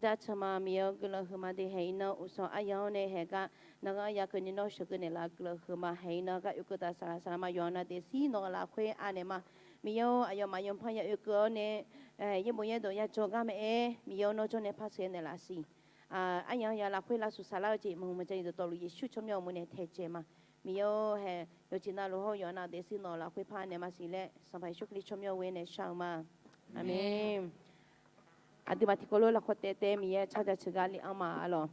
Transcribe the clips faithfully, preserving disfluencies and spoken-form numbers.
Jaceuq ma. Miqyaer-eu guiqlanq huiqma deuq haeq iqnan uqsanq aryamq-anr nae haeq gar nanrghanr ya keuvni nawr sheuqghae naeqlaf-eu guiqlanq huiqma. Haeq iqnan gar oekeuv taf saqlaq saqlaq ma yawqha-anr nae daefzir nawq-eu lafkhoer anaeq ma. Miqyaer-or, aqyawfmaf yawpanr ya oekeuv-awr nae yaerbof yaerdawq ya jawr gar mae-aer, Miqyaer-or, nawr jawr nae par sheuqghae naeqlaf siq. Aryamq-anr ya lafkhoer lavshuq saqlar-eu jeq maqmuiq maqjav-iq dawqtawvluf Yeqsur tsawrmyanr-eu mur nae taejae ma. Miqyaer-or, haeq yawqjeq navluf hawr-eu yawqha navluf daefzir nawq-eu lafkhoer par naeq ma siq laer Sanqpaq Yeqsur Kali tsawrmyanr-eu ghoer nae shar-eu ma. Aqmeq. Aqduimaf tiqkawv lof lafkhoer taev taev Miqyaer tsar jaceuq gar le-anr ma arlawq.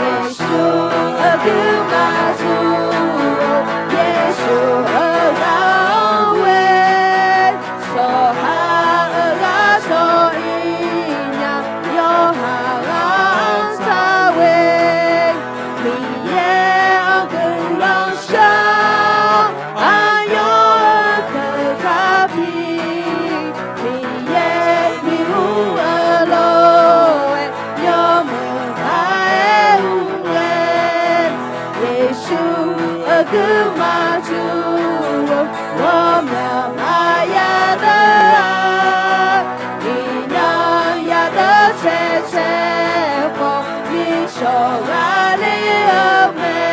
Yeqsur-euq guiqlanq jur-eu, Yeqsur-euq ghaq-anr ghoe, sawqha-euq ghaq sawq-ir nya, yawqha ghaq-anr taq ghoe. Miqyaer-anr guiqlanq shar-awr, aqyawf-euq keuq kar pi. Miqyaer miqmr-eu lof-aer, yawmuiq ghaq-aer ur ghae. Yeqsur-euq guiqlanq jur-eu, ghawqmya maqya deuq-a. Iqnan ya deuq caecae khawf, nishawq ghaq ler-eu mae.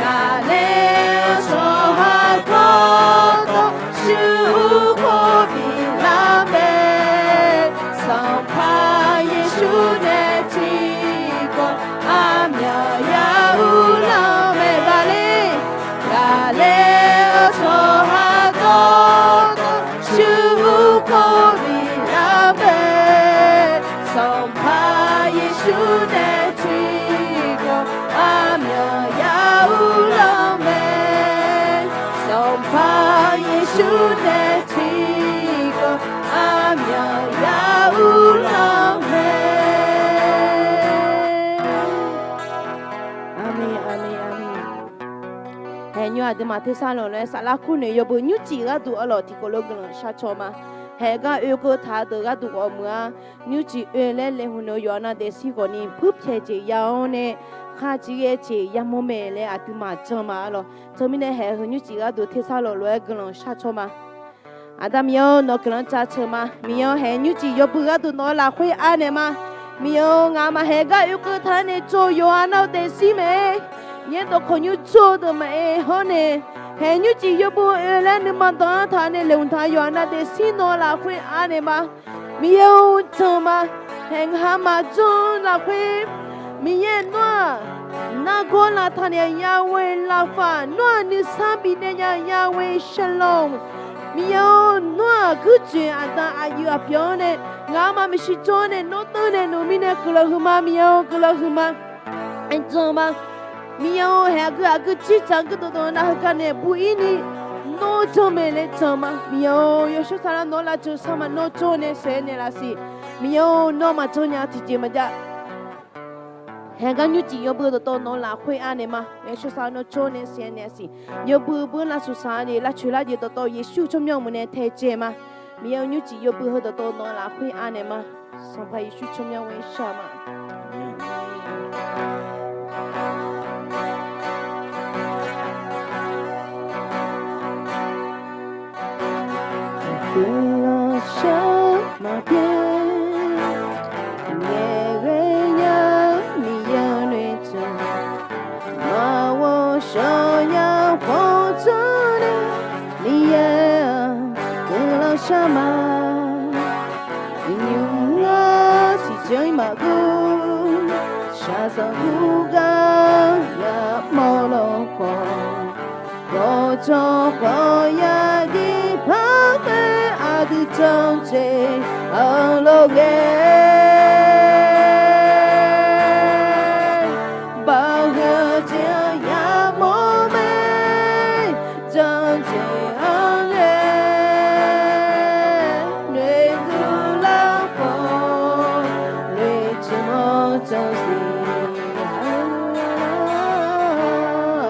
Gaqler-eu tsawrhaq dawrdawr, shuir ur khawf biflar mae. Sanqpaq Yeqsur nae tiqkawv, aqmyaq ya uvlanr mae. Gaqler, gaqler-eu tsawrhaq dawrdawr, shuir ur khawf biflar mae. Sanqpaq Yeqsur nae tiqkawv, aqmyaq ya uvlanr mae. Sanqpaq Yeqsur nae tiqkawv, aqmyaq ya uvlanr mae. Aqmeq, aqmeq, aqmeq. Haeq nymr aqduimaf tersar lawq lof-aer saflar kurnoeq yawbui nymrcif gharduq arlawq tiqkawv lof guiqlanq sharcaw ma. Haeq gar oekeuv taq-eu deuq gharduq ghawqmeuq-a. Nymrcif oe laer laeqhmq noeq-eu yawqha nav daefzir khawfni puirpyaeq jeq ya-awr nae, khar jir ghae jeq yamawr mae laer aqduimaf jan ma arlawq. Teumirnae haeq heu nymrcif gharduq tersar lawq lof-aer guiqlanq sharcaw ma. Aqda Miqyaer-or, nawq-eu guiqlanq jaceuq ma. Miqyaer-or, haeq nymrcif yawbui gharduq nawq-eu lafkhoer anaeq ma. Miqyaer-or, ngaqma haeq gar oekeuv taq-aer nae tsov-eu yawqha nav-eu daefzir mae-aer, Miqyaer dawqkawq nymr tsov-eu deuq maqaer hawr nae, haeq nymrcif yawbui oe laer nuima danqar taq-aer nae laeqhmq taq-eu yawqha nav daefzir nawq-eu lafkhoer anaeq ma. Miqyaer-or, jan ma. Haeq ngaqha maqjan lafkhoer, Miqyaer nawr-aq, nargawr lavtaq naeq-a Yahweh Rapha, nawr-aq nuisar bifnaeq nya-a Yahweh Shalom. Miqyaer-or, nawr-aq guirjoeq aqda aqyuif aqbyawq-anr nae ngaqma maeqshi jawr-awr nae nawr teunaeq nuq mirnae guiqlanq huiqma. Miqyaer-or, guiqlanq huiqma. Aerjan ma. Miqyaer-or, haeq aqgeu aqgeu jirdzaq gui dawqdawq nav heugar nae buq-ir ni nawr janmaeq laer jan ma. Miqyaer-or, yawshawr saflar nawr lavjeuq sar ma. Nawr jawr nae saeq naeq laf siq. Miqyaer-or, nawr maqjan nya tiqjeq maqjav. Haeq gar nymrcif yawbui dawqtawv nawq-eu lafkhoer anaeq ma. Yawshawr saflar nawr jawr nae saeq naeq laf siq. Yawbui beu lavshuq saq-a jeq lavcoeq lar jeq dawqtawv Yeqsur tsawrmyanr mqnae taejae ma. Miqyaer-or, nymrcif yawbui heu dawqtawv nawq-eu lafkhoer anaeq ma. Sanqpaq Yeqsur tsawrmyanr ghoer shar ma. Guiqlanq shar maqbyaer, ngaeqghae nya Miqyaer-anr noeqtaq. Jawr nya khawf janrnae, Miqyaer-aq guiqlanq shar ma. Iqnymr-anr tiqjeq-ir maqguv, shaqzanq heugar yamawr lawkhawf, gawqjawq khawf yagir par mae. Aqdui janrjeq-anr lof ghae, baoq heu jeq-anr yamawr mae. Janrjeq-anr ghae, noeqguv lar khawf, noeqtmq-anr janrsiq.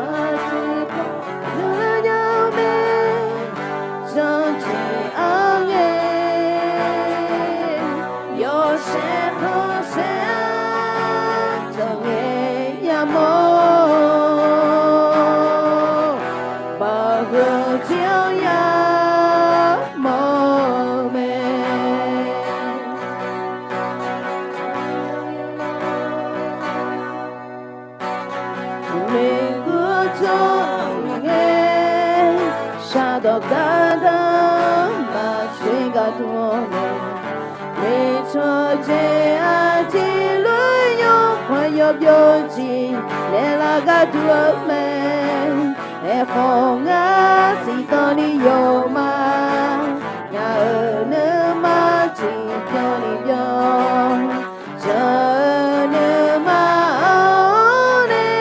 Aqjeq khawf pyeuflar nya-eu mae. Janrjeq-anr ghae, yawshaef khanqsaer-anr janrngae yamawr, baoq heu jeq-anr yamawr-eu mae. Noeqguv jawr ngae, shardawq gardanr maqtsoeq gharduq-awr mae. Noeqtmq-eu jeq aqjeq lof-aer yawkhanq yawbyov jeq naeqlaf gharduq-eu mae. Aerkhawf ngar siqdanq ni yawf ma. Ngaq-euq nuima tiqbyan ni byan, jan-eu nuima-anr nae,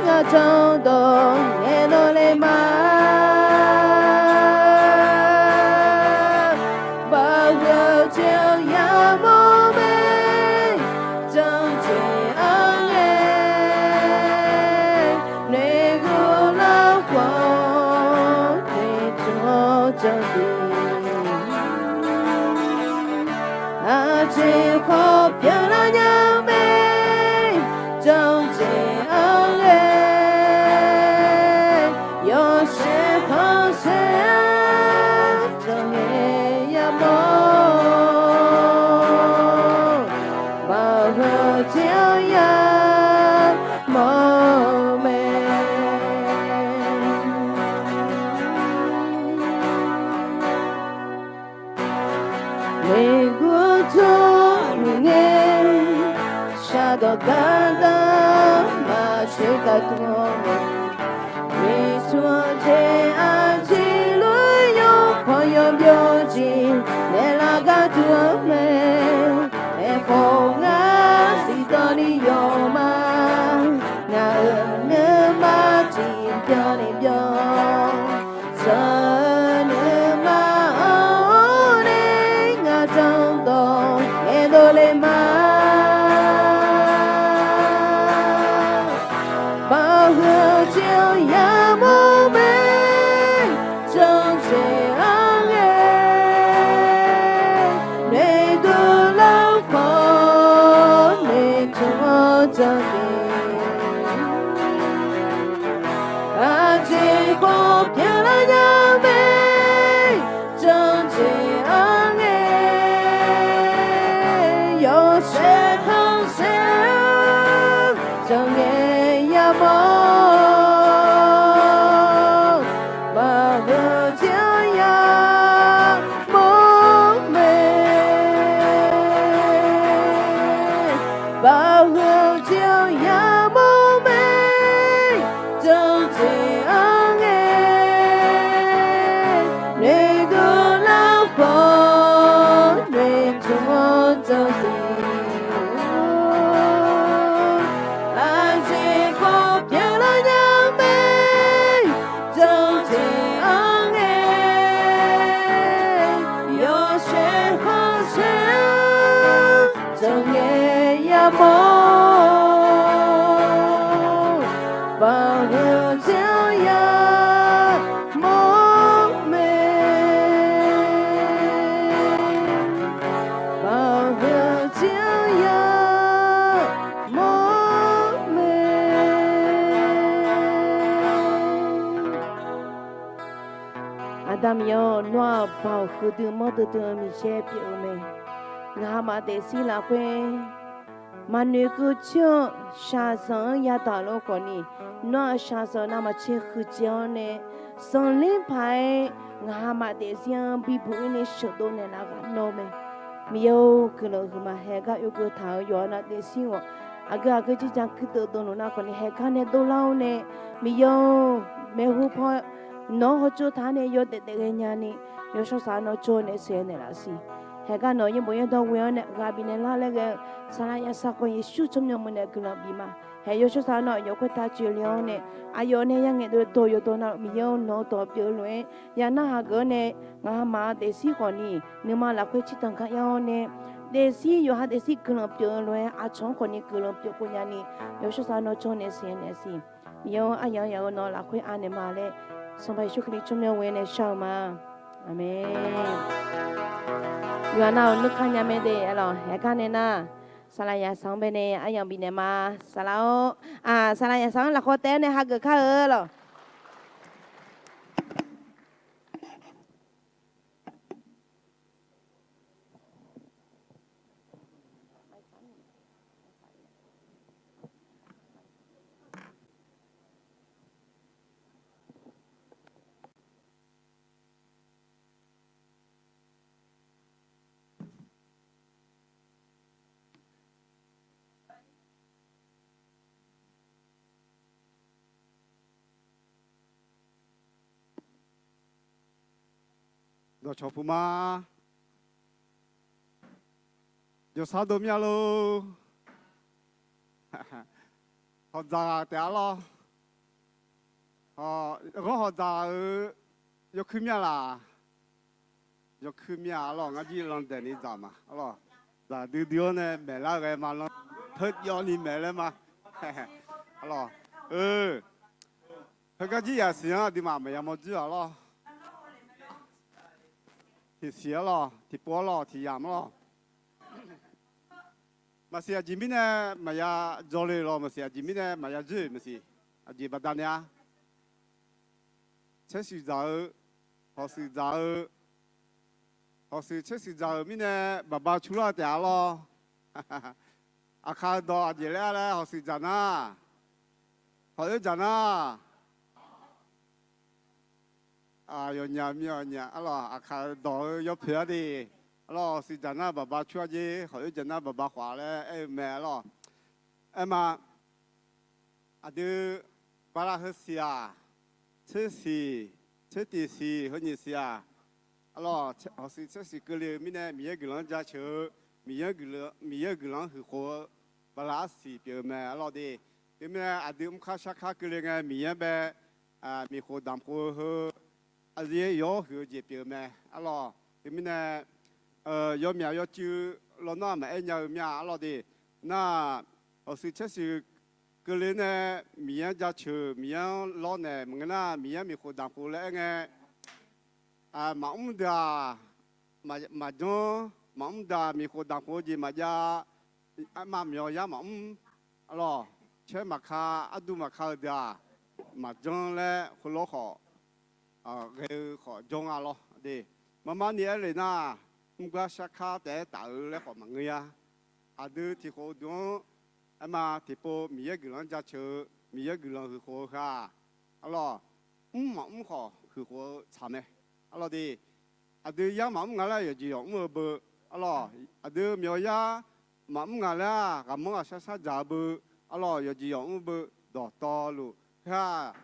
ngaq janrdawq ngaeqnan le ma. Baoq heu jeq-anr yamawr mae. Janrjeq-anr ghae, noeqguv lar khawf, noeqtmq-anr janrsiq. Aqjeq khawf pyeuflar nya mae. Janrjeq-anr ghae, yawshaef khanqsaer-anr janrngae yamawr, baoq heu jeq-anr yamawr-eu mae. Noeqguv jawr ngae, shardawq gardanr maqtsoeq gharduq-awr mae. Noeqtmq-eu jeq aqjeq lof-aer yawkhanq yawbyov jeq naeqlaf gharduq-eu mae. Aerkhawf ngar siqdanq ni yawf ma. Ngaq-euq nuima tiqbyan ni byan, jan-eu nuima-anr nae, ngaq janrdawq ngaeqdov le ma. Baoq heu jeq-anr yamawr mae. Janrjeq-anr ghae, noeqguv lar khawf, noeqtmq-anr janrsiq. Aqjeq khawf pyeuflar nya mae. Janrjeq-anr ghae, yawshaef khanqsaer-anr janrngae yamawr, baoq heu jeq-anr yamawr mae. Baoq heu jeq-anr yamawr mae. Janrjeq-anr ghae, noeqguv lar khawf, noeqtmq-anr janrsiq. Aqjeq khawf pyeuflar nya mae. Janrjeq-anr ghae, yawshaef khanqsaer-anr janrngae yamawr, baoq heu jeq-anr yamawr mae. Baoq heu jeq-anr yamawr mae. Aqda Miqyaer-awr, nawr-aq baoq heudui manrdui dui-eu Miqyaer pyeuf-eu mae. Ngaq-euq maqdaef shir lafkhoer Maqnoeq keuv coer-eu shaqzanq-anr yadaq lof khawfni, nawr-aq shaqzanq navmaqtser huiqdzae-awr nae, zanqler paq-aer ngaq ha maf daefzir-anr bibuq-ir nae sheuqdov naeqlaf ghaq nawr mae. Miqyaer-or, guiqlanq huiqma haeqgar oekeuv taq-euq yawqha nav daefzir ghawq, aqgeu aqgeu jirjaq kuirdeuvdov luf nav khawfni haeqgar nae dovlar-awr nae, Miqyaer-or, maeqhu paw nawq-anr hawtsov taq-awr nae yawdaef daef ghaenya ni, yawshawr saq-anr nawr jawr nae sheuqghae naeqlaf siq. Haeqgar nawq-euq yaerbof yaerdawr ghoe-awr nae ghaq bifnaeq lar laer ghae-eu Saqlaq Yaqsaq khawf Yeqsur tsawrmyanr meuq nae guiqlanq bif ma. Haeq yawshawr saq-anr nawr yawkhaer taq coeq le-awr nae, aqyawf nae yangaeq dov dawq yawdawq navluf Miqyaer-or, nawq-eu dawq pyeuf-eu lof-aer yanav hageuf-awr nae, ngaq ha maf daefzir khawfni nuima lafkhoer tsirtanq gar yar-awr nae, daefzir yawqha daefzir guiqlanq pyeuf-eu lof-aer aqcawq-anr khawfni guiqlanq pyeuf khof nyani, yawshawr saq-anr nawr jawr nae sheuqghae naeqlaf siq. Miqyaer-or, aryamq yaf-eu nawq lafkhoer anaeq ma laer, Sanqpaq Yeqsur Kali tsawrmyanr ghoe nae shar-eu ma. Aqmeq. Yawqha nav-euq nuikar nya mae de, arlawq, haeqgar nae nar, Saqlaq Yaqsaq-anr bae nae aryamq bifnaeq ma. Saqlaq-or, aq, Saqlaq Yaqsaq-anr lafkhawf taef-aer nae hageuf kar-eu lawq. Dawqcawq puq ma. Jawrsar dov mir-a lor. Hawqdzaq ghaq taef-a lawr. Ghanr hawqdzaq-euq yawkuir mir-a laq. Yawkuir mir-a lawr, ngar jir lan daeq ni dzaq ma lawr. Dzaq duidui-awr nae maeqlar ghae ma lan, teujav ni maeq laer ma. Lawr, heugar jir yasiq-anr aqduimaf maqya mawr dzoer-a lawr. Tiqsiq-a lawr, tiqpov-a lawr, tiqyamq-a lawr. Maqsiq aqjeq mirnae maqya dzaw le lawr, maqsiq aqjeq mirnae maqya dzoer maqsiq. Aqjeq baqdanae-a, tser siq dzaq-eu, hawq siq dzaq-eu, hawq siq tser siq dzaq-euq mirnae baqba curlar taef-a lawr. Aqkaq-eu dawq aqjeq laer-a laer hawq siq dzaq nar, hawq-oer dzaq nar, yawnyaf mir-awq nyaf-a lawr. Aqkaq-eu dawq-eu yawpoeq-a de. Arlawr, hawq siq dzaq nar baqba cur-a jer, hawq-oer dzaq nar baqba khawf laer aer-eu mae lawr. Aerma, aqdui bala heu siq-aq, tser siq, tser tiq siq, heu nyiq siq-aq, arlawr, hawq siq tser siq keuvle-eu mirnae Miqyaer guiqlanq-anr jaceuq-eu, Miqyaer guiqlanq-anr huiqkhof-eu bala arsiq pyeuf-eu mae arlawr de. Teumirnae aqdui mrkar sharkar keuvle ngae Miqyaer bae, miqkhof damq khof-eu heu, aqyawf-anr huiq-eu jeq pyeuf-eu mae arlawr. Teumirnae, yawmyaq yawcuiv lawnmr-aq maqaer nya-eu mir-a arlawr de. Nar, hawq siq tser siq keuvle nae Miqyaer-anr jaceuq, Miqyaer-anr lawrnaeq maqngeur nar, Miqyaer miqkhof damq khof laer aer ngae, maqmr deuq-aq, maqjanr, maqmr deuq-aq miqkhof damq khof-eu jeq maqjav, armar myawq yar maqmr, arlawr, caer maqka, arduv maqka-eu deuq-aq, maqjanr laer khoerlof khawf, ghae-eu khawf jawr nga lawr de. Marmar ni aer le nar, mrgar sharkar taef-aer taf-eu laer khawf maqngeur-a. Aqdui tiqkhof uqduq-anr aerma tiqpov Miqyaer guiqlanq-anr jaceuq-eu, Miqyaer guiqlanq huiqkhof-eu heu-aq, arlawr, mr maqmr khawf huiqkhof-eu tsaq mae arlawr de. Aqdui yar maqmr nga laer yawqjeq yawq mr-eu beu, arlawr, aqdui myawq yar maqmr nga laer-aq ghaqmanr ghaqshar shar dzaq-eu beu, arlawr, yawqjeq yawq mr-eu beu dawqtawvluf heu-aq,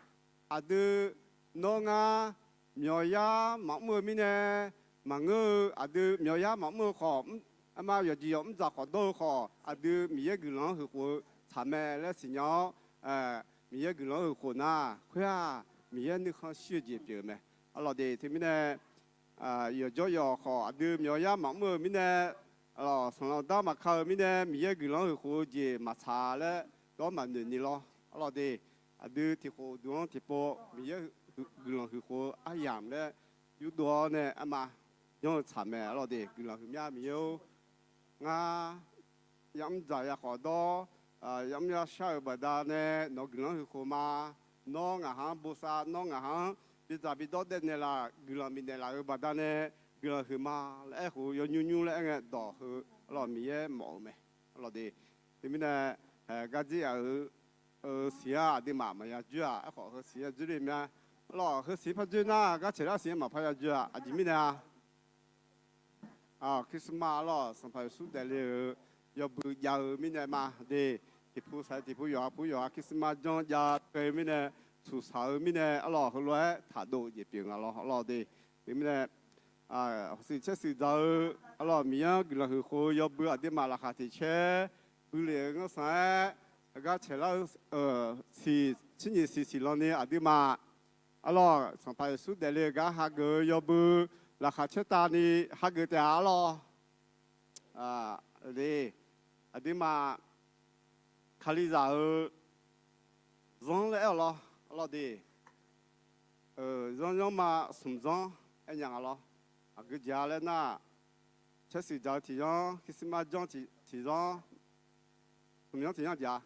aqdui nawr ngar myawq yar maqmr-eu mirnae maqngeur-eu, aqdui myawq yar maqmr-eu khawf, arma yawqjeq yawq mr dzaq khawf dawr-eu khawf, aqdui Miqyaer guiqlanq-anr huiqkhof-eu tsaq mae laer siqnya-awr, Miqyaer guiqlanq-anr huiqkhof nar, khoer-aq, Miqyaer nuikhanr shir-eu jeq pyeuf-eu mae. Arlawr de, teumirnae, yawqjawr yawq khawf aqdui myawq yar maqmr-eu mirnae, sanqlanq dar maqka-eu mirnae Miqyaer guiqlanq-anr huiqkhof-eu jeq maqtsaq laer dawr maqnoeq ni lawr. Arlawr de, aqdui tiqkhof uqduq-anr tiqpov Miqyaer guiqlanq huiqkhof-eu aryamq laer yurdov-awr nae arma janr-eu tsaq mae. Arlawr de, guiqlanq huiqmya Miqyaer-or, ngar yamr dzaq ya khawf dawr, yamr yashar-euq baqdanae nawq-eu guiqlanq huiqkhof ma. Nawr ngaq ha-anr bosav, nawr ngaq ha-anr bidzaq bidawr daef naeqlaf, guiqlanq bifnaeq laf-euq baqdanae guiqlanq huiqma laer aerkhof yawnymr nymr laer aer ngae dawq heu arlawr Miqyaer mawf-eu mae. Arlawr de, Teumirnae, haeq gar dzir yaf-euq, eu, siq-anr aqduimaf maqya dzoer-aq, aerkhawf heu siq-anr dzoer le mya. Arlawq, heu siq par dzoer nar gar tsaeq lar siq-anr maqpar ya dzoer-a. Aqjeq mirnae-a, Christmas arlawq, Sanqpaq Yeqsur daefle-euq yawbui jav-eu mirnae ma de. Tiqpu saq-eu tiqpu, yawqha pu yawqha Christmas janr jav-eu mirnae, tsuqsaq-eu mirnae arlawq, heulof-aer taqdov jeq pyeuf nga lawr arlawq de. Teumirnae, hawshuif caershuif dzaq-eu arlawq, Miqyaer-anr guiqlanq huiq khof-eu yawbui aqduimaf laqkhaq tiq caer bui lef-eu ghanrsanq-aer, gar tsaeq lar-eu siq, tser nyiq siq siq lan ni aqduimaf arlawq, Sanqpaq Yeqsur daefle-eu gar hageuf-eu yawbui laqkhaq caertav ni hageuf taef-a arlawq. Aqduimaf Kalizaq-euq zanr laer aer-awq lawr arlawq de. Zanr zanr ma smq zanr aer nya nga lawr. Aqgeu jeq-a laer nar, caershuif dzaq-eu tiq zanr, Christmas janr tiq zanr, smq zanr tiq zanr jeq-a.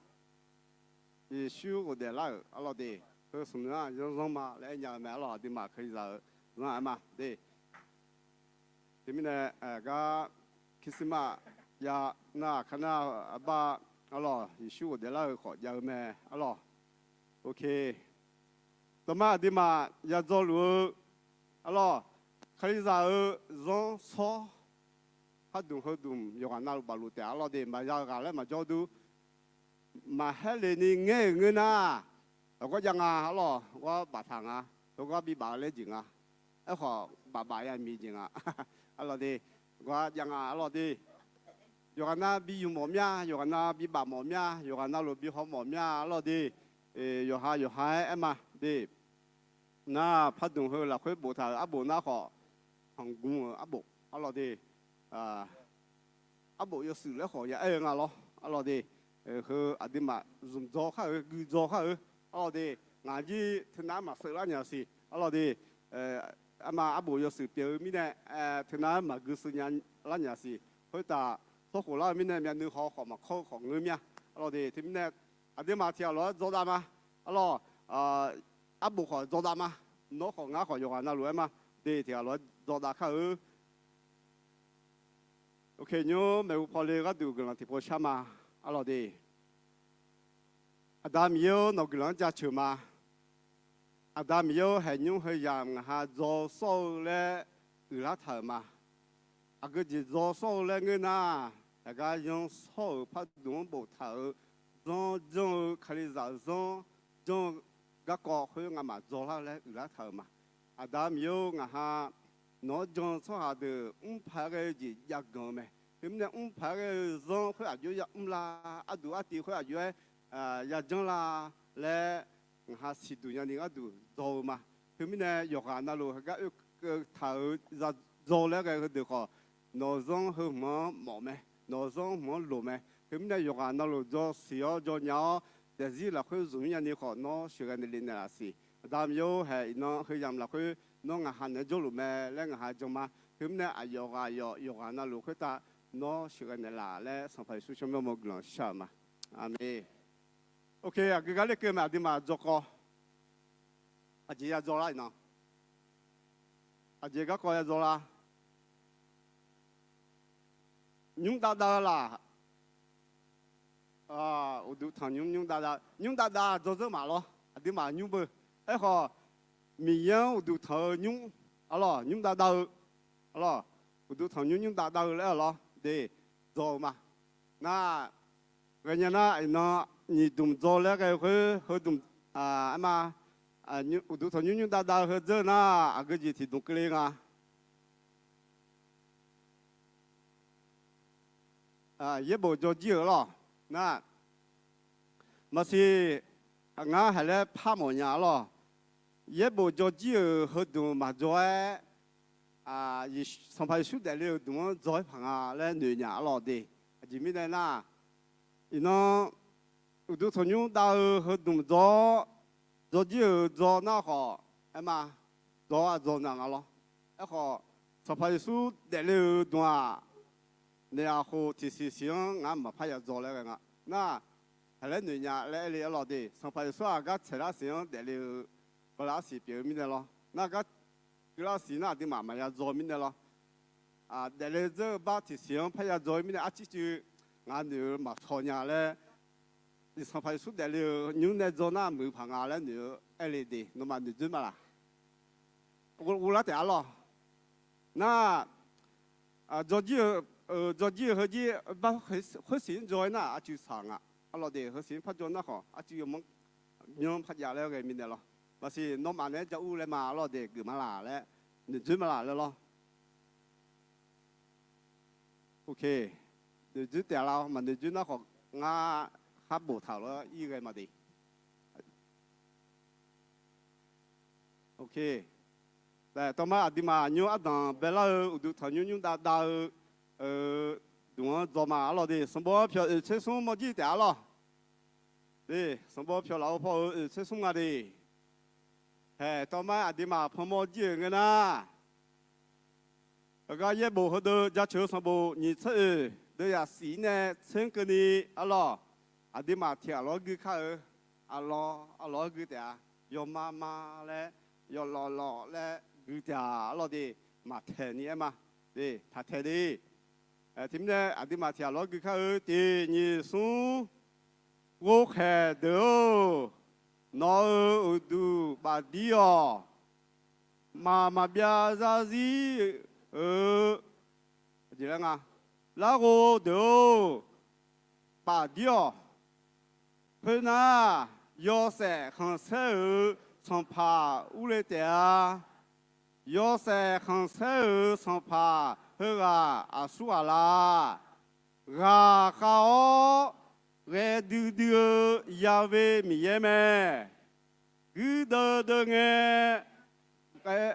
Yeqsur ghofdaef lar-euq arlawq de. Heu smq zanr zanr zanr ma laer aer nya-eu mae arlawq, aqduimaf Kalizaq-euq zanr aer ma de. Teumirnae, gar Christmas jav nar, aqkar nar arbar arlawq, Yeqsur ghofdaef lar-eu khawf jav-eu mae arlawq. Ok. Dawqma aqduimaf ya dzaw luf-eu arlawq, Kalizaq-euq zanr shawr pardmq heudmq yawqghaq navluf bafluf taef arlawq de. Maqya-eu ghaq laer maqjawr dur. Maqhaer le ni ngaer-euq ngeur nar, heugar jav nga arlawq, heugar baftaq nga, heugar bibaf-eu laer jeq nga. Aerkhawf bafbaf ya miq jeq nga arlawq de. Heugar jav nga arlawq de. Yawqghaq nav bi yuf mawf mya, yawqghaq nav bibaf mawf mya, yawqghaq navluf bi haw mawf mya arlawq de. Yawqha yawqha-aer aer ma de. Nar, pardmq heu lafkhoer boftaq-euq arbof nar khawf, tanqgm-euq arbof arlawq de. Arbof yawshuif laer khawf ya aer-eu nga lawr arlawq de. Heu aqduimaf zmq dzaw khar-eu, gui dzaw khar-eu arlawq de. Ngaq jir teunav-aer maqseuv lar nya siq arlawq de. Arma arbof yawshuif pyeuf-eu mirnae, teunav-aer maqgui seuv nya lar nya siq. Khoertav tsawrkhof lar-eu mirnae myavnuiv haw khawf maqkawr-eu khawf ngeur mya arlawq de. Teumirnae aqduimaf tiqghaq lof-aer dzawdav ma arlawq. Arbof khawf dzawdav ma. Nawr khawf ngar khawf yawqghaq navluf-aer ma de, tiqghaq lof-aer dzawdav kar-eu. Ok, nymr maeqhu paw le gharduq guiqlanq tiqpov shar ma arlawq de. Aqda Miqyaer-or, nawq guiqlanq-anr jaceuq ma. Aqda Miqyaer-or, haeqnymr heu yamq ngaq ha dzaw sawr-eu laer uiqlar taq-euq ma. Aqgeu jeq dzaw sawr-eu laer ngeur nar, haeqgar yanr shawr-euq pardmq-anr boftaq-euq zanr janr-eu, Kalizaq-euq zanr janr-eu garkawv khoer ngamaf dzaw lar-eu laer uiqlar taq-euq ma. Aqda Miqyaer-or, ngaq ha nawq-anr jan-eu tsawrhaq deuq mr paq-aer ghae-eu jeq jav ganq-eu mae. Teumirnae mr paq-aer ghae-eu zanr khoer aqjox yamr lar, arduq artiv khoer aqjox-aer yajanr lar laer, ngaq ha siqduq nyani gharduq dzaw-eu ma. Teumirnae yawqghaq navluf heugar oekeuv taq-euq ya dzaw laer ghae-eu heudeuq khawf, nawq-eu zanr heu hmq-anr mawf mae, nawq-eu zanr hmq-anr loq mae. Teumirnae yawqghaq navluf dzaw siq-awr dzaw nya-awr, daefzir lafkhoer zmq-ir nyani khawf, nawr sheuqghae naeqle naeqlaf siq. Aqda Miqyaer-or, haeq iqnan heu yamq lafkhoer nawr ngaq ha naeq-aer jawrluf mae laer ngaq ha jan ma. Teumirnae aqyawf ghaq yawf yawqghaq navluf khoertav nawr sheuqghae naeqlaf laer Sanqpaq Yeqsur tsawrmyanr mawr guiqlanq shar-euq ma. Aqmeq. Ok, aqgeu gar ler keuv mae, aqduimaf dzawkawv. Aqjeq ya dzaw lar iqnan. Aqjeq garkawv ya dzaw lar. Nymr dav dav-eu laq. Uqduq tanqnymr nymr dav dav, nymr dav dav dzawzeur maqlawr. Aqduimaf nymr beu. Aerkhawf, Miqyaer-anr uqduq tanq-eu nymr, arlawr, nymr dav dav-eu, arlawr, uqduq tanqnymr nymr dav dav-eu laer arlawr de, dzaw-eu ma. Nar, ghaenya nar, iqnan nyiq dmq dzaw laer ghae-eu khoer, heu dmq, aer ma, uqduq tanqnymr nymr dav dav-eu heu dzeur nar, aqgeu jeq tiqdmq keuvle nga. Yaerbof dzaw jir-euq lawr. Nar, maqsiq, ngar haeq laer par mawf nya lawr. Yaerbof dzaw jir-euq heudmq maqdzaw-aer, Sanqpaq Yeqsur daefle-euq dmq-anr dzaw-aer paq nga laer noeq nya arlawr de. Aqjeq mirnae nar, iqnan uqduq tanqnymr dav-eu heudmq dzaw-awr, dzaw jir-euq dzaw nar khawf, aer ma, dzaw-a dzaw nar nga lawr. Aerkhawf, Sanqpaq Yeqsur daefle-euq dmq-aq, naeq-aq khof tiqsiq siq-anr ngar maqpar ya dzaw laer ghae nga. Nar, haeq laer noeq nya laer aer le arlawr de. Sanqpaq Yeqsur-aq gar tsaeqlar siq-anr daefle-eu bala arsiq pyeuf-eu mirnae lawr. Nar gar guiqlar siq nar aqduimaf maqya dzaw mirnae lawr. Daefle dzeur-eu bar tiqsiq-anr parya dzaw-eu mirnae arcir cuiv Ngaq noeq-eu maqsaw nya laer, Sanqpaq Yeqsur daefle-eu nymr nae dzaw nar muiq-eu paq nga laer noeq-eu aer le de. Nawmaf noeqdzoer ma laq? Ghov lar taef-a lawq. Nar, dzawjir-eu, dzawjir-eu heujir bar khoersiq-anr dzaw-aer nar arcuiv saq nga. Arlawq de, heusiq-anr par dzaw nar khawf arcuiv yawmanr myanr par jav laer ghae mirnae lawr. Maqsiq nawmaf naeq-aer ja ur laer ma. Arlawq de, geuf ma laq laer, noeqdzoer ma laq laer lawr. Ok, noeqdzoer taef-a lawr. Maqnoeqdzoer nar khawf ngar khar boftaq-euq lawr ir ghae ma de. Ok. Taef tawmar aqduimaf nymr ardanq baelar-eu uqduq tanqnymr nymr dav dav-eu dmq-anr dzaw ma. Arlawq de, sanqbof-anr pyawq oeq tser smr mawrjir taef-a lawq. De, sanqbof pyawq laf-eu paw-eu oeq tser smr nga de. Haeq tawmar aqduimaf panmawr jir-euq ngae nar, heugar yaerbof heudeuq jaceuq-eu sanqbof nyiq tser oeq deuv yaq sif-ir nae tser-anr keuvni, arlawq, aqduimaf tiq ghaq lawr gui kar-eu, aqlawq aqlawq-aer gui taef-a. Yawmar mar laer, yawlawf lawf laer gui taef-a. Arlawq de, maqtaeq ni aer ma. De, taq taeq de. Teumirnae aqduimaf tiq ghaq lawr gui kar-eu tiq nyiq smr. Ghovkhaeq deuq-or, nawq-euq uqduq bafdir-awq. Maq maqbyav zarzir-euq, aqjeq laer nga, larghov deuq-or, bafdir-awq. Khoernar, yawshaef khanqsaer-euq sanqpaq urle taef-a. Yawshaef khanqsaer-euq sanqpaq heughaq aqsur ghaq la. Ghaqkhav-awr ghae duidui-eu Ya'we Miqyaer mae. Guirdeuv deuv ngae ghae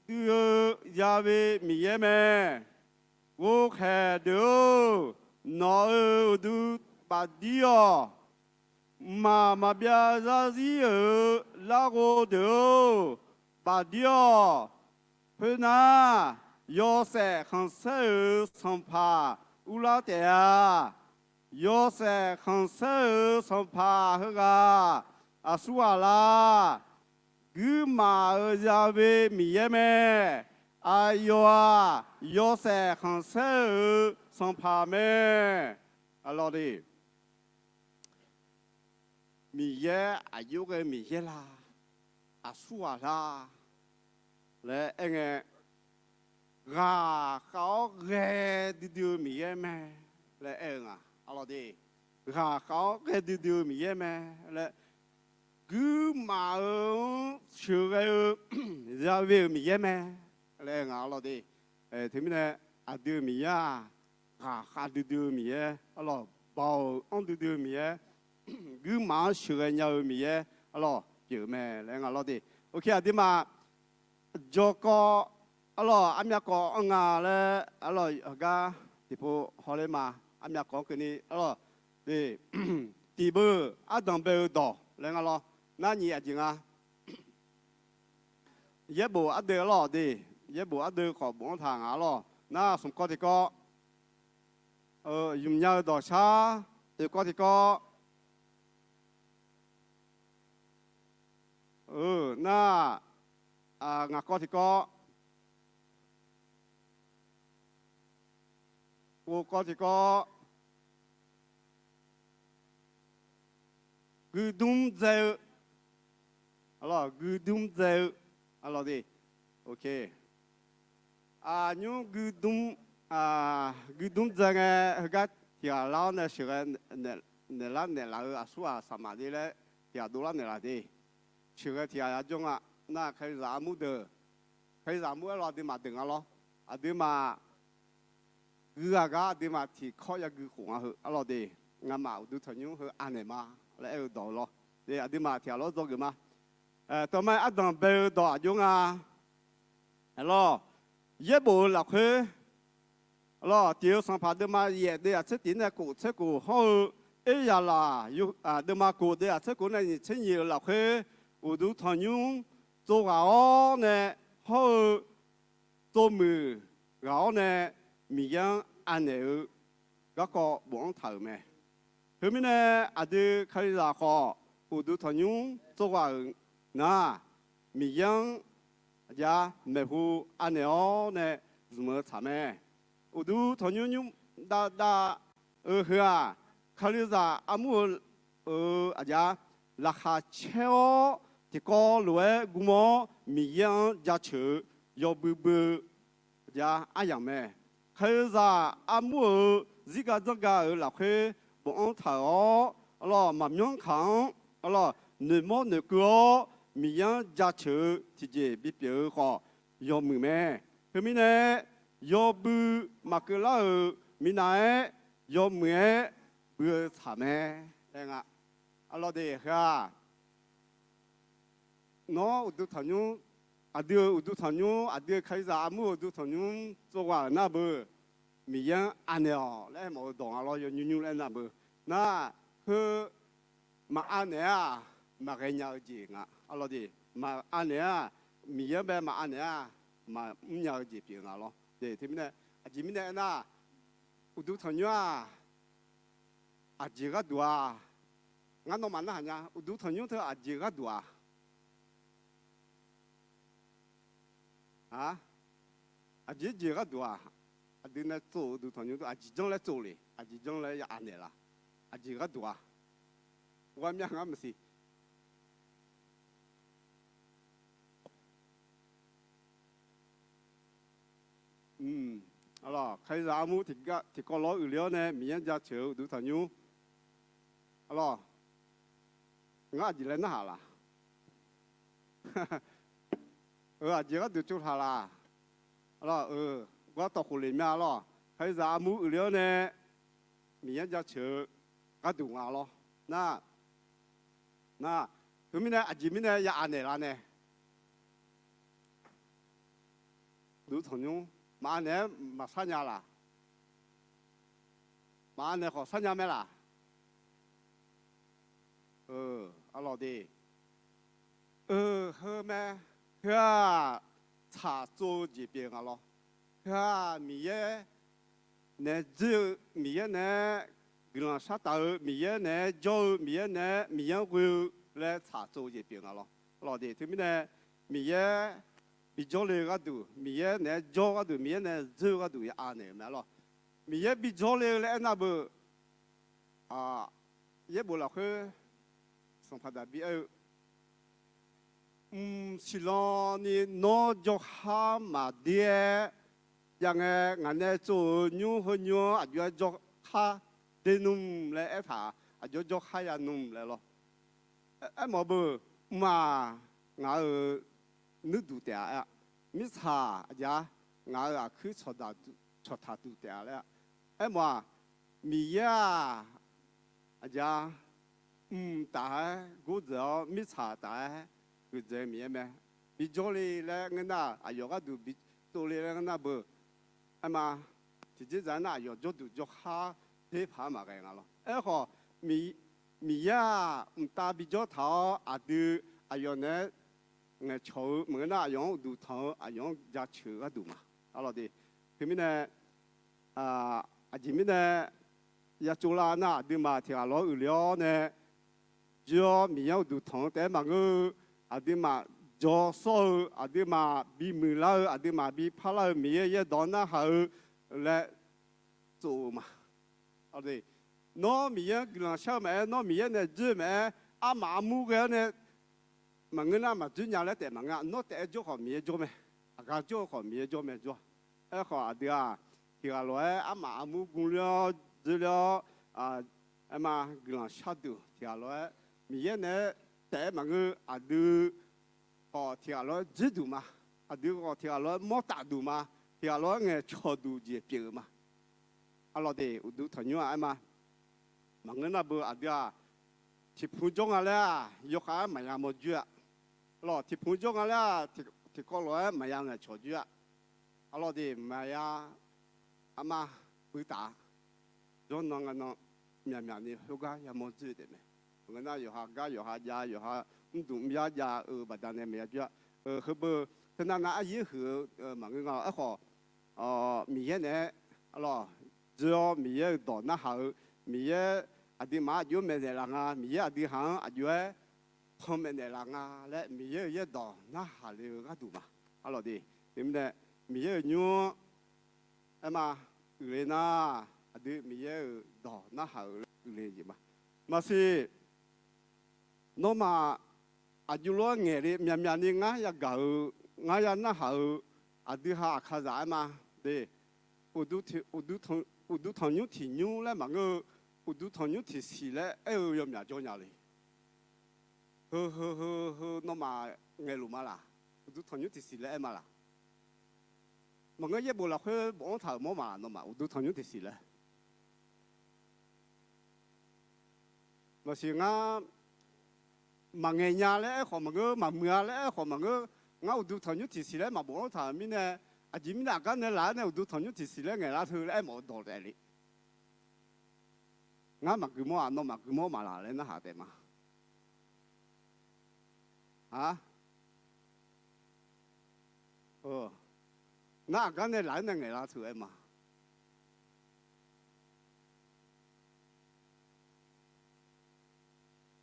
dui-eu Ya'we Miqyaer mae. Ghovkhaeq deuq-or, nawq-euq uqduq bafdir-awq. Mqmaq maqbyav zarzir-euq larghov deuq-or, bafdir-awq. Khoernar, yawshaef khanqsaer-euq sanqpaq urlar taef-a. Yawshaef khanqsaer-euq sanqpaq heughaq aqsur ghaq la. Guirmaf-euq Ya'we Miqyaer mae. Aqyawf-aq, yawshaef khanqsaer-euq sanqpaq mae. Arlawq de, Miqyaer aqjox ghae-eu Miqyaer la, aqsur ghaq la laer aer ngae, ghaqkhav-awr ghae duidui-eu Miqyaer mae laer aer-eu nga. Arlawq de, ghaqkhav-awr ghae duidui-eu Miqyaer mae laer, guirmaf-euq-anr sheuqghae-eu Ya'we-euq Miqyaer mae laer aer-eu nga. Arlawq de, teumirnae aqdui-euq Miqyaer-aq, ghaqkhav duidui-eu Miqyaer, arlawq, baoq-euq anr duidui-eu Miqyaer, guirmaf-anr sheuqghae nya-eu Miqyaer, arlawq, pyeuf-eu mae laer nga. Arlawq de, ok, aqduimaf jawrkawv, arlawq, armyav kawv-anr nga laer, arlawq, heugar tiqpov hawler ma. Armyav kawv-anr keuvni, arlawq, tiqbeuv ardanq bae-eu dawq laer nga lawr. Nar nyiq aqjeq nga. Yaerbof ardeuv arlawq de, yaerbof ardeuv khawf bof-anr taq nga arlawq. Nar smq kawv tiqkawv, ymqnya-eu dawqshar, oeq kawv tiqkawv, nar ngaq kawv tiqkawv, ghof kawv tiqkawv, guidmr dzae-eu, arlawq, guidmr dzae-eu, arlawq de, ok. Aqnymr guidmr, guidmr dzae ngae, heugar tiq ghaq lar-awr nae sheuqghae naeqlar naeqlaf-eu aqsur ghaq saqmaf de laer tiq ghaq dovlar naeqlaf de. Sheuqghae tiq ghaq yajawr nga. Nar kalizaq armur deuq, kalizaq armur aerlawq aqduimaf deuq nga lawr. Aqduimaf gui ghaq gar aqduimaf tiqkawv yagui khof nga heu arlawq de. Ngamaf uqduq tanqnymr heu anaeq ma laer aer-eu dawq-eu lawr. De, aqduimaf tiq ghaq lawr dzawgeuf ma. Tawmar ardanq bae-eu dawq aqjox nga. Arlawq, yaerbof-eu lafkhoer, arlawq, tiq-eu sanqpaq deuvma yaef deuv yaq tser tiq nae kof tser kof hawr-eu, Eryaqlaq deuvma kof deuv yaq tser kof nae nyiq tser nyiq-euq lafkhoer, uqduq tanqnymr tsov ghaq-awr nae hawr-eu, tsov muiq ghaq-awr nae Miqyaer-anr anaeq-eu garkawv bof-anr taq-euq mae. Teumirnae aqdui kalizaq khawf uqduq tanqnymr tsov ghaq-euq nar, Miqyaer-anr aqja maeqhu anaeq-awr nae zmq-eu tsaq mae. Uqduq tanqnymr nymr dav dav heu-aq, Kalizaq armur-eu, eu, aqjeq-a, laqkhaq caer-awr tiqkawv lof-aer gm-awr Miqyaer-anr jaceuq-eu yawbui bui-eu, aqjeq-a, aryamq mae. Kalizaq armur-euq zirga dzanrga-euq lafkhoer bofanr taq-euq-awr, arlawr, maqmyanr kaq-anr, arlawr, noeqmawr noeqkeuv-awr Miqyaer-anr jaceuq-eu tiqjeq bipyeuf-eu khawf yawmuiq mae. Teumirnae, yawbui maqkeuv lar-euq minav-aer, yawmuiq-aer bui-eu tsaq mae laer nga. Arlawr de, heu-aq, nawr uqduq tanqnymr, aqdui-euq uqduq tanqnymr, aqdui-euq Kalizaq armur-euq uqduq tanqnymr tsov ghaq-euq nar beu, Miqyaer-anr anaeq-awq laer aermawf-eu dawq nga lawr, yawnymr nymr laer nar beu. Nar, heu, maqanaeq-a, maqghae nya-eu jeq nga. Arlawr de, maqanaeq-a, Miqyaer-anr bae maqanaeq-a, maqmr nya-eu jeq pyeuf nga lawr. De, teumirnae, aqjeq mirnae aernar, uqduq tanqnymr-aq, aqjeq gharduq-aq, ngar nawmaf narhaq nya, uqduq tanqnymr teu aqjeq gharduq-aq, a, aqjeq jeq gharduq-aq, aqdui nae tsov-euq uqduq tanqnymr teu aqjeq janr laer tsov le, aqjeq janr laer ya anaeq laf, aqjeq gharduq-aq, ghawqmya ngar maqsiq. Arlawr, Kalizaq armur tiqkawv lof-aer uiqle-awr nae Miqyaer-anr jaceuq-eu uqduq tanqnymr, arlawr, ngar aqjeq laer narhaq laf? Eu, aqjeq gharduq tsovtaq laf? Arlawr, eu, gar tawq khof le mya lawr. Kalizaq armur uiqle-awr nae Miqyaer-anr jaceuq-eu gharduq nga lawr. Nar, nar, teumirnae aqjeq mirnae ya anaeq lar nae, uqduq tanqnymr maqanaeq-aer maqsar nya laf? Maqanaeq khawf sar nya mae laf? Eu, arlawr de, eu, heu mae. Heu-aq, tsaq tsov-eu jeq pyeuf nga lawr. Heu-aq, Miqyaer naeq-aer dzoer-eu, Miqyaer naeq-aer guiqlanq shar taf-eu, Miqyaer naeq-aer jawr-eu, Miqyaer naeq-aer, Miqyaer-anr ghoe-eu laer tsaq tsov-eu jeq pyeuf nga lawr. Arlawr de, teumirnae Miqyaer bijawr le-eu gharduq, Miqyaer naeq-aer jawr-eu gharduq, Miqyaer naeq-aer dzoer-eu gharduq ya anaeq-euq mae lawr. Miqyaer bijawr le-eu laer aernar beu, yaerbof lafkhoer Sanqpaq Daqbir aer-eu, mq, siqlan ni nawr jawrkhar maqder-aer jav ngae, ngaq nae tsov-euq nymr heu nymr-anr aqjox-aer jawrkhar der nmr laer aertaq, aqjox jawrkhar ya nmr laer lawr. Aermawf beu, mq-aq, ngaq-euq nuirduq taef-a aer-a. Mirtsaq aqjeq-a, ngaq-euq aqkuir cawqtaq duq taef-a laer-a. Aermawf-aq, Miqyaer-aq, aqjeq-a, mq taf-aer gordzaeq-awr mirtsaq taf-aer guiqdzaeq Miqyaer mae. Bijawr le laer ngeur nar, aqyawf gharduq bi tsov le laer ngeur nar beu. Aerma, tiqjeq dzaq nar aqyawf jawrduq jawrkhar der paq-aer maqghae nga lawr. Aerkhawf, Miqyaer-aq mqtav bijawr taq-awr aqdui aqyawf naeq-aer ngaeqcawq-eu maqngeur nar, aqyawf-anr uqduq tanq-eu, aqyawf-anr jaceuq-eu gharduq ma. Arlawr de, teumirnae, aqjeq mirnae ya tsovlar nar, aqduimaf tiq ghaq lof-aer uiqle-awr nae, jawr-awr Miqyaer-anr uqduq tanq-eu taef-aer maqngeur-eu, aqduimaf jawr sawr-eu, aqduimaf bimuiq lar-eu, aqduimaf bipar lar-eu, Miqyaer yaerdawq narhaq-eu laer tsov-eu ma. Nawr Miqyaer-anr guiqlanq shar-eu maqaer, nawr Miqyaer nae dzoer-eu maqaer, armaf armur ghae-awr nae maqngeur nar maqdzoer nya laer taef maqngeur-a. Nawr taef-aer jawr khawf Miqyaer jawr mae. Aqgaf jawr-eu khawf Miqyaer jawr mae jawr-a. Aerkhawf aqdui-aq, tiq ghaq lof-aer armaf armur gmler-awr dzoerler-awr, aerma guiqlanq sharduq tiq ghaq lof-aer Miqyaer naeq-aer taef-aer maqngeur. Aqdui khawf tiq ghaq lof-aer dzoerduq ma. Aqdui khawf tiq ghaq lof-aer mawr tafduq ma. Tiq ghaq lof-aer ngaeqcawq duq jeq pyeuf-eu ma. Arlawr de, uqduq tanqnymr-aq aerma, maqngeur nar beu aqdui-aq, tiqpmq jawr nga laer-aq yawkhav-aer maqya mawr joer-a. Arlawr, tiqpmq jawr nga laer-aq tiqkawv lof-aer maqya ngaeqcawq joer-a. Arlawr de, maqya, arma, buitaf-a. Jawrnan nganan myaqmyaq ni khoergar yamawr dzoer taef mae. Maqngeur nar yawqha gar yawqha jav, yawqha mrduq mryar jav-eu baqdanae maqya joer-a. Heubeu, teunav nav aryaer huiq-eu maqngeur nga. Aerkhawf, Miqyaer naeq-aer, arlawr, dzoer-awr Miqyaer-euq dawq narhaq-eu, Miqyaer aqduimaf-anr aqjox maeqnaeq laf nga, Miqyaer aqdui haq-anr aqjox-aer panmaeq naeqlaf nga laer Miqyaer-euq yaerdawq narhaq le-eu gharduq ma. Arlawr de, teumirnae Miqyaer-euq nymr-anr aerma, uiqle nar, Aqdui Miqyaer-euq dawq narhaq-euq laer uiqle jeq ma. Maqsiq, nawmaf aqjox lof-aer ngaeq le myaqmyaq ni ngar yagaq-eu, ngar ya narhaq-eu, aqdui ha Aqkaqzaq aer ma. De, uqduq tanqnymr tiq nymr laer maqngeur-eu, uqduq tanqnymr tiq siq laer aer-eu yawmyaq jawr nya le. Heu heu heu heu nawmaf ngaeqluf ma laq? Uqduq tanqnymr tiq siq laer aer ma laq? Maqngeur, yaerbof lafkhoer bofanr taq-euq mawr ma laq? Nawmaf uqduq tanqnymr tiq siq laer. Maqsiq ngar maqngaeq nya laer aerkhawf maqngeur, maqmuiq-a laer aerkhawf maqngeur, ngar uqduq tanqnymr tiq siq laer maqbofanr taq-euq mirnae, aqjeq mirnae aqgar nae laf-aer nae uqduq tanqnymr tiq siq laer ngaeqlar teu laer aermawf-eu dawq taef le. Ngar maqgui mawr-aq, nawmaf gui mawr ma laq laer narhaq taef ma. Aq, ngar aqgar nae laf-aer nae ngaeqlar teu aer ma.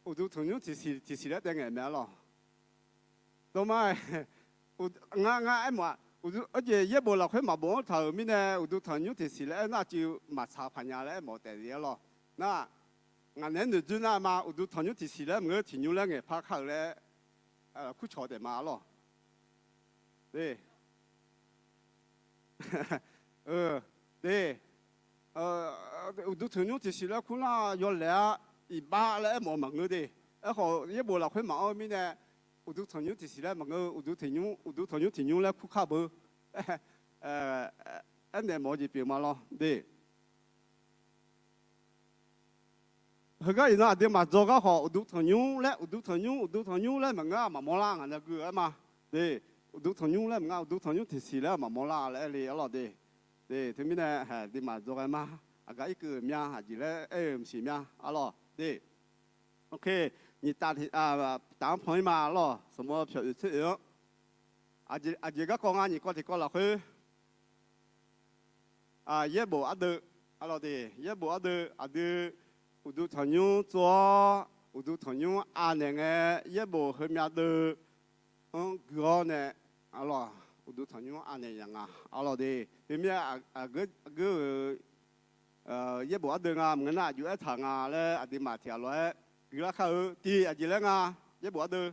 Uqduq tanqnymr tiq siq tiq siq laer taef ngaeq mae arlawq. Dawqma-aer, ngar ngar aermawf-aq, uqduq arjeq yaerbof lafkhoer maqbofanr taq-euq mirnae uqduq tanqnymr tiq siq laer aer nar cuiv maqtsaq paq nya laer aermawf taef le arlawq. Nar, ngaq naeq-aer noeqdzoer nar ma, uqduq tanqnymr tiq siq laer maqngeur, tiq nymr laer ngaeq par kar-euq laer kurcawq taef ma arlawq. De, de, uqduq tanqnymr tiq siq laer kur nar yawlaeq-a, iqbax laer aermawf-eu maqngeur de. Aerkhawf yaerbof lafkhoer maqanr-eu mirnae, uqduq tanqnymr tiq siq laer maqngeur, uqduq tanqnymr, uqduq tanqnymr tiq nymr laer kur kar beu. Aernaeq mawf-eu jeq pyeuf ma lawr de. Heugar iqnan aqdui maqdzaw gar khawf, uqduq tanqnymr laer, uqduq tanqnymr, uqduq tanqnymr laer maqngeur-a, maqmawr lar ngaq nae gui-eu aer ma. De, uqduq tanqnymr laer maqngeur, uqduq tanqnymr tiq siq laer maqmawr lar laer aer le arlawq de. De, teumirnae aqdui maqdzaw ghae ma. Aqgar irkeuv mya aqjeq laer aer-eu maqsiq mya arlawq de. Nyiq taf, taf-anr pan-ir ma arlawq, sanqbof pyawq oeq tser oeq-anr. Aqjeq garkawv nga nyiq kawv tiqkawv lafkhoer yaerbof ardeuv, arlawq de, yaerbof ardeuv aqdui uqduq tanqnymr tsov-awr, uqduq tanqnymr anaeq ngae, yaerbof heumyav deuv-anr gui-awr nae, arlawq, uqduq tanqnymr anaeq yaf nga, arlawq de. Teumirnae aqgeu-euq yaerbof ardeuv nga maqngeur nar aqjox aertaq nga laer aqduimaf tiq ghaq lof-aer guilar kar-eu tiq aqjeq laer nga, yaerbof ardeuv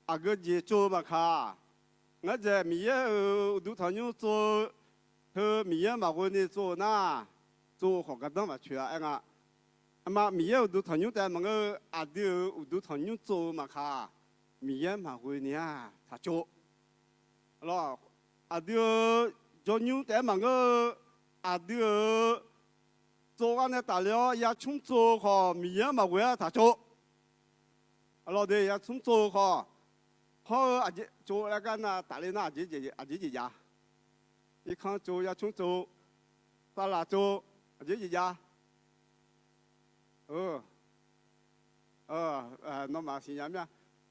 Aqgeu jeq tsov-eu maqkaq, ngar dzaeq Miqyaer-euq uqduq tanqnymr tsov-eu, heu Miqyaer maqghoe ni tsov-eu nar, tsov-eu khawf gardanr maqtsoeq-a aer nga. Aqma Miqyaer uqduq tanqnymr taef maqngeur-eu, aqdui-euq uqduq tanqnymr tsov-eu maqkaq, Miqyaer maqghoe ni-aq taqtsov. Aqdui-euq jawrnymr taef-aer maqngeur-eu, aqdui-euq tsov gar nae tafle-awr yacmr tsov-eu khawf Miqyaer maqghoe-a taqtsov. Arlawq de, yacmr tsov-eu khawf, hawr-eu aqjeq tsov laer gar nar tafle nar aqjeq jeq jav. Irkanr tsov, yacmr tsov, savlaq tsov, aqjeq jeq jav. Nawmaf siqnya mir-a.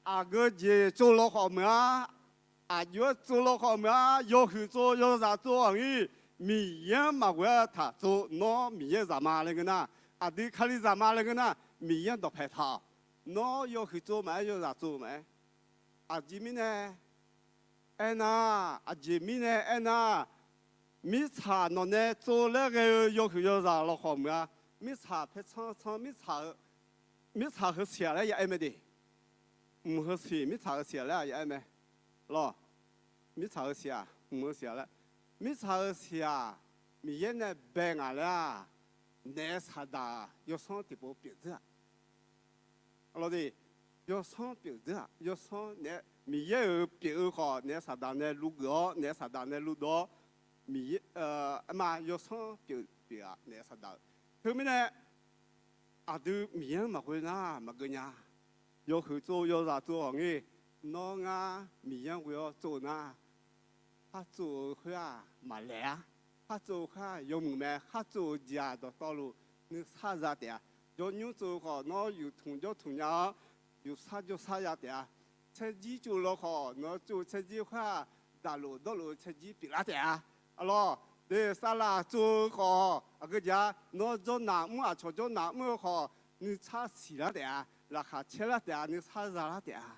Aqgeu jeq tsov law khawf meuq-a, aqjox-aer tsov law khawf meuq-a, yawhuiq tsov yawzaq tsov aqnyir, Miqyaer-anr maqghoe-a taqtsov. Nawr Miqyaer zaq ma laer ngeur nar, aqdui Kalizaq ma laer ngeur nar, Miqyaer-anr dawqpaeq taq-awq. Nawr yawhuiq tsov maqaer, yawzaq tsov maqaer. Aqjeq mirnae aernar, aqjeq mirnae aernar, mirtsaq nawq nae tsov laer ghae-eu yawhuiq yawzaq law khawf meuq-a. Mirtsaq paertsanr tsanr, mirtsaq heusiq-aq laer ya aer mae de. Mq heusiq, mirtsaq heusiq-aq laer ya aer mae. Lawr, mirtsaq heusiq-aq, mq heusiq-aq laer, mirtsaq heusiq-aq, Miqyaer nae bae ngaq laer-aq, naef saqdaq yawsanr tiqpov pyeuf dzeur-aq. Arlawq de, yawsanr pyeuf dzeur-aq, yawsanr nae, Miqyaer-euq pyeuf-eu khawf naef saqdaq nae luv geuf-awr, naef saqdaq nae luv dov-awr, Miqyaer, ma yawsanr pyeuf pyeuf-aq naef saqdaq-eu. Teumirnae aqdui Miqyaer-anr maqghoe nar maqgeu nya. Yawhuiq tsov yawzaq tsov ghawq ngir, nawr ngar Miqyaer-anr ghoe-awr tsov nar, khartsov-eu khoer-aq maqlaeq-ar. Khartsov-eu khoer-aq yawmuiq mae. Khartsov-eu jeq-aq dawqtawvluf nuisar za taef-a. Jawrnymr tsov-eu khawf nawr yuftmq jawrtmq nya-awr, yufsar jawrsar ya taef-a. Tsaerjir tsov law khawf nawr tsov-eu tsaerjir khoer-aq, daqlof dawrlof-eu tsaerjir pyeuflar taef-a. Arlawq de, savlaq tsov-eu khawf aqgeu jeq-a, nawr jawrnaq mr, aqcawq jawrnaq mr-eu khawf nuisar siqlar taef-a. Laqkhaq caerlar taef-a, nuisar zalar taef-a.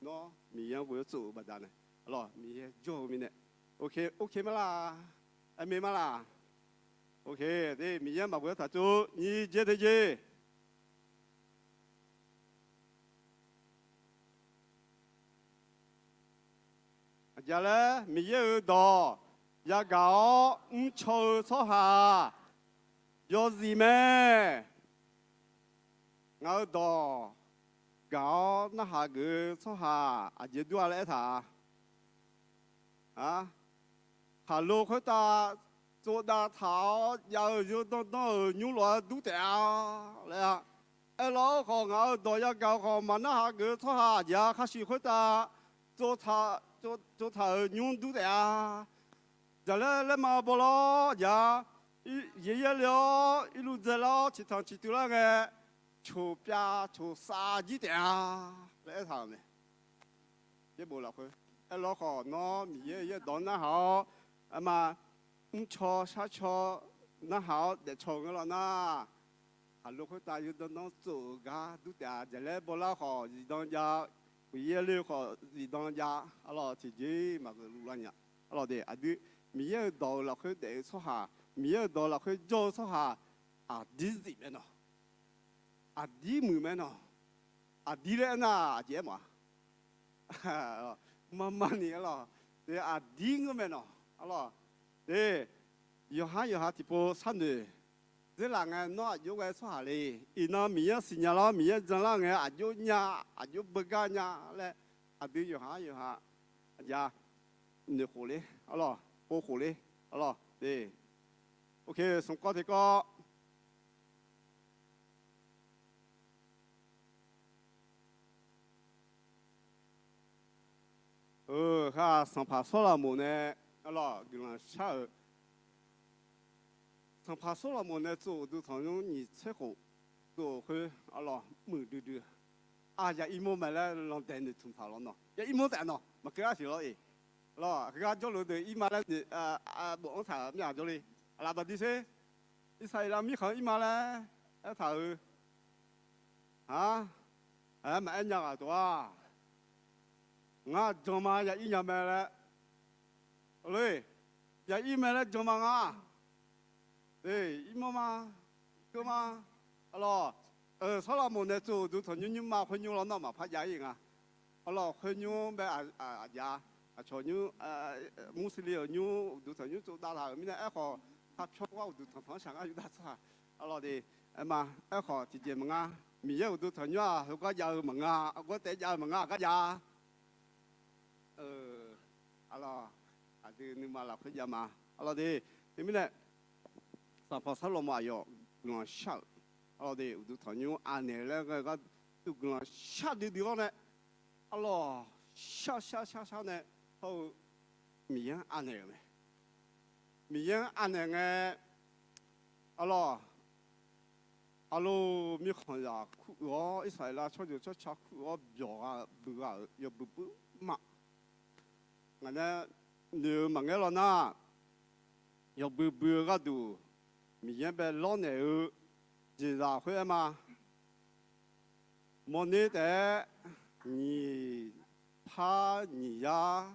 Nawr Miqyaer-anr ghoe-awr tsov-eu baqdanae Arlawq, Miqyaer jawr-eu mirnae. Ok, ok ma laq? Aqmeq ma laq? Ok, Miqyaer maqghoe taq tsov nyiq jeq teqjeq. Aqjeq laer Miqyaer-euq dawq yagaq-awr mrcaw-eu tsawrhaq yawzif mae. Ngaq-euq dawq gaq-awr narhaq geuf-eu tsawrhaq aqjeq dur-a laer aertaq-a. Khaqlo khoertav tsovdav taq-awr jav-eu yawdanr danr-euq nymr lof-aer dur taef-a laer-a. Aerlawr khawf, ngaq-euq dawq yagaq-eu khawf maqnarhaq geuf-eu tsawrhaq aqjeq-a. Khaqsiq khoertav tsovtaq-euq nymr dur taef-a. Jaqlaer laerma bawlar jaq-a. Yaeqyaer le-awr irluf dzaelar-awr ciqtanq ciqtuiv lar ngae, coqpyav coqsav jir taef-a laer aertaq-euq mae. Yaerbof lafkhoer aerlawr khawf, nawr Miqyaer-euq yaerdawq narhaq-awr, arma mrcaw sharcaw narhaq-awr daefcaw-eu ngeur lawr nar, khaqlo khoertav yawdanr danr tsov-euq gar dur taef-a. Jaqlaer bawlar khawf zifdan jav, uqyaer le khawf zifdan jav. Arlawq, tiqjeq maqgeuv luf lar nya. Arlawq de, aqdui Miqyaer-euq dawq-euq lafkhoer daef-eu tsawrhaq, Miqyaer-euq dawq lafkhoer jawr-eu tsawrhaq, aqdir zif mae nawq. Aqdir muiq mae nawq. Aqdir laer aernar aqjeq aer mawf-a. Marmarni arlawq, aqdir ngeur mae nawq. Arlawq, yawqhar yawqha tiqpov sharnoeq dzeurlaf ngae, nawr aqjox ghae tsawrhaq le. Iqnan Miqyaer siqnya lar, Miqyaer janlar ngae aqjox nya, aqjox beugar nya laer, aqdui yawqhar yawqha aqja noeqkhof ler, arlawq, povkhof ler, arlawq. Ok, smq kawv tiqkawv. Heu-aq, sanqpaq Sawrlaqmoq nae, arlawq, guiqlanq shar-euq. Sanqpaq Sawrlaqmoq nae tsov uqduq tanqnymr nyiq tser khof tsov-euq khoer, arlawq, muiqdui dui-eu. Aq, ya ir mawr mae laer landaeq noeqtmq taq lawr nawq. Ya ir mawr taef nawq, maqkeuv-a siq lawr-iq. Arlawq, heugar jawrluf deuq ir ma laer noeq, bofanr taq-euq mir-aq jawrle. Aqlaf baqdi sher. Irsaqleqlav mirkhanq-anr ir ma laer aertaq-euq. Aq, aer maqaer nya ghaq dawq-aq, ngar jan ma ya ir nya mae laer. Aqloe, ya ir mae laer jan ma ngar. Ir mawr ma, keuv ma. Arlawq, Sawrlaqmoq nae tsov uqduq tanqnymr nymrma khoer nymr lawr nawr maqpar jav ir nga. Arlawq, khoer nymr bae aqjav, aqcawq nymr, Mursili-euq nymr uqduq tanqnymr tsov dav taq-euq mirnae aerkhawf, kharpyawr gar uqduq tanqtanq-anr shaq ngar yurdav tsawrhaq. Arlawq de, aer ma, aerkhawf tiqjeq maqnga. Miqyaer uqduq tanqnymr-aq heugar jav-eu maqnga, aqgawr taef jav-eu maqnga, aqgar jav. Arlawq, aqdui nuima lafkhoer jav ma. Arlawq de, teumirnae, sanqpaq Sawrlaqmoq aqyawf guiqlanq shar-euq. Arlawq de, uqduq tanqnymr anaeq-eu laer ghae gar, uqduq guiqlanq shar duidui-awr nae, arlawq, shar shar shar shar nae, hawr-eu Miqyaer-anr anaeq-euq mae. Miqyaer-anr anaeq ngae, arlawq, arlawq, mirkhanqzaq kur-eu-awr, Irsaqleqlav tsawrjeuq tsawrca kur-eu-awr, byawq gha-eu buiq gha-euq yawbui buiq ma. Ngaq nae noeq-eu maqngeur lawr nar, yawbui buiq-eu gharduq Miqyaer bae lawrnaeq-eu jeqzaq khoer aer ma. Mawrner taef-aer nyiq par nyiq yar,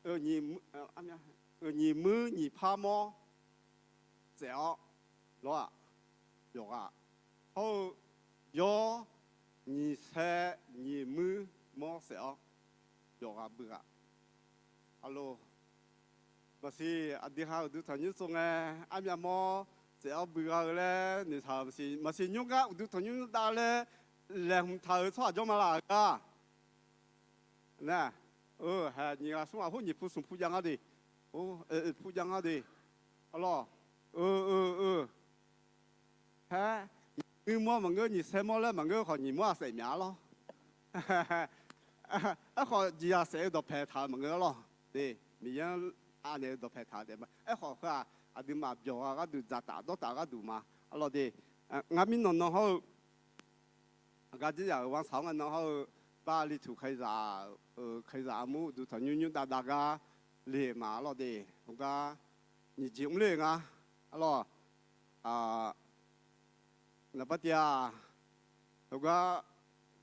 nyiq muir nyiq par mawr saef-awr lawr-aq, yawqghaq hawr-eu yawr nyiq sae nyiq muir mawr saef-awr yawqghaq bui ghaq. Aqloq, maqsiq aqdui ha uqduq tanqnymr tsov ngae, armyav mawr saef-awr bui gha-eu laer noeqtaq-euq maqsiq. Maqsiq nymr gar uqduq tanqnymr dav laer laeqhmq taq-euq tsawrhaq jawr ma laq-euq gar. Nar, haeq nyiq ghaq smr ghaq hawr nyiq pu smq pu jav ngar de. Pu jav ngar de. Arlawq, eu eu eu. Haer, nyiq muir mawr maqngeur, nyiq saer mawr laer maqngeur khawf, nyiq mawr-aq saef myaq-a lawr. Aerkhawf jeqzaq saef-eu dawqpaeq taq-eu maqngeur lawr. De, Miqyaer-anr anaeq-eu dawqpaeq taq-eu taef ma. Aerkhawf heu-aq, aqduimaf byawq gha gharduq dzaqtaf dawrtaf gharduq ma. Arlawq de, ngar mirnan nan hawr-eu Aqgar dzerdzaq-euq ghanrsanq-anr ngae nan hawr-eu, Bali tuq kalizaq-euq kalizaq armur uqduq tanqnymr nymr dav dav gar le-euq ma. Arlawq de, heugar nyiq jeq mr ler-euq nga. Arlawq, naqbar tiv-aq, heugar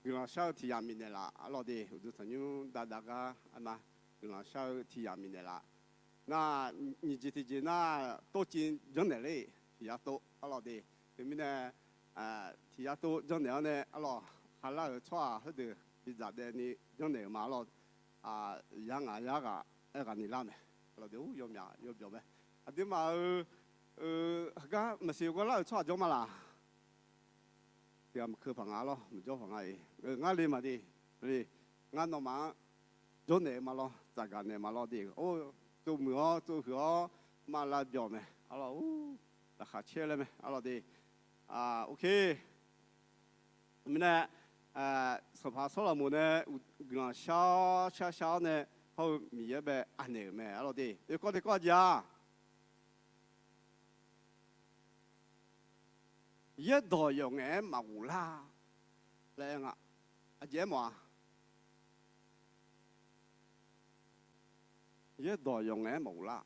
guiqlanq shar-eu tiq yamq bifnaeq laf. Arlawq de, uqduq tanqnymr dav dav gar aer ma. guiqlanq shar-eu tiq yamq miqnaeq laf. Nar, nyiq jeq tiqjeq nar, tov civ janrnaeq ler-eq, tiq yar tov arlawr de. Teumirnae, tiq yar tov janrnaeq-awr nae arlawr, khalar-euq tsawrhaq heudeuq bidzaq daef ni janrnaeq-euq ma arlawr. Yar ngaq yar ghaq aerghaq ni lar mae. Arlawr de, yawmyaq yawbyawq mae. Aqduimaf-euq heugar maqsiq gawrlar-euq tsawrhaq jawr ma laq? Tiq ghaq maqkeuv paq nga arlawr, maqjawr paq nga-iq. Ngar le maqde. Ngar nawmaf-anr jawrnaeq-eu ma lawr, tsafgaq naeq ma lawr de. Or, tsov muiq-awr tsov huiq-awr ma lav byawq mae arlawr. Laqkhaq caer laer mae arlawr de. Ok. Mirnae, Sanqpaq Sawrlaqmoq nae guiqlanq shar-awr shar shar-awr nae hawr-eu Miqyaer bae anaeq-euq mae arlawr de. Oekawv tiqkawv jeq-aq, yaerdawq yawf ngaef-aer maqghof lar laer aer nga. Aqjeq aermawf-a? Yaerdawq yawf ngaef-aer maqghof lar.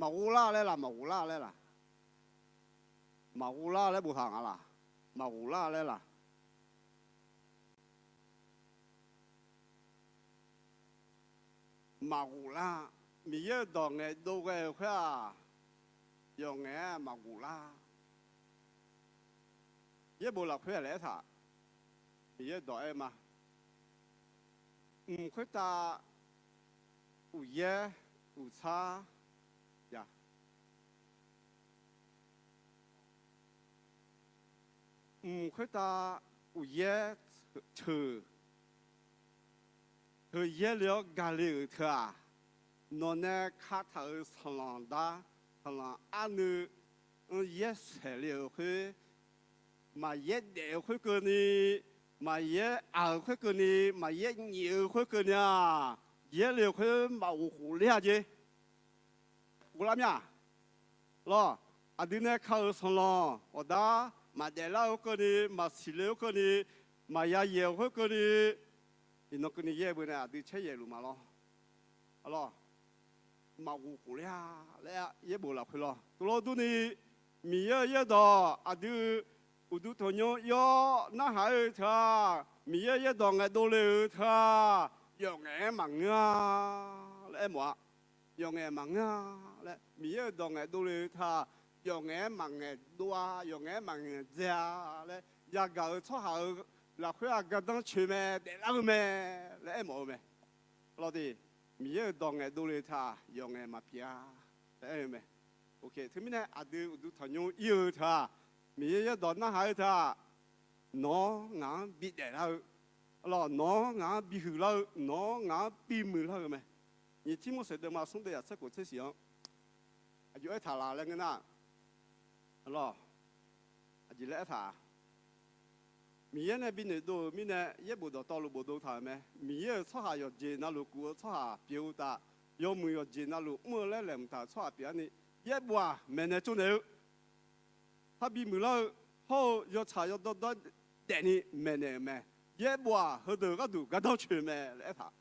Maqghof lar laer laq, maqghof lar laer laq? Maqghof lar laer boftaq nga laq? Maqghof lar laer laq? Maqghof lar. Miqyaer-euq dawq ngaeqdov ghae-euq khoer-aq, yawf ngaef-aer maqghof lar. Yaerbof lafkhoer-aq laer aertaq, Miqyaer-euq dawq aer ma. Mq khoertav uqyaer uqtsar ya. Mq khoertav uqyaer ceuq, teuyaer le-awr gale-euq teu-aq, nawqnae kataq-euq sanqlanq dar, sanqlanq arnuiv-anr yaer saeq le-euq khoer, maqyaer daef-eu khoerkeuvni, maqyaer aq-euq khoerkeuvni, maqyaer nyif-eu khoerkeuvni-aq, yaer le-euq khoer maqghof khof ler-a jeq. Ghovlar mya lawr. Aqdui nae ka-euq sanqlanq awqdar maqdaef lar-eu khoerkeuvni, maqsiq le-eu khoerkeuvni, maqya yaeq-eu khoerkeuvni, iqnan keuvni yaer beu nae aqdui caer yaeqluf ma lawr. Arlawr, maqghof khof ler-a laer yaerbof lafkhoer lawr. Tuvlawr durni, Miqyaer-euq yaerdawq aqdui uqduq tanqnymr ir-awr narhaq-aer-eu teu-aq, Miqyaer-euq yaerdawq ngaeqdov le-euq teu-aq, yawf ngaef-aer maqngeur-a laer aermawf-a. Yawf ngaef maqngeur-a laer, Miqyaer-euq dawq ngaeqdov le-eu teu-aq, yawf ngaef-aer maqngaeq dov-a, yawf ngaef-aer maqngaeq dzae-a laer, yagaq-euq tsawrhaq-euq lafkhoer-aq gardanr coeq mae, daeflar-eu mae laer aermawf-eu mae. Arlawr de, Miqyaer-euq dawq ngaeqdov le-eu teu-aq, yawf ngaef maqpyeuf-a laer aer-eu mae. Teumirnae aqdui uqduq tanqnymr ir-eu teu-aq, Miqyaer yaerdawq narhaq-eu teu-aq, nawq-anr ngaq-anr bidaef lar-eu, arlawr, nawq-anr ngaq-anr bihuiq lar-eu, nawq-anr ngaq-anr bimuiq lar-eu mae. Nyiq Tirmorseq deuvma smr deuv yaq tser khof tser siq-anr aqjox aertaq laf laer ngeur nar, arlawr, aqjeq laer aertaq-a. Miqyaer nae binoeq dov-euq mirnae yaerbof dawqtawvluf bofdov taq-euq mae. Miqyaer-euq tsawrhaq yawqjeq navluf kuf-eu tsawrhaq pyeuf-eu uqtaf, yawmuiq yawqjeq navluf mr-eu laer laeqhmq taq-euq tsawrhaq pyeuf-anr ni, yaerbof-aq maeqnaeq tsovnaeq-eu, parbi muiqlar-eu, hawr-eu yawtsaq yawdawr dawr daefni maeqnaeq-euq mae. Yaerbof-aq heudeuq gharduq gardanr coeq mae laer aertaq.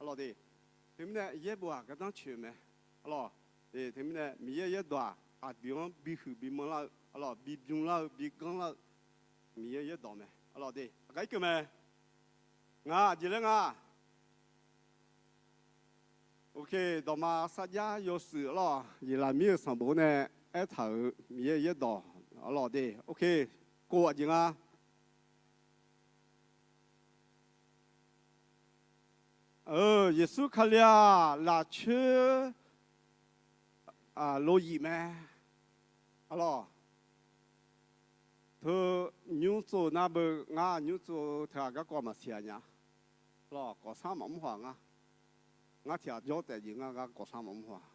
Arlawr de, teumirnae yaerbof-aq gardanr coeq mae. Arlawr, teumirnae Miqyaer yaerdawq-aq aqdui-anr bihuiq bimanr lar-eu, arlawr, bibymr lar-eu, biganr lar-eu, Miqyaer yaerdawq mae. Arlawr de, aqgar irkeuv mae. Ngar aqjeq laer nga. Ok, dawqma sarjax yawshuif arlawr, Yeqlaqmir-euq sanqbof nae aertaq-euq Miqyaer yaerdawq arlawr de. Ok, kov aqjeq nga. Yeqsur Kali-aq lafcoer loyif mae. Arlawr, teu nymr tsov nar beu, ngar nymr tsov teu-aq garkawv maqsiq-a nya. Arlawr, kawqsar maqmr haw-aq ngar. Ngar tiq ghaq jawr taef jeq ngar gar kawqsar maqmr haw-aq.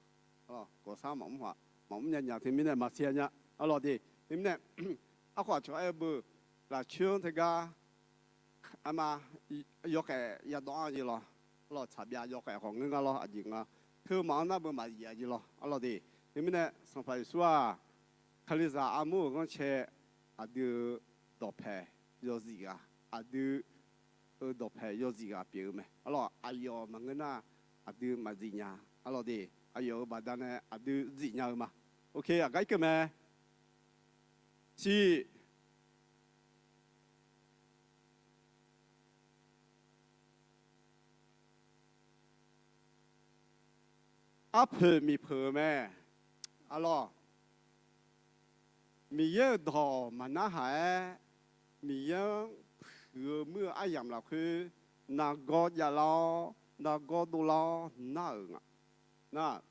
Arlawr, kawqsar maqmr haw-aq, maqmr nya nya teumirnae maqsiq-a nya. Arlawr de, teumirnae, arkhof aqcawq aer-eu beu, lafcoer-anr teugar arma yawkhaeq yadawv-anr jeq lawr. Arlawr, tsaqbyav yawkhaeq khawf ngeur ngar lawr, aqjeq nga. Teumaf-anr nar beu maqzif-a jeq lawr. Arlawr de, teumirnae Sanqpaq Yeqsur-aq, Kalizaq armur-euq ghanrcae, aqdui-euq dawqpae yawzif ghaq, aqdui-euq dawqpae yawzif ghaq pyeuf-eu mae. Arlawr, aqyawf maqngeur nar, aqdui maqzif nya. Arlawr de, aqyawf-euq baqdanae aqdui zif nya-eu ma. Ok, aqgar irkeuv mae. Siq. Arpoeq miqpeuq-eu mae. Arlawr, Miqyaer-euq dawq maqnarhaq-aer, Miqyaer-anr puiq-eu muir-eu aryamq lafkhoer, nargawr javlar-awr, nargawr dovlar-awr nar-euq nga. Nar,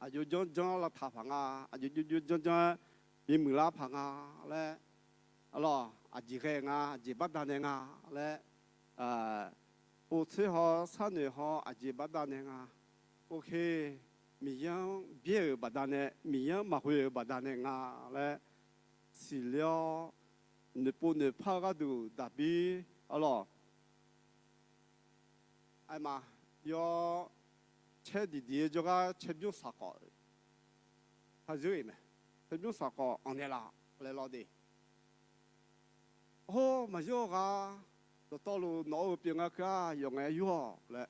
aqjox janrjanr lavtaq paq nga, aqjox janrjanr-aer bimuiq lar paq nga laer, arlawr, aqjeq ghae nga, aqjeq baqdanae nga laer, povtser haw, sharnoeq haw, aqjeq baqdanae nga. Oke, Miqyaer-anr byaer-euq baqdanae, Miqyaer-anr maqghoe-euq baqdanae nga laer siqler-awr, noeqpov noeqpar-eu gharduq daqbir, arlawr, aerma, yawr, caer diqdiq-eu jawrgar caerbymr saqkhawf, tazeur-iq mae. Caerbymr saqkhawf anqnaeq laf laer lawr de. Hawr, maqzeur-eu ghaq, dawqtawvluf nawq-euq pyeuf nga keuv-aq, yawf ngaef-aer yur-awq laer,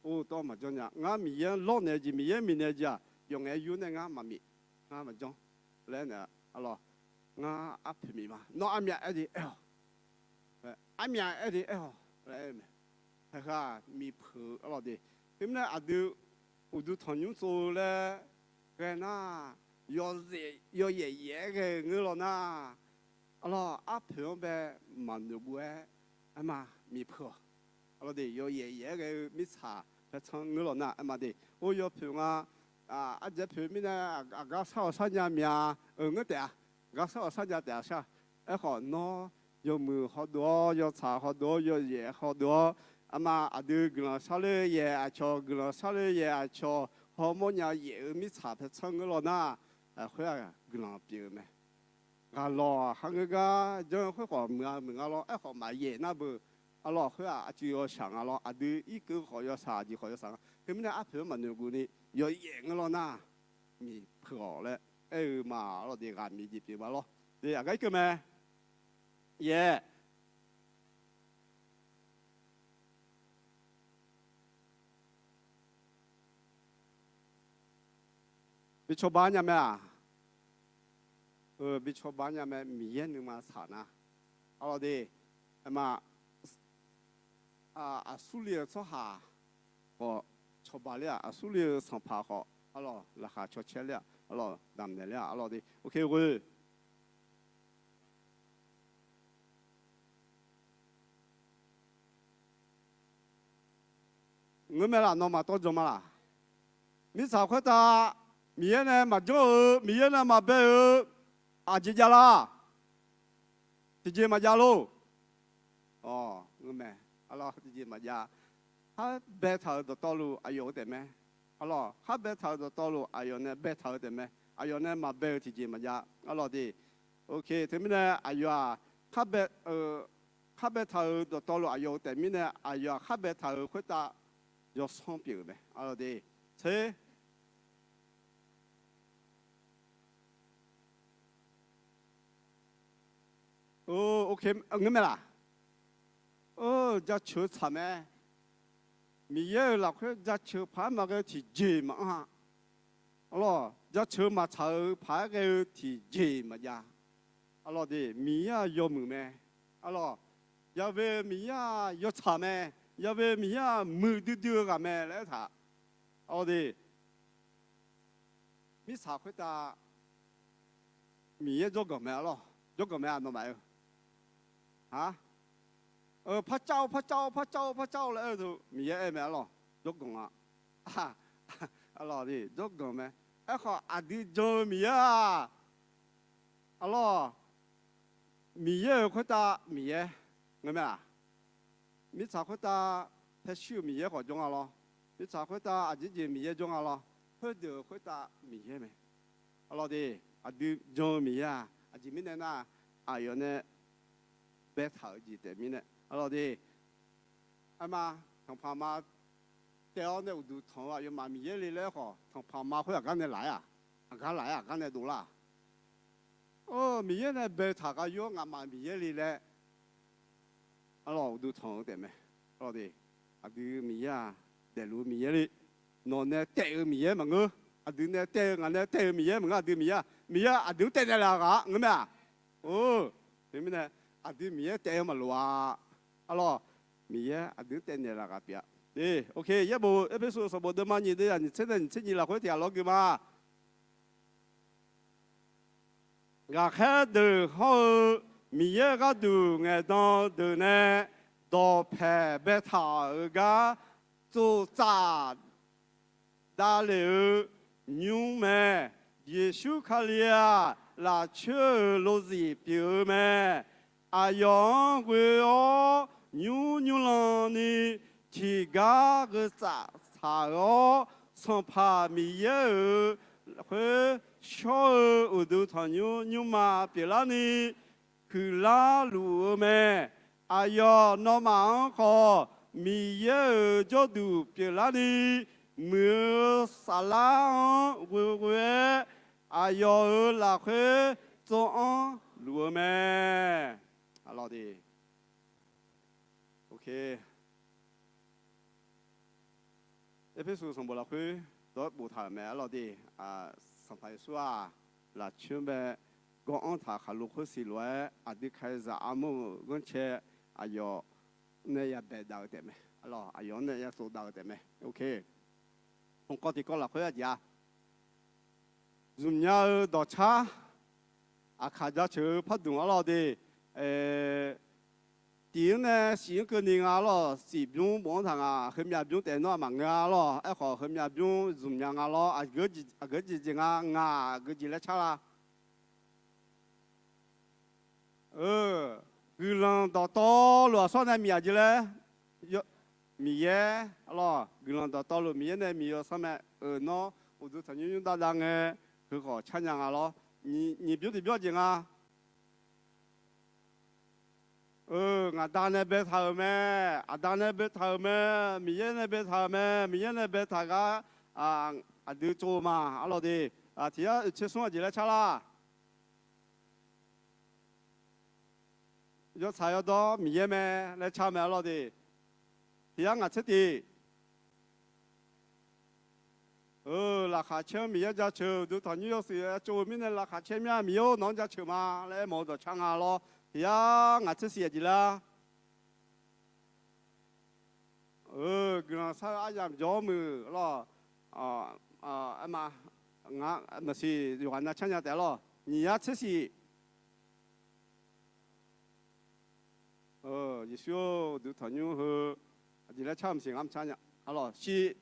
or, tawv maqjanr nya. Ngar Miqyaer-anr lawrnaeq-eu jeq, Miqyaer miqnaeq-eu jeq-aq, yawf ngaef-aer yur nae ngar maqmiq, ngar maqjanr laer nae, arlawr, ngar arpoeq miq ma. Nawr armyav aer de aer-awq. Armyav aer de aer-awq laer aer-eu mae. Haeqheu-aq miqpeuq-eu arlawr de. Teumirnae aqdui uqduq tanqnymr tsov-eu laer ghae nar, yawyaef yaef-aer ghae-eu ngeur law nar, arlawr, arpoeq-anr bae maqnoeq guv-aer, aerma, miqpeuq-awq. Arlawr de, yawyaef yaef-aer ghae-eu mirtsaq paertsanr ngeur law nar, aerma de, or, yawpoeq nga, ardzaeq poeq mirnae, aqgar sar-awq sar nya mya, euq ngeur taef-a, aqgar sar-awq sar nya taef-a shar. Aerkhawf nawr, yawmuiq hawdov-awr, yawtsaq hawdov-awr, yawyaef hawdov-awr, arma, aqdui guiqlanq sharler yaef aqcawq, guiqlanq sharler yaef aqcawq, hawmawr nya yaef-eu mirtsaq paertsanr ngeur law nar, khoer-aq guiqlanq pyeuf-eu mae. Ghaqlawq khar ngeur gar janr-eu khoerkhawf muiq-a muiq nga lawr. Aerkhawf maqyaef nar beu, arlawr, khoer-aq aqcuiv yawshaq nga lawr. Aqdui irkeuv khawf yawshaq, aqjeq khawf yawshaq nga. Teumirnae arpoeq-anr maqnoeq guvni yawyaef ngeur law nar, miqpeuq-awq laer aer-eu ma. Arlawr de, ghaq miq jeq pyeuf ma lawr. De, aqgar irkeuv mae. Yaef. Bi cawba nya mae-aq? Bi cawba nya mae, Miqyaer nuima saq nar. Arlawr de, aerma, aqsurle-eu tsawrhaq khawf cawba ler-aq, aqsurle-eu sanqpaq khawf arlawr laqkhaq cawcaer ler-aq, arlawr damqnaeq ler-aq, arlawr de. Oke, ghoe. Ngeur mae laf, nawmaf tawv jan ma laf? Mirtsaq khoertav Miqyaer nae maqjanr-eu, Miqyaer nae maqbae-eu aqjeq jav lar? Tiqjeq maqjav lor. Awq, ngeur mae. Arlawr, tiqjeq maqjav. Khar baetaq-euq dawqtawvluf aqyawf-eu taef mae. Arlawr, khar baetaq-euq dawqtawvluf aqyawf nae baetaq-eu taef mae. Aqyawf nae maqbae-eu tiqjeq maqjav. Arlawr de. Oke, teumirnae aqyawf-aq, khar bae, khar baetaq-euq dawqtawvluf aqyawf-eu taef mirnae, aqyawf-aq khar baetaq-euq khoertav yawsanr pyeuf-euq mae. Arlawr de. Tser. Oke, ngeur mae laf? Jaceuq-eu tsaq mae. Miqyaer-euq lafkhoer jaceuq paq-aer maqghae-eu tiqjeq maqanr-a. Arlawr, jaceuq-eu maqtsaq-eu paq-aer ghae-eu tiqjeq maqjav. Arlawr de, Miqyaer-aq yawmuiq mae. Arlawr, yaghoe-eu Miqyaer-aq yawtsaq mae. Yaghoe-eu Miqyaer-aq muiqdui dui-eu ghaq mae laer aertaq. Arlawr de, mirtsaq khoertav Miqyaer jawrganq mae. Arlawr, jawrganq mae-a, nawmaf-eu? A, par cav-awr, par cav-awr, par cav-awr, par cav-awr laer aer-eu deuq Miqyaer aer mae. Arlawr, jawrganq-a. Arlawr, jawrganq mae. Aerkhawf aqdui jan-eu Miqyaer-aq, arlawr, Miqyaer-euq khoertav Miqyaer ngeur mae-aq? Mirtsaq khoertav paershir-euq Miqyaer khawf jawr nga lawr. Mirtsaq khoertav aqjeq jeq Miqyaer jawr nga lawr. Khoerdeuq-euq khoertav Miqyaer mae. Arlawr de, aqdui jan-eu Miqyaer-aq, aqjeq mirnae nar, aqyawf nae baetaq-euq jeq taef mirnae. Arlawr de, aerma, tanqpaq ma taev-awr nae uqduq tanq-eu aqyawfmaf Miqyaer le laer khawf, tanqpaq ma khoer aqgar nae laf-aer-aq, aqgar laf-aer aqgar nae dovlar-aq. Or, Miqyaer nae baetaq ghaq yur-awr nga'maf Miqyaer le laer, arlawr, uqduq tanq-eu taef mae. Arlawr de, aqdui Miqyaer-aq, daefluf-eu Miqyaer le. Nawq nae taev-eu Miqyaer maqngeur. Aqdui nae taev-eu, ngaq nae taev-eu Miqyaer maqngeur. Aqdui Miqyaer-aq, Miqyaer aqdui-anr taev naeq laf-eu ghaq ngeur mae-aq? Or, teumirnae aqdui Miqyaer taev-eu maqloq-a. Arlawr, Miqyaer aqdui-anr taev naeq laf ghaq pyeuf-a. E, ok, yaerbof Erpersu sanqbof deuvma nyiq deuv yaq nyiq tser nae nyiq tser nyiq lafkhoer tiq ghaq lawr gui ma. Ghaqkhaer deuq hawr-eu Miqyaer gharduq ngaeqdan deuq nae dawqpaeq baetaq-euq gar tsoftsaf davlef-eu nymr mae. Yeqsur Kali-aq, lafcoer-euq lozif pyeuf-eu mae. Aqyawf-anr ghoe-awr nymr nymrlan ni tiqgar gheusaf tsaq-awr, Sanqpaq Miqyaer-euq khoer shawr-eu uqduq tanqnymr nymrma pyeuflarni huiqlar luf-eu mae. Aqyawf nawmaf-anr khawf Miqyaer-euq jawrduq pyeuflarni, muiq-eu saflar-anr ghoeghoe-aer, aqyawf-euq lafkhoer tsov-anr luf-eu mae. Arlawq de. Ok. Erpersu sanqbof lafkhoer dawr boftaq-euq mae arlawq de. Sanqpaq Yeqsur-aq, lafcoer bae gawr-anr taq khaqlo khoersiq lof-aer aqdui kalizaq armawr-euq ghanrcae aqyawf nae yabaeq dav-eu taef mae. Arlawq, aqyawf-anr nae yatsov dav-eu taef mae. Ok. Hmqkawv tiqkawv lafkhoer aqjeq-a, zmqnya-eu dawqcar aqkaq jaceuq-eu pardmq arlawq de. Tiq-anr nae shif-anr keuvni nga arlawq, shif bymr bof-anr taq nga, heumyav bymr taef nawr-aq maqngeur-a arlawq. Aerkhawf heumyav bymr zmqnya nga lawr, aqgeu jeq jeq nga, ngaq geujeq laer car la. Guiqlanq dawqtawvluf aqsur nae miq aqjeq laer, Miqyaer arlawq, guiqlanq dawqtawvluf Miqyaer nae miq-eu sanr mae. Euq nawr uqduq tanqnymr nymr dav dav ngae, heukhawf car nya nga lawr. Nyiq bymr tiq bymr jeq nga. Ngaq Da nae baetaq-euq mae, Aqda nae baetaq-euq mae, Miqyaer nae baetaq-euq mae, Miqyaer nae baetaq gar aqdui tsov-eu ma arlawq de. Tiq yar oeq tser smr aqjeq laer car la. Yawtsaq yawdawr Miqyaer mae laer car mae arlawq de. Tiq yar ngaq tser tiq. Laqkhaq caer-anr Miqyaer jaceuq, uqduq tanqnymr yawshuif tsov-eu mirnae laqkhaq caer mir-a, Miqyaer-or nawq-anr jaceuq ma laer aermawf-eu dawqcar nga lawr. Tiq yar ngaq tser siq aqjeq laer Guiqlanq shar-eu aryamq jawr-awr muiq lawr. Aerma, ngar maqsiq yawqghaq nav car nya taef lawr. Nyiq yar tser siq. Yeqsur-or, uqduq tanqnymr heu aqjeq laer car maqsiq ngar maqcar nya. Arlawq shiq.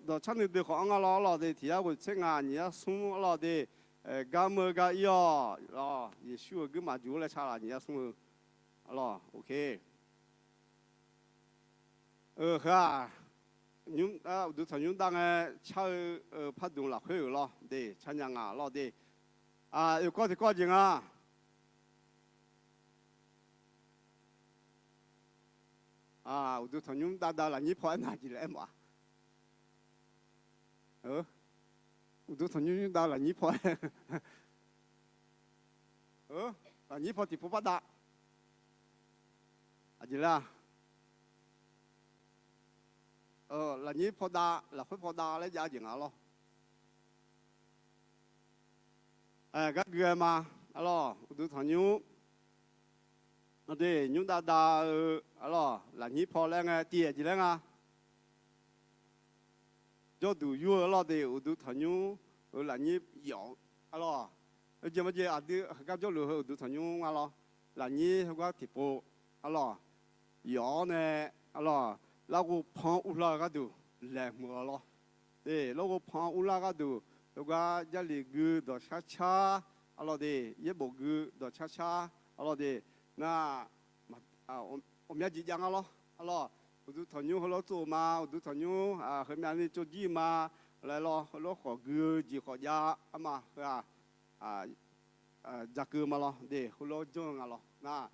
Dawqcar nuidui khawf-anr nga lawr arlawq de. Tiq yar ghoeq tser ngaq, nyiq yar smr arlawq de. Gar mr-eu gar ir-awq lawr. Yeqsur-euq guirmaf juq-awr laer car laf nyiq yar smr-eu. Arlawq ok. Heu-aq, uqduq tanqnymr dav ngae car-eu pardmq lafkhoer-euq lawr de, car nya nga lawr de. Oeq kawv tiq kawv jeq nga. Uqduq tanqnymr dav dav lafnyir paw aernar jeq laer aermawf-a. Uqduq tanqnymr nymr dav lafnyir paw-aer, lafnyir paw tiqpov par dav. Aqjeq laer-a, lafnyir paw dav, lafkhoer paw dav laer jav-eu jeq nga lawr. Gar gui-aer ma, arlawq, uqduq tanqnymr, aqdui nymr dav dav-eu, arlawq, lafnyir paw laer ngae tiq aqjeq laer nga. Jawrduq yur-eu arlawq de, uqduq tanqnymr-euq lafnyir yawf-eu, arlawq, jeq majeq aqdui heugar jawrluf heu uqduq tanqnymr nga lawr. Lafnyir heugar tiqpov, arlawq, yawf-awr nae, arlawq, larghov pan-anr urlar-eu gharduq laeqhmq-eu lawr. Larghov pan-anr urlar gharduq, heugar Jarlif gui dawqcar car, arlawq de, yaerbof gui dawqcar car, arlawq de, nar, ghawqmya jeq jav nga lawr, arlawq, uqduq tanqnymr heulof-aer tsov-eu ma, uqduq tanqnymr heumyav ni tsovjir-eu ma laer lawr, heulof-aer khawf gui-eu jeq khawf jav-a ma, heu-aq, jakeuv ma lawr de, heulof-aer janr-eu nga lawr nar,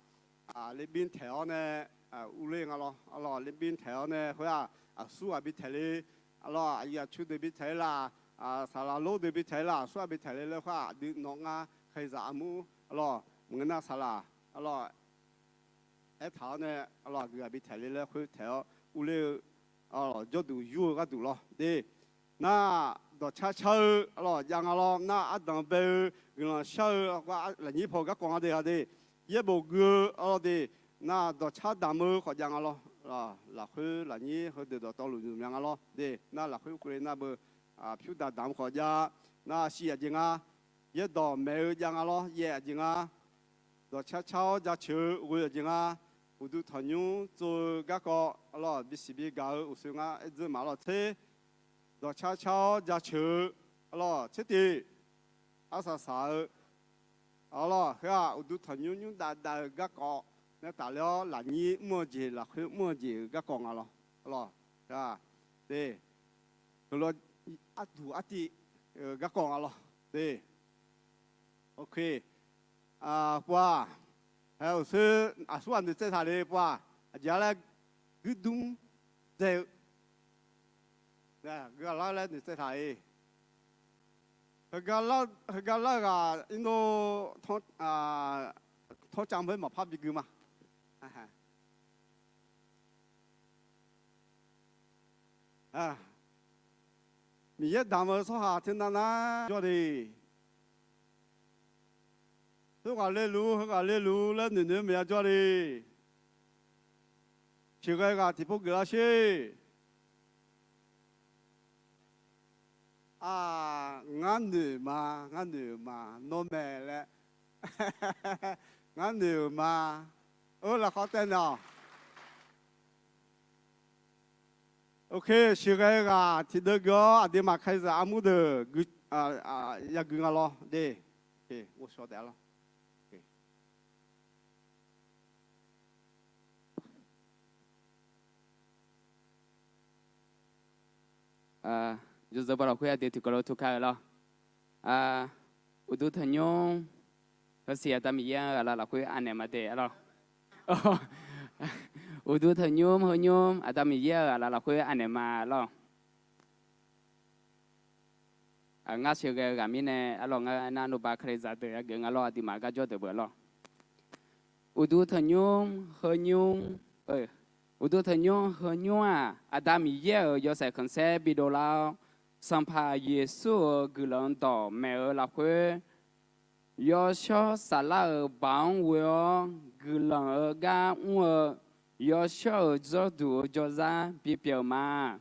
lerbir taeq-awr nae, urler nga lawr, arlawq, lerbir taeq-awr nae khoer-aq, aqsur ghaq bi taeq le, arlawq, aqyuif aqtsu deuq bi taeq le laf, saqlaq lor deuq bi taeq le laf, aqsur ghaq bi taeq le laer khoer-aq, aqdui nawr ngar kalizaq armur, arlawq, maqngeur nar saqlaq, arlawq, aertaq-awr nae, arlawq, aqgeu ghaq bi taeq le laer khoer taeq-awr urler-eu, jawrduq yur-eu gharduq lawr de. Nar, dawqcar car-eu, arlawq, jav nga lawr. Nar, ardanq bae-eu, guiqlanq shar-eu, lafnyir paw garkawv nga de, ha de. Yaerbof gui-eu, arlawq de, Nar dawqcar damq-eu khawf jav nga lawr. Lafkhoer lafnyir heudeuq dawqtawvluf zmq mya nga lawr de. Nar lafkhoer kuvle nar beu pyur daq damq-eu khawf jav. Nar shiq aqjeq nga. Yaerdawq maeq-eu jav nga lawr. Yaev aqjeq nga. Dawqcar car-awr jaceuq-eu ghoe aqjeq nga. Uqduq tanqnymr tsov-eu garkawv arlawr, bisiq bigaq-eu uqshoe ngar aerdzeur maq lawr tser. Dawqcar car-awr jaceuq-eu arlawr tser tiq. Arsaq saq-eu arlawr, heu-aq uqduq tanqnymr nymr dav dav-eu garkawv nae tafler-awr, lafnyir mr-eu jeq lafkhoer mr-eu jeq-euq garkawv nga lawr. Arlawr, de, heulof arduq artiv-euq garkawv nga lawr de. Ok. Pov-aq, hae uqshoe aqsurghaq noeqtsaev taq le pov-aq, aqjeq-a laer guirdmr dzae-eu guiqlanq laer noeqtsaev taq-iq. Heugar lar-eu ghaq irnov tanrcav khoer maqpar bigui ma. Miqyaer damq-eu tsawrhaq teunav nar jawr de. Khoerghaq leluf heughaq leluf laer noeqnoeq-aer maqya jawr de. Sheuqghae ghaq tiqpov geuflar sher. Aq, ngar noeq ma, ngar noeq-euq ma, nawr mae laer. Ngar noeq-euq ma. Or, lafkhawf taev naeq-awq. Ok, sheuqghae ghaq tiqdeuv geuf-awr aqduimaf kalizaq armur deuq yagui nga lawr de. Ghovshaw taef-a lawr. Yawzeu baw lafkhoer aqdui tiqkawv lof tov kar-eu lawr. Uqduq tanqnymr heusiq Aqda Miqyaer-anr ghaq lar lafkhoer anaeq ma de arlawr. Uqduq tanqnymr heunymr Aqda Miqyaer-euq ghaq lar lafkhoer anaeq ma lawr. Ngar sheuqghae-eu ghaq mirnae arlawr, ngar aernar nawba kalizaq deuq yageuf nga lawr, aqduimaf garjawr deuq beu lawr. Uqduq tanqnymr heunymr, uqduq tanqnymr heunymr-aq, Aqda Miqyaer-euq yawshaef khanqsaer bidov lar-awr, Sanqpaq Yeqsur-euq guiqlanq dawq maeq-eu lafkhoer, yawshawr saflar-euq baoq-anr ghoe-awr guiqlanq-eu gar mr-eu yawshawr-euq jawrduq-eu jawrzar bipyeuf ma.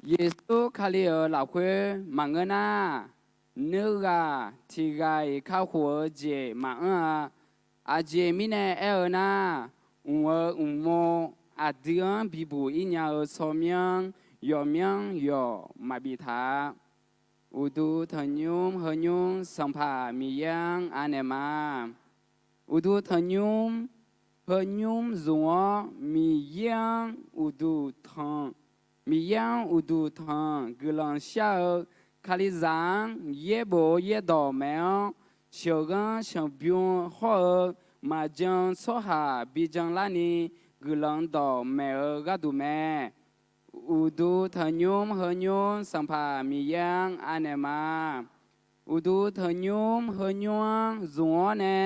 Yeqsur Kali-euq lafkhoer maqngeur nar, nuighaq tiqghaq-iq kakhof-eu jeq maqanr-a. Aqjeq mirnae aer-eu nar, mq-euq mqmov aqdui-anr bibuq-ir nya-eu tsawrmyanr yawqmyanr yawq maqbif taq-a. Uqduq tanqnymr heunymr Sanqpaq Miqyaer-anr anaeq ma. Uqduq tanqnymr heunymr zmq-awr Miqyaer-anr uqduq tanq, Miqyaer-anr uqduq tanq guiqlanq shar-eu, Kalizaq-anr yaerbof-eu yaerdawq maeq-awr, sheuqghanr sheuqbymr hawr-eu maqjan tsawrhaq bijan larni guiqlanq dawq maeq-eu gharduq mae. Uqduq tanqnymr heunymr Sanqpaq Miqyaer-anr anaeq ma. Uqduq tanqnymr heunymr-anr zmq-awr nae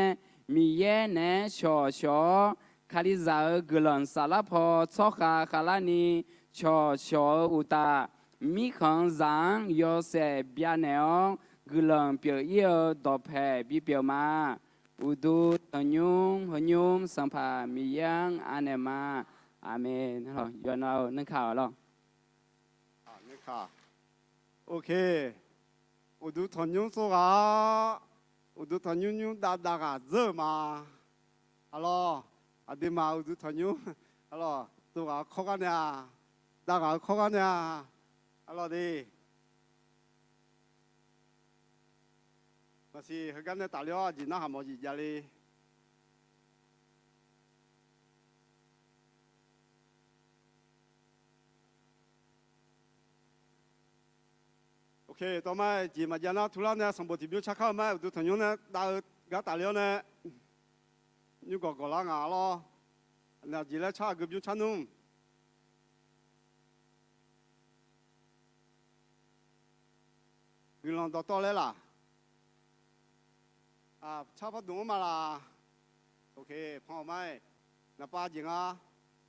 Miqyaer naeq-aer shawq shawq-awr, Kalizaq-euq guiqlanq saflar paw tsawrkhav khavlarni shawq shawq-eu uqtaf, mirkhanq zaq-anr yawshaef byanaeq-awr guiqlanq pyeuf-ir-eu dawqpaeq bipyeuf ma. Uqduq tanqnymr heunymr Sanqpaq Miqyaer-anr anaeq ma. Aqmeq. Yawqnan-eu nuikaq-awq lawr. Uqduq tanqnymr tsov ghaq-a, uqduq tanqnymr nymr dav dav ghaq dzeur-euq ma. Arlawr, aqduimaf uqduq tanqnymr, arlawr, tsov ghaq-eu kawr gar nae-a, dav ghaq-eu kawr gar nae-a, arlawr de. Maqsiq heugar nae tafler-awr aqjeq narhaq mawf jeq javle. Ok, tawv ma-aer jeq maqjav nar turlar nae sanqbof tiqbymr car kar-eu ma-aer uqduq tanqnymr nae dav-eu gar tafler-awr nae nymr gawq gawq lar ngaq lawr. Aqjeq laer car aqgeu bymr car nmr. Guiqlanq dawqtawv laer laq? Car pardmq-anr ma laq? Ok, pan-awq ma-aer. Naqpav jeq nga,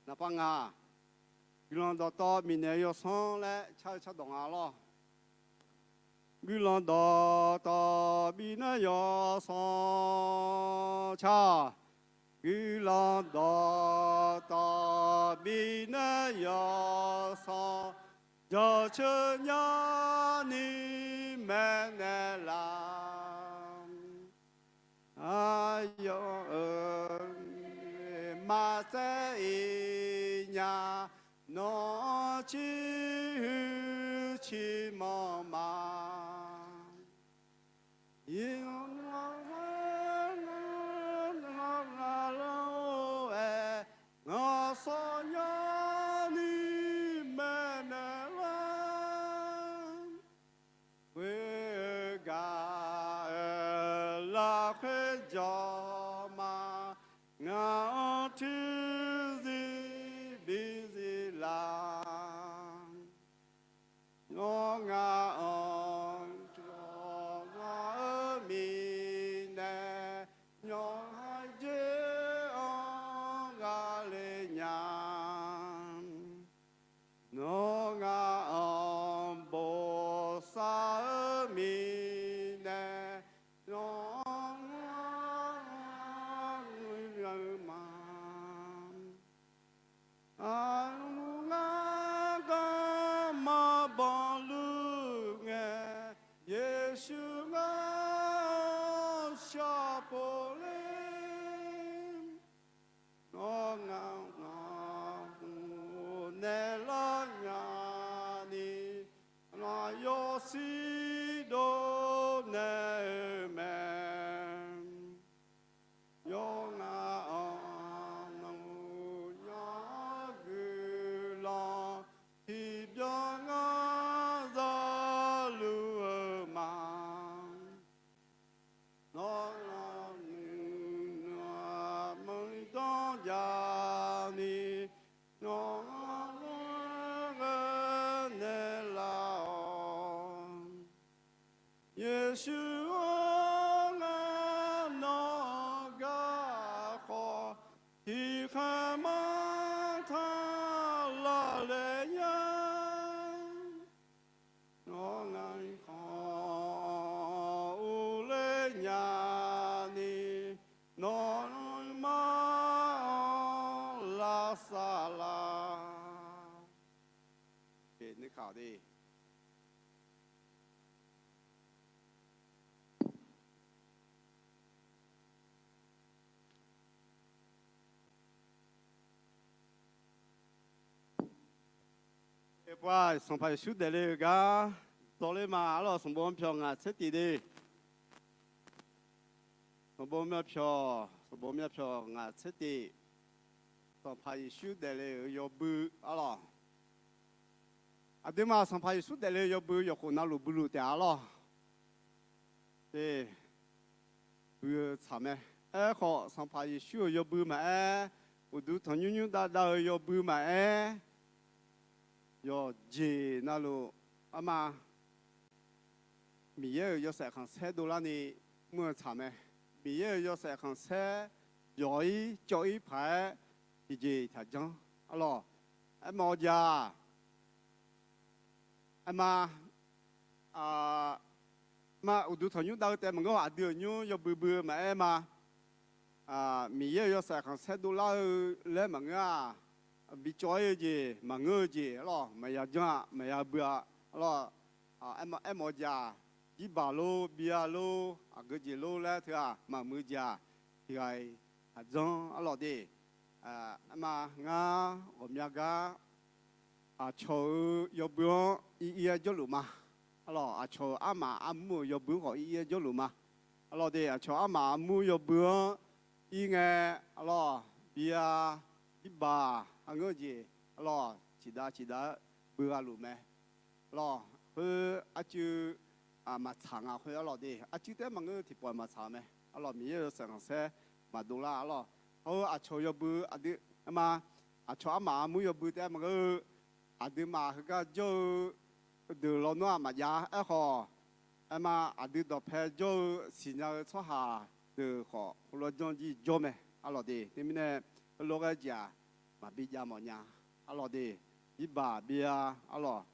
naqpav ngaq. Guiqlanq dawqtawv miqnaeq-eu yawsanr laer car-eu cardawq nga lawr. Guiqlanq dawqtawq bifnaeq yawsanr car. Guiqlanq dawqtawq bifnaeq yawsanr, jawrceuq nyani maeqnaeq laf. Aqyawf-euq maqtsaev-iq nya, nawq-anr ciqhuiq ciqmanq ma. Iqnan-aer, ngaqsawq nyani maeqnaeq lar. Khoergaq-euq lafkhoer jawr ma, ngaq-anr tiqzir bizif laf. Nawr ngaq-anr cawq ngaq-euq mirnae, yawqha jeq-anr ghaqle nya. Nawr ngaq-anr bosav-eu mirnae, nawq-anr ngaq-anr ghoe-eu ma. Aqlmq ngar garma banqluf ngae, Yeqsur ngar-anr sharpov ler. Nawr ngaq-anr naeqlar nyani, aqyawf sirdov naeq-eu mae. Yawr ngaq-anr nanqnya-anr guiqlanq tiqbyan ngar zaluf-eu ma. Nawr ngaq-anr nuinanq maqdanr jani, nawq-anr ghae naeqlaf-awq. Yeqsur-or, ngar nawq-anr garkhawf, tiqkhaeq mar taq laf laeq nya. Nawr ngaq-anr khanq urler nyani, nawq-anr mar-anr lavsav laf. Sanqpaq Yeqsur daefle-eu gar dawrler ma. Arlawq, sanqbof myavpyawq ngaq tser tif de. Sanqbof myavpyawq, sanqbof myavpyawq ngaq tser tif. Sanqpaq Yeqsur daefle-euq yawbui arlawq. Aqduimaf Sanqpaq Yeqsur daefle-eu yawbui yawqkhof navluf builuf taef-a arlawq. Te, bui-eu tsaq mae. Aerkhawf, Sanqpaq Yeqsur-euq yawbui maqaer, uqduq tanqnymr nymr dav dav-eu yawbui maqaer, yawqjeq navluf arma Miqyaer-euq yawshaef khanqsaer dovlarni mr-eu tsaq mae. Miqyaer-euq yawshaef khanqsaer byawq-ir cawv-ir paq-aer tiqjeq taqjanr arlawq. Aermawf-eu jeq-aq, aerma, ma uqduq tanqnymr dav-eu taef maqngeur-awq. Aqdui-euq nymr yawbui bui-eu maqaer ma. Miqyaer-euq yawshaef khanqsaer dovlar-eu laer maqngeur-aq, bicawv-ir-eu jeq maqngeur-eu jeq arlawq, maqya janr-a, maqya bui-a arlawq. Aermawf-eu jeq-aq, jirbaq lor, bya lor, aqgeu jeq lor laer teu-aq maqmuiq-eu jeq-aq, tiqghaq-iq taqjanr arlawq de. Aerma ngar ghawqmya gar aqcawq-euq yawbui-anr ir ir-aer jawrluf ma. Arlawq, aqcawq-euq armaf armur-euq yawbui-anr khawf ir ir-aer jawrluf ma. Arlawq de, aqcawq armaf armur yawbui-anr ir ngae, arlawq, bya, jirbaq, aqngeur jeq, arlawq, ciqdav ciqdav-aer bui gha luf mae. Arlawq, khoer arcuiv maqtsaq nga khoer arlawq de, arcuiv taef-aer maqngeur-eu tiqpawf maqtsaq-eu mae. Arlawq, Miqyaer-euq yawshaef khanqsaer maqdov lar arlawq. Hawr-eu aqcawq yawbui aqdui, aerma, aqcawq armaf armur yawbui taef-aer maqngeur-eu, aqduimaf heugar jawr-eu deuq lawnmr-aq maqjav. Aerkhawf, aerma, aqdui dawqpae jawr-eu siqnya-eu tsawrhaq deuq khawf, heulof-aer janr jir jawr mae. Arlawq de, teumirnae heulof-aer jeq-aq maqbi jav mawf nya. Arlawq de, jirbaq bya, arlawq,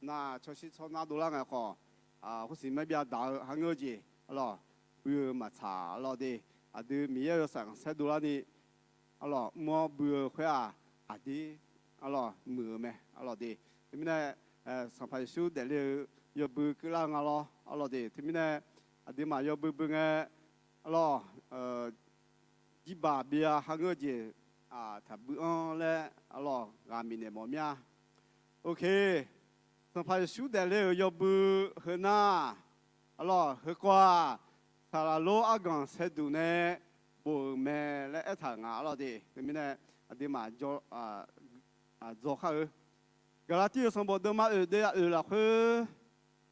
nar tsawrshir tsawrnar dovlar ngae khawf, khoersiq marbyav daq-eu kharngeur-eu jeq arlawq, bui-eu maqtsaq arlawq de. Aqdui Miqyaer-euq yawshaef khanqsaer dovlarni arlawq mr-awr bui-eu khoer-aq, aqdir arlawq muiq-eu mae arlawq de. Teumirnae Sanqpaq Yeqsur daefle-euq yawbui keuvlar-eu nga lawr arlawq de. Teumirnae aqduimaf yawbui bui ngae arlawq, jirbaq byav kharngeur-eu jeq taqbui-anr laer arlawq ghaq miqnaeq mawf mir-a. Oke, Sanqpaq Yeqsur daefle-euq yawbui heu nar, arlawq heukawv-aq, saqlaq lor arganq saerduq nae bof-euq mae laer aertaq-euq nga arlawq de. Teumirnae aqduimaf dzaw khar-eu, Gaqlaqtiv-euq sanqbof deuvma oeq deuv ya oeq lafkhoer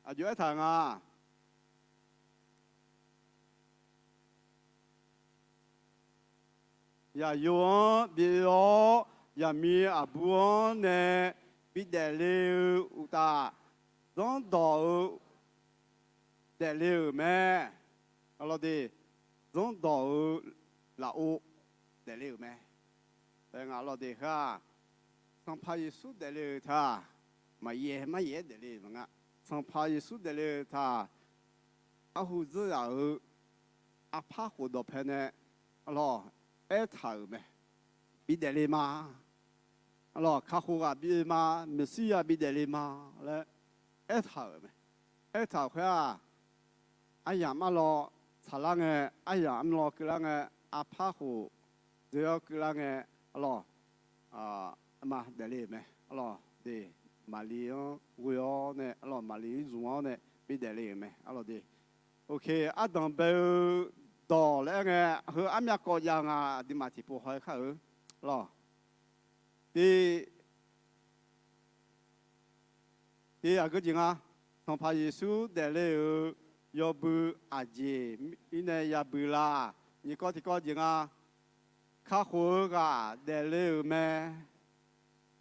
aqjox aertaq-euq nga. Zaqyo-anr bi oe-awr, zaqmiq aqbur-anr nae bidaef le-eu uqtaf, zanrdawq-eu daefle-euq mae. Arlawq de, zanrdawq-eu lafov daefle-euq mae. Aer nga arlawq de heu-aq, Sanqpaq Yeqsur daefle-euq taq, maqyaef maryaef-aer daefle-euq maqnga. Sanqpaq Yeqsur daefle-euq taq, arhu dzeur zaq-euq arpar khof dawqpae nae arlawq aertaq-euq mae. Bidaef le ma. Arlawq kakhof ghaq bi oe ma, maeqsirya bidaef le ma laer aertaq-euq mae. Aertaq-euq khoer-aq, aryamq arlawq tsaqlar ngae, aryamq arlawq keuvlar ngae, arpar khof dzoe-awr keuvlar ngae, arlawq, arma daefle-euq mae. Arlawq de, Maqli-anr ghoe-awr nae, arlawq Maqli-anr zmq-awr nae bidaef le-euq mae. Arlawq de, oke, ardanq bae-eu dawq laer aer ngae, heu armyav kawv jav nga, aqduimaf tiqpov haw-aer kar-eu. Arlawq de, de aqgeu jeq nga, Sanqpaq Yeqsur daefle-euq yawbui aqjeq mirnae yabui la? Nyiq kawv tiqkawv jeq nga, kakhof-eu ghaq daefle-euq mae.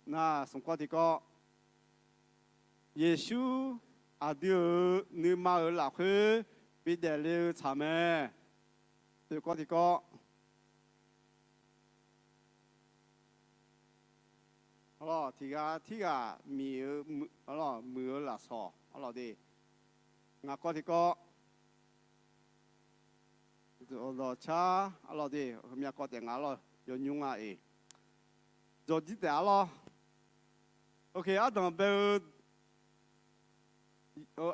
Nar smq kawv tiqkawv, Yeqsur aqdui-euq nuima-euq lafkhoer bidaef le-eu tsaq mae. Oeq kawv tiqkawv, arlawq tiqghaq tirghaq miq-eu, arlawq muiq-eu lafsawq arlawq de. Ngaq kawv tiqkawv, dawqcar arlawq de, heumyav kawv taef nga arlawq yawnymr nga-eq. Dzawqjir taef arlawq. Oke, ardanq bae-eu,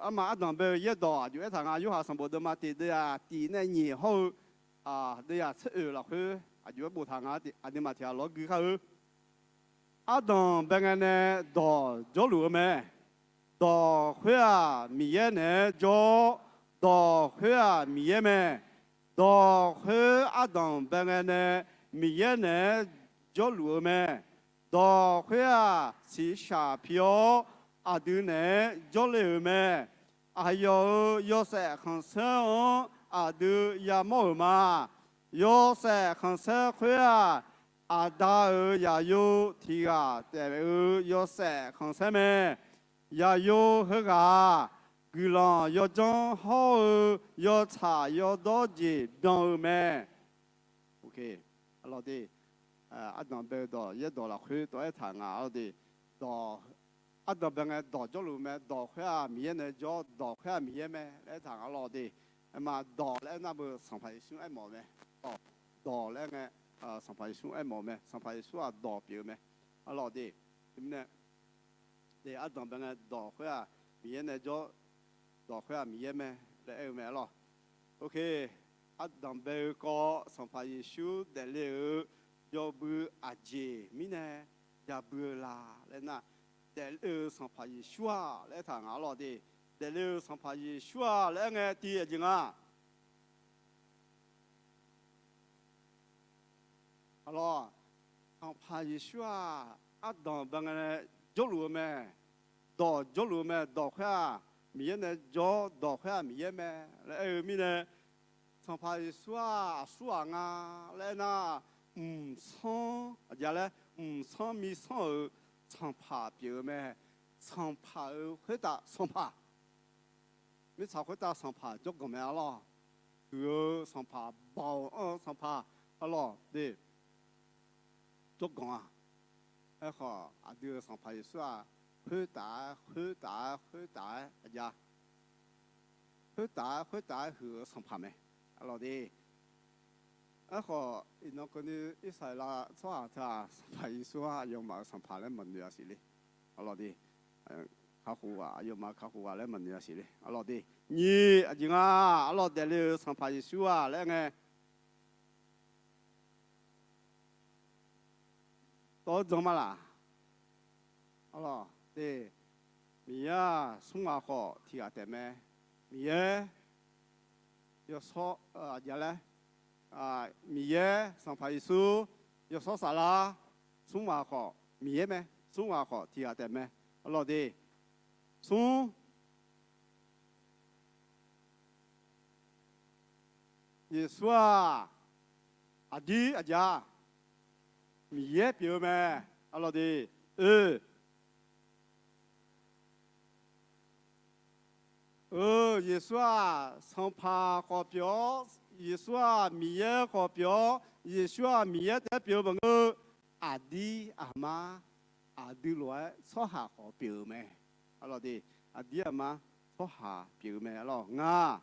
arma ardanq bae-eu yaerdawq aqjox aertaq nga, Yorhaq sanqbof deuvma tiq deuvyaq tiq nae nyiq hawr-eu deuvyaq tser oeq lafkhoer aqjox-aer boftaq nga, aqduimaf tiq ghaq lawr gui kar-eu. Ardanq bae ngae nae dawq jawrluf-eu mae. Dawq khoer-aq Miqyaer naeq-aer jawr-awr, dawq khoer-aq Miqyaer mae. Dawq khoer ardanq bae ngae nae Miqyaer naeq-aer jawrluf-eu mae. Dawq khoer-aq shiqshaq pi-awr aqdui naeq-aer jawrle-euq mae. Aqyawf-euq yawshaef khanqsaer-anr aqdui yamawr-euq ma. Yawshaef khanqsaer khoer-aq, Aqda-euq zaqyo tiq ghaq taef-eu yawshaef khanqsaer mae. Zaqyo heughaq-aq, guiqlanq yawdzanr hawr-eu yawtsaq yawdawr jeq byan-eu mae. Ardanq bae-eu dawq yaerdawq lafkhoer tawv-aer taq nga arlawq de. Ardanq bae ngae dawq jawrluf mae, dawq khoer-aq Miqyaer nae jawr, dawq khoer-aq Miqyaer mae laer aertaq nga arlawq de. Aerma dawq laer aernar beu Sanqpaq Yeqsur aermawf-eu mae. Dawq, dawq laer aer ngae, Sanqpaq Yeqsur aermawf-eu mae. Sanqpaq Yeqsur-aq dawq pyeuf-eu mae arlawq de. Teumirnae de, ardanq bae ngae dawq khoer-aq Miqyaer nae jawr, dawq khoer-aq Miqyaer mae laer aer-eu mae arlawq. Oke, ardanq bae-eu kawv Sanqpaq Yeqsur daefle-euq yawbui aqjeq mirnae yabui-eu la laer nar, daefle-euq Sanqpaq Yeqsur-aq laer aertaq nga arlawq de. Daefle-euq Sanqpaq Yeqsur-aq laer aer ngae tiq aqjeq nga arlawq. Sanqpaq Yeqsur-aq ardanq bae ngae nae jawrluf-eu mae. Dawq jawrluf-eu mae. Dawq khoer-aq Miqyaer nae jawr, dawq khoer-aq Miqyaer mae laer aer-eu mirnae, Sanqpaq Yeqsur-aq aqsurghaq nga laer aernar, mqsanr aqjeq laer, mqsanr mirsanr-euq Sanqpaq pyeuf-eu mae. Sanqpaq-euq khoertav Sanqpaq, mirtsaq khoertav Sanqpaq jawrganq mae arlawq. Huiq-eu Sanqpaq, baoq anr-eu Sanqpaq arlawq de. Jawrganq-a. Aerkhawf aqdui-euq Sanqpaq Yeqsur-aq khoertav-aer, khoertav-aer, khoertav-aer aqjeq khoertaf-aer khoertaf-aer huiq-eu sanqpaq mae. Arlawr de. Aerkhawf, iqnan keuvni Irsaqleqlav tsawrhaq teu-aq, Sanqpaq Yeqsur-anr aqyawfmaf-euq Sanqpaq laer maqnoeq-a siqle. Arlawr de. Kakhof ghaq, aqyawfmaf-euq kakhof ghaq laer maqnoeq-a siqle. Arlawr de. Nyiq aqjeq nga, arlawr daefle-euq Sanqpaq Yeqsur-aq laer aer ngae, dawr-eu jan ma laq? Arlawr de. Miqyaer-aq smr ghaq khawf tiq ghaq taef mae. Miqyaer, yawshawr, aqjeq laer, Miqyaer, Sanqpaq Yeqsur, Yawshawr Saflar, smr ghaq khawf Miqyaer mae, smr ghaq khawf tiq ghaq taef mae. Arlawr de. Smr, Yeqsur-aq aqdir aqjeq-a, Miqyaer pyeuf-eu mae. Arlawr de. Oe, Eu, Yeqsur-aq Sanqpaq khawf pyeuf-awr, Yeqsur-aq Miqyaer khawf pyeuf-awr, Yeqsur-aq Miqyaer taef-aer pyeuf-eu maqngeur. Aqdir aqmar, aqdui lof-aer tsawrhaq khawf pyeuf-eu mae. Arlawr de, aqdir aqmar tsawrhaq pyeuf-eu mae. Arlawr nga.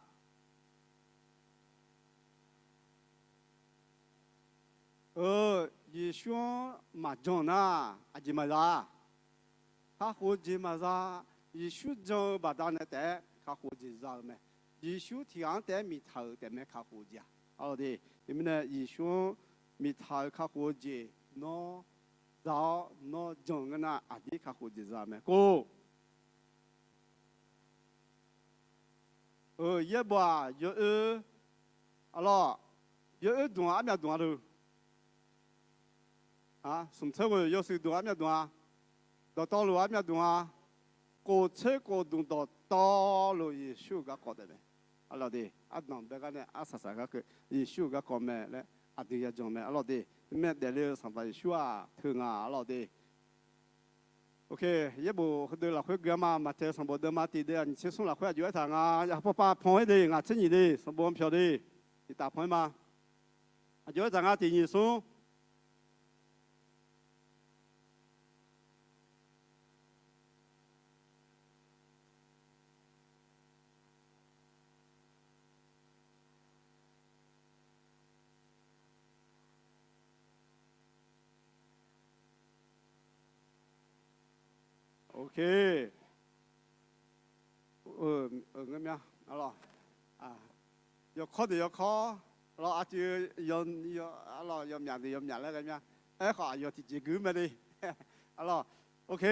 Eu, Yeqsur-anr maqjan nar aqjeq maqza. Kakhof-eu jeq maqza. Yeqsur jan-eu baqdanae taef-aer kakhof-eu jeq za-eu mae. Yeqsur tiq ghaq-anr taef-aer miqtaq-euq taef mae kakhof-eu jeq-aq. Arlawr de. Teumirnae Yeqsur-anr miqtaq-euq kakhof-eu jeq nawr za-awr nawr jan-eu ngeur nar aqdir kakhof-eu jeq za mae. Kov. Eu, yaerbof-aq yawoer, arlawr, yawoer dmq-aq armyav dmq-a lor. Smq tser ghoeq yawshuif dmq-aq armyav dmq-a. Dawqtawvluf armyav dmq-a. Kof tser kof dmq dawqtawvluf Yeqsur-euq garkawv taef mae. Arlawr de, ardanq bae gar nae arsaq saq gar keuv Yeqsur-euq garkawv mae laer aqdui yajan mae. Arlawr de, mirnae daefle-eu Sanqpaq Yeqsur-aq teu nga. Arlawr de. Ok, yaerbof heudeuq lafkhoer gui-a ma. Maqtaeq sanqbof deuvma tiq deuv-aq nyiq tser smr lafkhoer aqjox aertaq nga. Yaqpawpav pan-aer de, ngaq tser nyiq de, sanqbof-anr pyawq de, tiqtaf pan-aer ma. Aqjox aertaq nga tiq nyiq smr. Ok. Ngeurmya, arlawr, yawkawr deuq yawkawr, arlawr, aqcuiv, arlawr, yawmyaq deuq yawmyaq laer ghae mya. Aerkhawf aqyawf tiqjeq gui mae de. Arlawr, ok.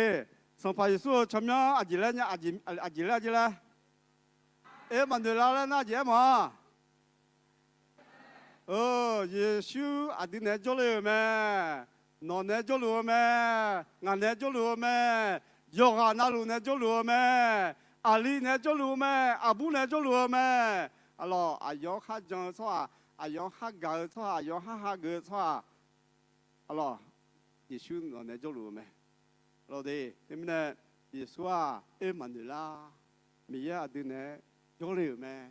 Sanqpaq Yeqsur-euq tsawrmyanr aqjeq laer nya, aqjeq laer aqjeq laer Ermaqnoeqlav laer nar aqjeq aermawf-a. Eu, Yeqsur aqdui naeq-aer jawrle-euq mae. Nawq naeq-aer jawrluf-eu mae. Ngaq naeq-aer jawrluf-eu mae. Yawqghaq navluf naeq-aer jawrluf-eu mae. Aqli naeq-aer jawrluf-eu mae. Aqbur naeq-aer jawrluf-eu mae. Arlawr, aqyawf-anr kharjan-eu tsawrhaq, aqyawf-anr khargaq-eu tsawrhaq, aqyawf-anr kharkhav geuf-eu tsawrhaq, arlawr, Yeqsur nawq naeq-aer jawrluf-eu mae. Arlawr de, teumirnae Yeqsur-aq Ermaqnoeqlav, Miqyaer aqdui naeq-aer jawrle-euq mae.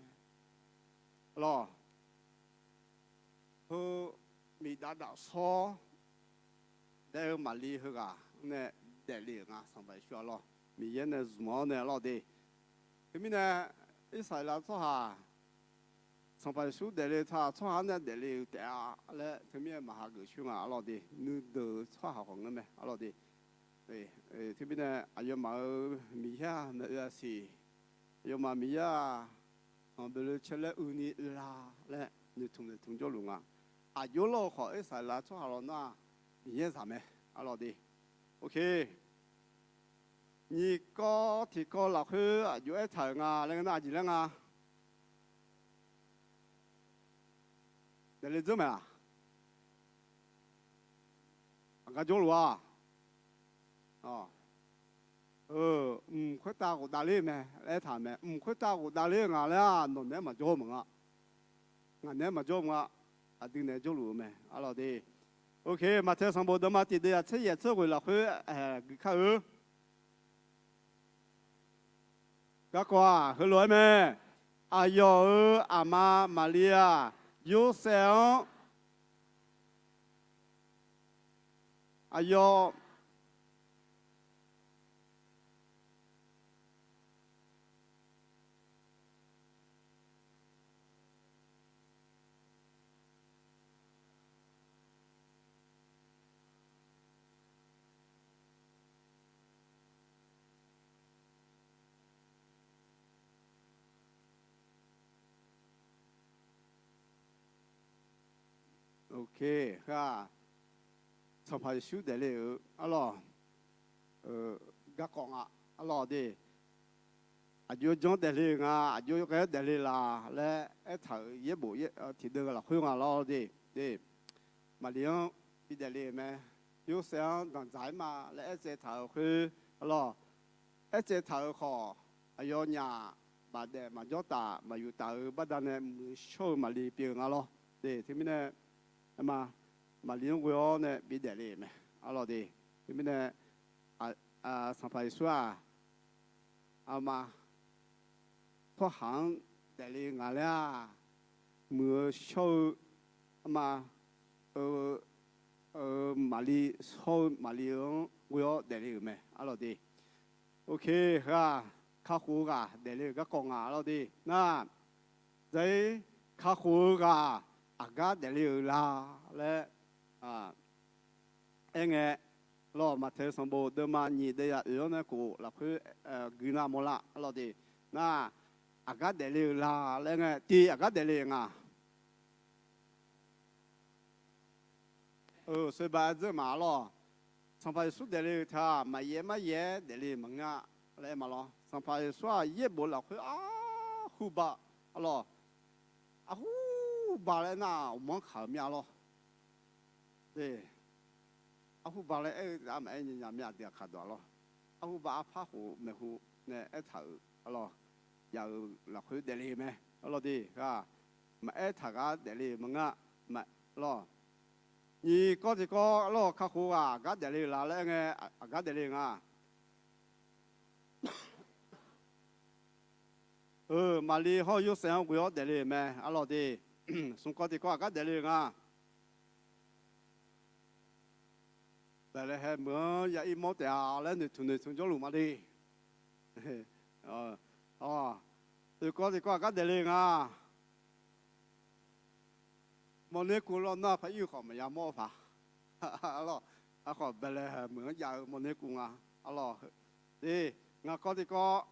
Arlawr, heu miqdav daf shawr daef-eu Maqli heughaq nae daefle-euq nga. Sanqpaq Yeqsur arlawr, Miqyaer nae zmq-awr nae arlawr de. Teumirnae Irsaqleqlav tsawrhaq Sanqpaq Yeqsur daefle taq tsawrhaq-anr nae daefle-euq taef-a laer teumirnae maqhageuf sher nga. Arlawr de, nuideuq-eu tsawrhaq khawf ngeur mae. Arlawr de, teumirnae aqyawfmaf-euq Miqyaer-aq maeq-eu-a siq. Aqyawfmaf Miqyaer-aq sanqboeq le cae laer uini oe la laer noeqtmq noeqtmq jawrluf nga. Aqjox lawr-eu khawf Irsaqleqlav tsawrhaq lawr nar-aq Miqyaer zaq mae. Arlawr de, ok. Nyiq kawv tiq kawv lafkhoer aqjox aertaq-euq nga laer ngeur nar aqjeq laer nga. Daefle dzeur mae-aq, aqgar jawrluf-a. Mq khoertav ghofdav ler-eu mae laer aertaq-euq mae. Mq khoertav ghofdav ler-eu nga laer-aq, nawq naeq-aer maqjawr-eu maqnga. Ngaq naeq-aer maqjawr-eu maqnga. Aqdui naeq-aer jawrluf-eu mae. Arlawr de, ok. Maqtaeq sanqbof deuvma tiq deuv-aq tser yaef tser ghoeq lafkhoer gui kar-eu. Garkawv-aq heulof-aer mae. Aqyawf-euq aqma Maqli-aq, Yorsaev-anr aqyawf Ok, heu-aq, Sanqpaq Yeqsur daefle-euq arlawq, garkawv nga, arlawq de. Aqjox janr daefle-euq nga, aqjox ghae-aer daefle la laer aertaq-euq yaerbof tiqdeuv lafkhoer nga lawr de. De, Maqli-anr bidaef le-euq mae. Yorsaev-anr danqdzaq-ir ma laer aertsaev taq-euq khoer, arlawq, aertsaev taq-euq khawf, aqyawfnyaf bafdaef maqjawr taf maqyuf taf-euq baqdanae muiq shawr-eu Maqli pyeuf-eu nga lawr. De, teumirnae ma, Maqli-anr ghoe-awr nae bidaef le-euq mae, arlawq de. Teumirnae Sanqpaq Yeqsur-aq, arma, tsawrhaq-anr daefle-eu nga laer-aq, muiq-eu shawr-eu, arma, eu, Maqli, shawr-eu Maqli-anr ghoe-awr daefle-euq mae, arlawq de. Ok, heu-aq, kakhof-eu ghaq daefle-euq garkawv nga, arlawq de. Nar, zaq-ir, kakhof-eu ghaq aqgar daefle-euq la laer aerngae, lawq, Maqtaeq sanqbof deuvma nyiq deuv yaf oeq-anr nae khof lafkhoer gui nar mawrlar, arlawq de. Nar, aqgar daefle-euq la laer aerngae, tiq aqgar daefle-euq nga. Soeqbaq-aer dzeur ma, arlawq. Sanqpaq Yeqsur daefle-euq taq-aq, maqyaef maryaef-aer daefle-euq maqngeur-a laer aer ma lawr. Sanqpaq Yeqsur-aq, yaerbof lafkhoer arhuba, arlawq, arhuba laer nar, uqmanr kaq-euq mir-a lawr. Arhuba laer aer-eu maqaer nya nya mir-a, aqdui aqkaq dawq-a lawr. Arhuba arpar khof maeqhu nae aertaq-euq, arlawq, jav-euq lafkhoer daefle-euq mae, arlawq de. Maqaer taq gar daefle-euq maqngeur-a, lawq. Nyiq kawv tiqkawv, arlawq, kakhof ghaq aqgar daefle-euq la laer aerngae, aqgar daefle-euq nga. Maqli hawr-eu Yorsaev-anr ghoe-awr daefle-euq mae, arlawq de. Smq kawv tiqkawv aqgar daefle-euq nga. Baeqlaeqhaeq meuq-anr ya ir mawr taef-a laer noeqtmq noeqtmq jawrluf ma de. Oeq kawv tiqkawv aqgar daefle-euq nga. Mawrner kuv lawr nar, paq ir-eu khawf maqya mawr-eu paq. Arlawq, aqkhawf Baeqlaeqhaeq meuq-anr jav-eu mawrner kuv nga. Arlawq, de, ngaq kawv tiqkawv.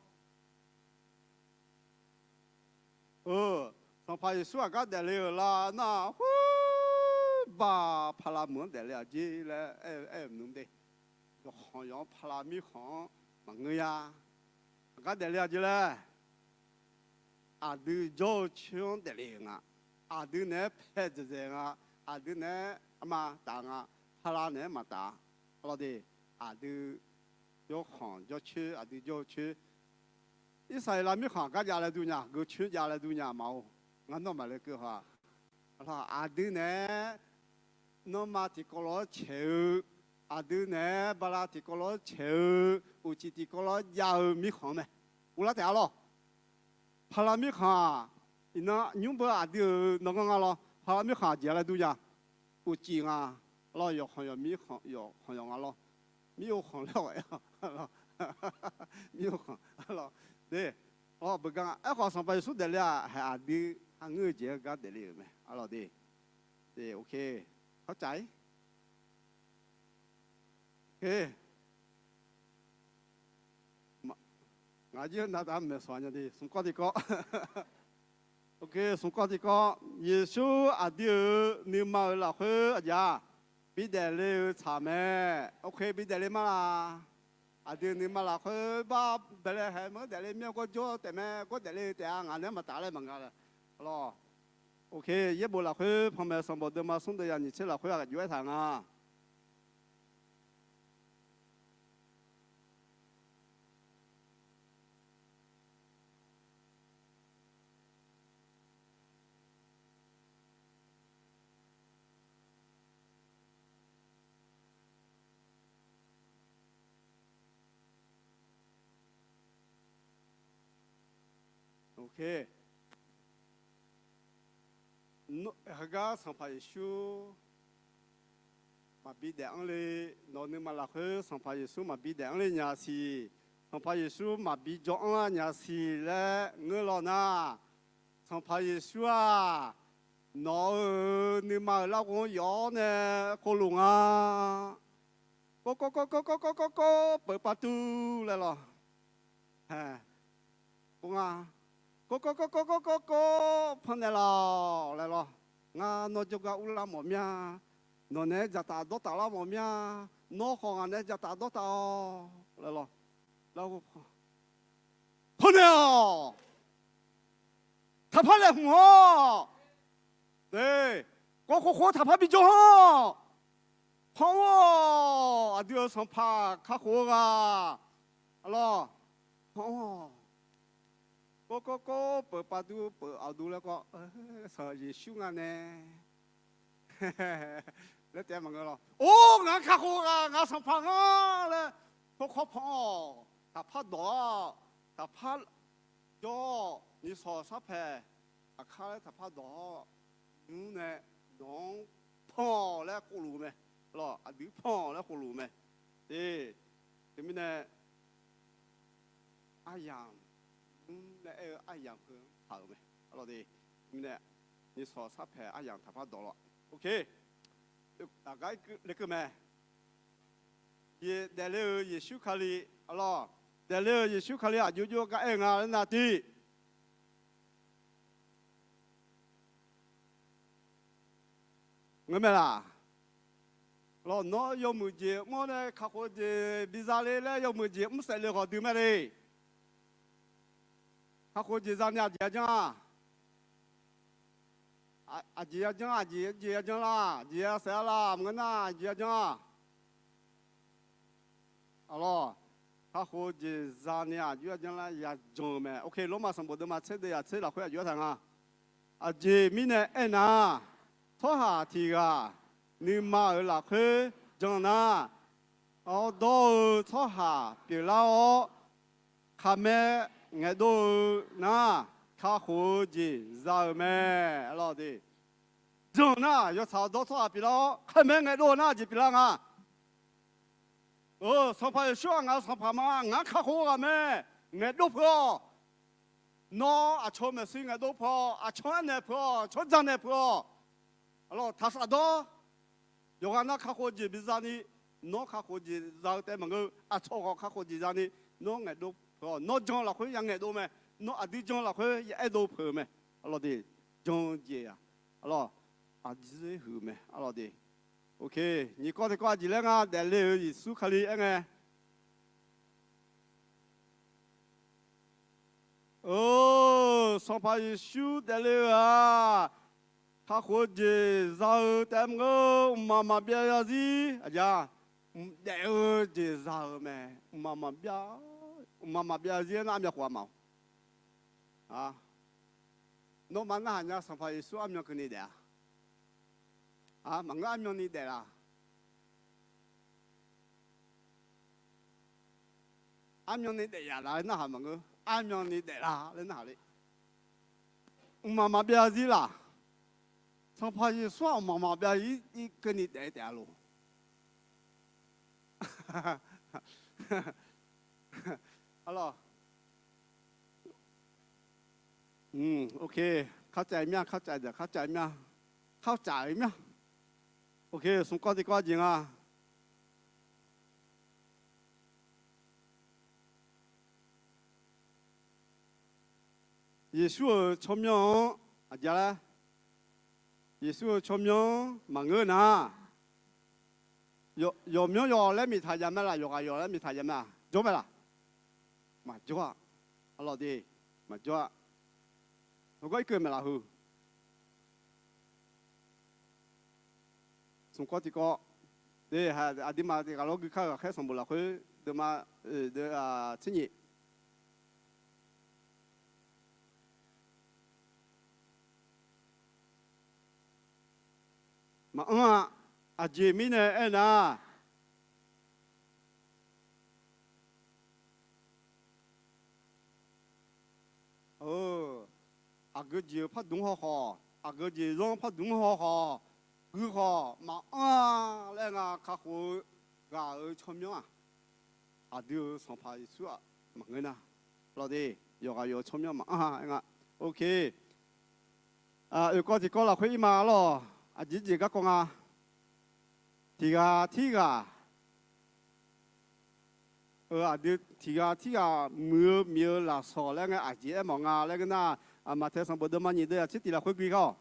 Sanqpaq Yeqsur aqgar daefle-euq la nar, khoer baq paqla meuq-anr daefle-a jer laer aer-eu nmr de. Yawqkhanq yawq-anr paqla mirkhanq-anr maqngeur ya. Aqgar daefle-a jer laer, aqdui jawr-eu coer-anr daefle-euq nga. Aqdui naeq-aer pae dzaeqdzaeq nga. Aqdui naeq-aer arma taf nga. Paqla naeq-aer maqtaf-a. Arlawq de, aqdui jawrkhanq jawrcoer, aqdui jawr-eu coer. Irsaqleqlav mirkhanq aqgar jav laer dur nya, geucoer jav laer dur nya ma-or. Ngar nawr maqle keuv haw-aq. Aqdui-naeq-aer nanrma tiqkawv lof-aer caeq-eu, aqdui naeq-aer bala tiqkawv lof-aer caeq-eu, uqcif tiqkawv lof-aer jav-eu mirkhanq-anr mae. Uvlar taef-a lawq. Paqla mirkhanq-aq, iqnan nymr beu aqdui-euq nanganr nga lawr. Paqla mirkhanq aqjeq laer dur nya. Uqcif nga lawr, yawqkhanq yawq mirkhanq yawqkhanq yawq nga lawr. Mir-o khanq laer-awq aer-a. Mir-o khanq lawr. De, beugar nga. Aerkhawf Sanqpaq Yeqsur daefle-aq, haeq aqdui arngeur-eu jeq-anr gar daefle-euq mae. Arlawq de. De, ok. Kawrcaf-ir. Ngaq jir-eu navdav maeqsawq nya de, smq kawv tiqkawv. Ok, smq kawv tiqkawv. Yeqsur aqdui-euq nuima-euq lafkhoer aqjeq-aq, bidaef le-eu tsaq mae. Ok, bidaef le ma la? Aqdui nuima lafkhoer bar Baeqlaeqhaeq meuq-anr daefle mir-a, gawr jawr taef mae, gawr daefle taef-a, ngaq naeq-aer maqtaf laer maqnga lawq. Ok, yaerbof lafkhoer panmaeq sanqbof deuvma smr deuv yaf nyiq tser lafkhoer aqjox-aer taq nga. Ok. Heugar Sanqpaq Yeqsur maqbi daef anr le, nawq-eu nuima lafkhoer Sanqpaq Yeqsur maqbi daef anr le nya siq, Sanqpaq Yeqsur maqbi jawr anr lar nya siq laer ngeur law nar, Sanqpaq Yeqsur-aq, nawq-euq nuima-euq larghov-anr yawf-awr nae khovluf nga. Kawv kawv kawv kawv kawv kawv kawv kawv peuq pav tur laer lawq. Hae, kov nga. Kawv kawv kawv kawv kawv kawv kawv pannaeq lawq laer lawq. Ngar nawr jawrgar urlar mawf mir-a. Nawq naeq-aer dzaqtaf dawrtaf lar mawf mir-a. Nawr khawf ngaq naeq-aer dzaqtaf dawrtaf-awq laer lawr. Lar ghoer pannaeq-awq. Taqpar laeqhmq-awq. Kawv khof khof taqpar bijawr-awq. Panmr-awq. Aqdui-euq sanqpaq kakhof-eu ghaq. Arlawr, panmr-awq. Kawv kawv kawv peuq pav dur peuq aqdur laer kawv, Sanqpaq Yeqsur nga nae laer taef-aer maqngeur lawr. Or, ngaq-anr kakhof-eu ghaq ngaq sanqpaq ngar laer, tawrkawr panmr-awq. Taqpar dawq-awr, taqpar jawr-awr, nishawq sarpaeq aqkar laer taqpar dawq-awr, nymr nae nawq-anr panmr-awq laer khofluf-eu mae. Arlawr, aqdui panmr-awq laer khofluf-eu mae. Te, teumirnae aryamq, nymr nae aer-eu aryamq heu-anr taq-euq mae. Arlawr de, teumirnae nishawq sarpaeq aryamq taqpar dawq lawr. Aqgar lekeuv mae. Daefle-eu Yeqsur Kali, arlawr, daefle-eu Yeqsur Kali aqjox jov gar aer-eu nga laer nar tiq Ngeur mae laq? Lawr, nawr yawmuiq jeq mr-awr nae kakhof-eu jeq biza le laer yawmuiq jeq mr saef le khawf dui mae le. Kakhof jeq zani aqjeq ya janr-a? Aqjeq ya janr, aqjeq jeq ya janr la, jeq ya saef-a la, maqngeur nar aqjeq ya janr-a? Arlawr, kakhof-eu jeq zani aqjox ya janr lar ya jan-eu mae. Oke, Lormav sanqbof deuvma tser deuv yaq tser lafkhoer aqjox aertaq nga. Aqjeq mirnae aernar, tsawrhaq tiq ghaq nuima-euq lafkhoer jan nar, awrdawr-eu tsawrhaq pyeuflar-awr, khaqmae ngaeqdov-eu nar, kakhof-eu jeq za-eu mae. Arlawr de, jan nar yawtsaq awrdawr tsawrhaq pyeuflar-awr, khaqmae ngaeqdov-eu nar aqjeq pyeuflar nga. Sanqpaq Yeqsur-aq ngaq-euq sanqpaq ma, ngaq-anr kakhof-eu ghaq mae. Ngaeqdov peuq-awq. Nawr aqcawq maeqshi ngaeqdov peuq-awq, aqcawq-anr naeq peuq-awq, aqcawq-anr janaeq peuq-awq. Arlawr, taqsaf dawr. Yawqghaq nar kakhof jeq biza ni, nawr kakhof jeq za-eu taef maqngeur, aqcawq khawf kakhof jeq zani, nawr ngaeqdov peuq-awq. Nawr jan lafkhoer ya ngaeqdov mae. Nawr aqdui jan lafkhoer ya aerdov peuq-eu mae. Arlawr de, jan-eu jeq-aq, arlawr, aqdui huiq mae. Arlawr de, oke, nyiq kawv tiq kawv aqjeq laer nga, daefle-euq Yeqsur Kali aer ngae. Sanqpaq Yeqsur daefle-eu-aq, kakhof-eu jeq za-eu taef maqngeur, mqmaq maqbyav zarzir aqjeq-a, daef-eu jeq za-eu mae. Mqmaq maqbyav, mqmaq maqbyav zarzir aernar armyan khof-a ma-awq. Nawmaf narhaq nya Sanqpaq Yeqsur armyan keuvni daef-a? Maqngeur, armyanni daef laf? Armyanni daef yaf laf laer narhaq maqngeur, armyanni daef laf laer narhaq le. Mqmaq maqbyav zarzir laf? Sanqpaq Yeqsur-aq mqmaq maqbyav zarzir keuvni daef-eu taef-a lof? Arlawr, oke, kharcav-eu mya, kharcav-eu deuq kharcav-eu mya, kharcav-eu mya. Oke, smq kawv tiq kawv aqjeq nga. Yeqsur-euq tsawrmyanr-anr aqjeq laer, Yeqsur-euq tsawrmyanr-anr maqngeur nar, yawqmyanr yawq laer miqtaq jav mae laf, yawqghaq yawq laer miqtaq jav mae-aq, jawr mae laf? Maqjawr-a. Arlawr de, maqjawr-a. Heugar irkeuv mae laf heu? Smq kawv tiq kawv. De, aqduimaf tiq ghaq lawr gui kar-eu ghaqkhaer sanqbof lafkhoer deuvma, de, tser nyiq. Maqanr-a. Aqjeq mirnae aernar, aqgeu jeq-eu pardmr haw khawf, aqgeu jeq zanr pardmr haw khawf, gui khawf maqanr-a laer nga. Kakhof-eu ghaq-euq tsawrmyanr-aq, aqdui-euq Sanqpaq Yeqsur-aq maqngeur nar, lawr de, yawqghaq yawq-eu tsawrmyanr maqanr-a aer nga. Oke. Oeq kawv tiq kawv lafkhoer ir ma lawr. Aqjeq jeq garkawv nga. Tiq ghaq tirghaq eu aqdui tiq ghaq tirghaq muiq-eu miq-eu lafsawq laer ngae aqjeq aermawf nga laer ngeur nar, Maqtaeq sanqbof deuvma nyiq deuv yaq tser tiq lafkhoer gui kar-awq.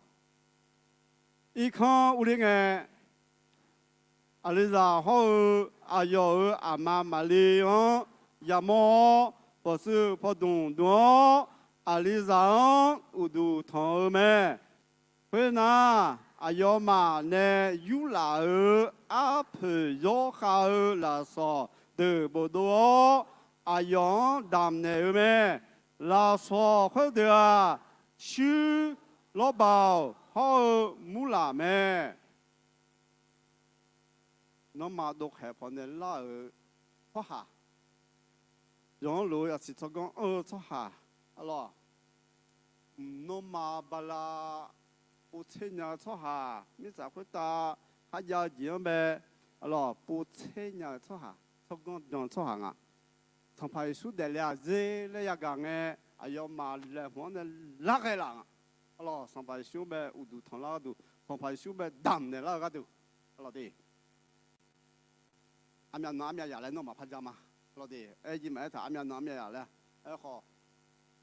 Irkanr urler ngae, Aqlizaq hawr-eu aqyawf-euq aqma Maqli-anr yamawr-awr, bawqtsuif pawdmq dmq-awr, Aqlizaq-anr uqduq tanq-eu mae. Khoernar, aqyawfmaf nae yurlaf-euq arpoeq zawr khav-eu lafsawq deuq bofdov-awr, aqyawf-anr damq naeq-eu mae. Lafsawq khoerdeuq-aq, shuir, lawrbaq hawr-eu murlaq mae. Nawmaf dovkhaeq pawnae lar-euq tsawrhaq, yawqha-anr lof-eu yasiq tsawrganr anr-eu tsawrhaq, arlawq, nawmaf bala povtser nya-eu tsawrhaq, mirtsaq khoertav kharjav-eu jeq-anr bae, arlawq, povtser nya-eu tsawrhaq, tsawrganr jan-eu tsawrhaq nga. Sanqpaq Yeqsur daefle-aq zerler yagaq ngae, aqyawfmaf laeqhmq-anr nae larghae laf nga. Arlawq, Sanqpaq Yeqsur-anr bae uqduq tanqlar gharduq, Sanqpaq Yeqsur bae damq naeqlar-eu gharduq, arlawq de. Armyav nan armyav yaf laer nawmaf par ja ma. Arlawq de, aer jir maqaer taq, armyav nan armyav yaf laer. Aerkhawf,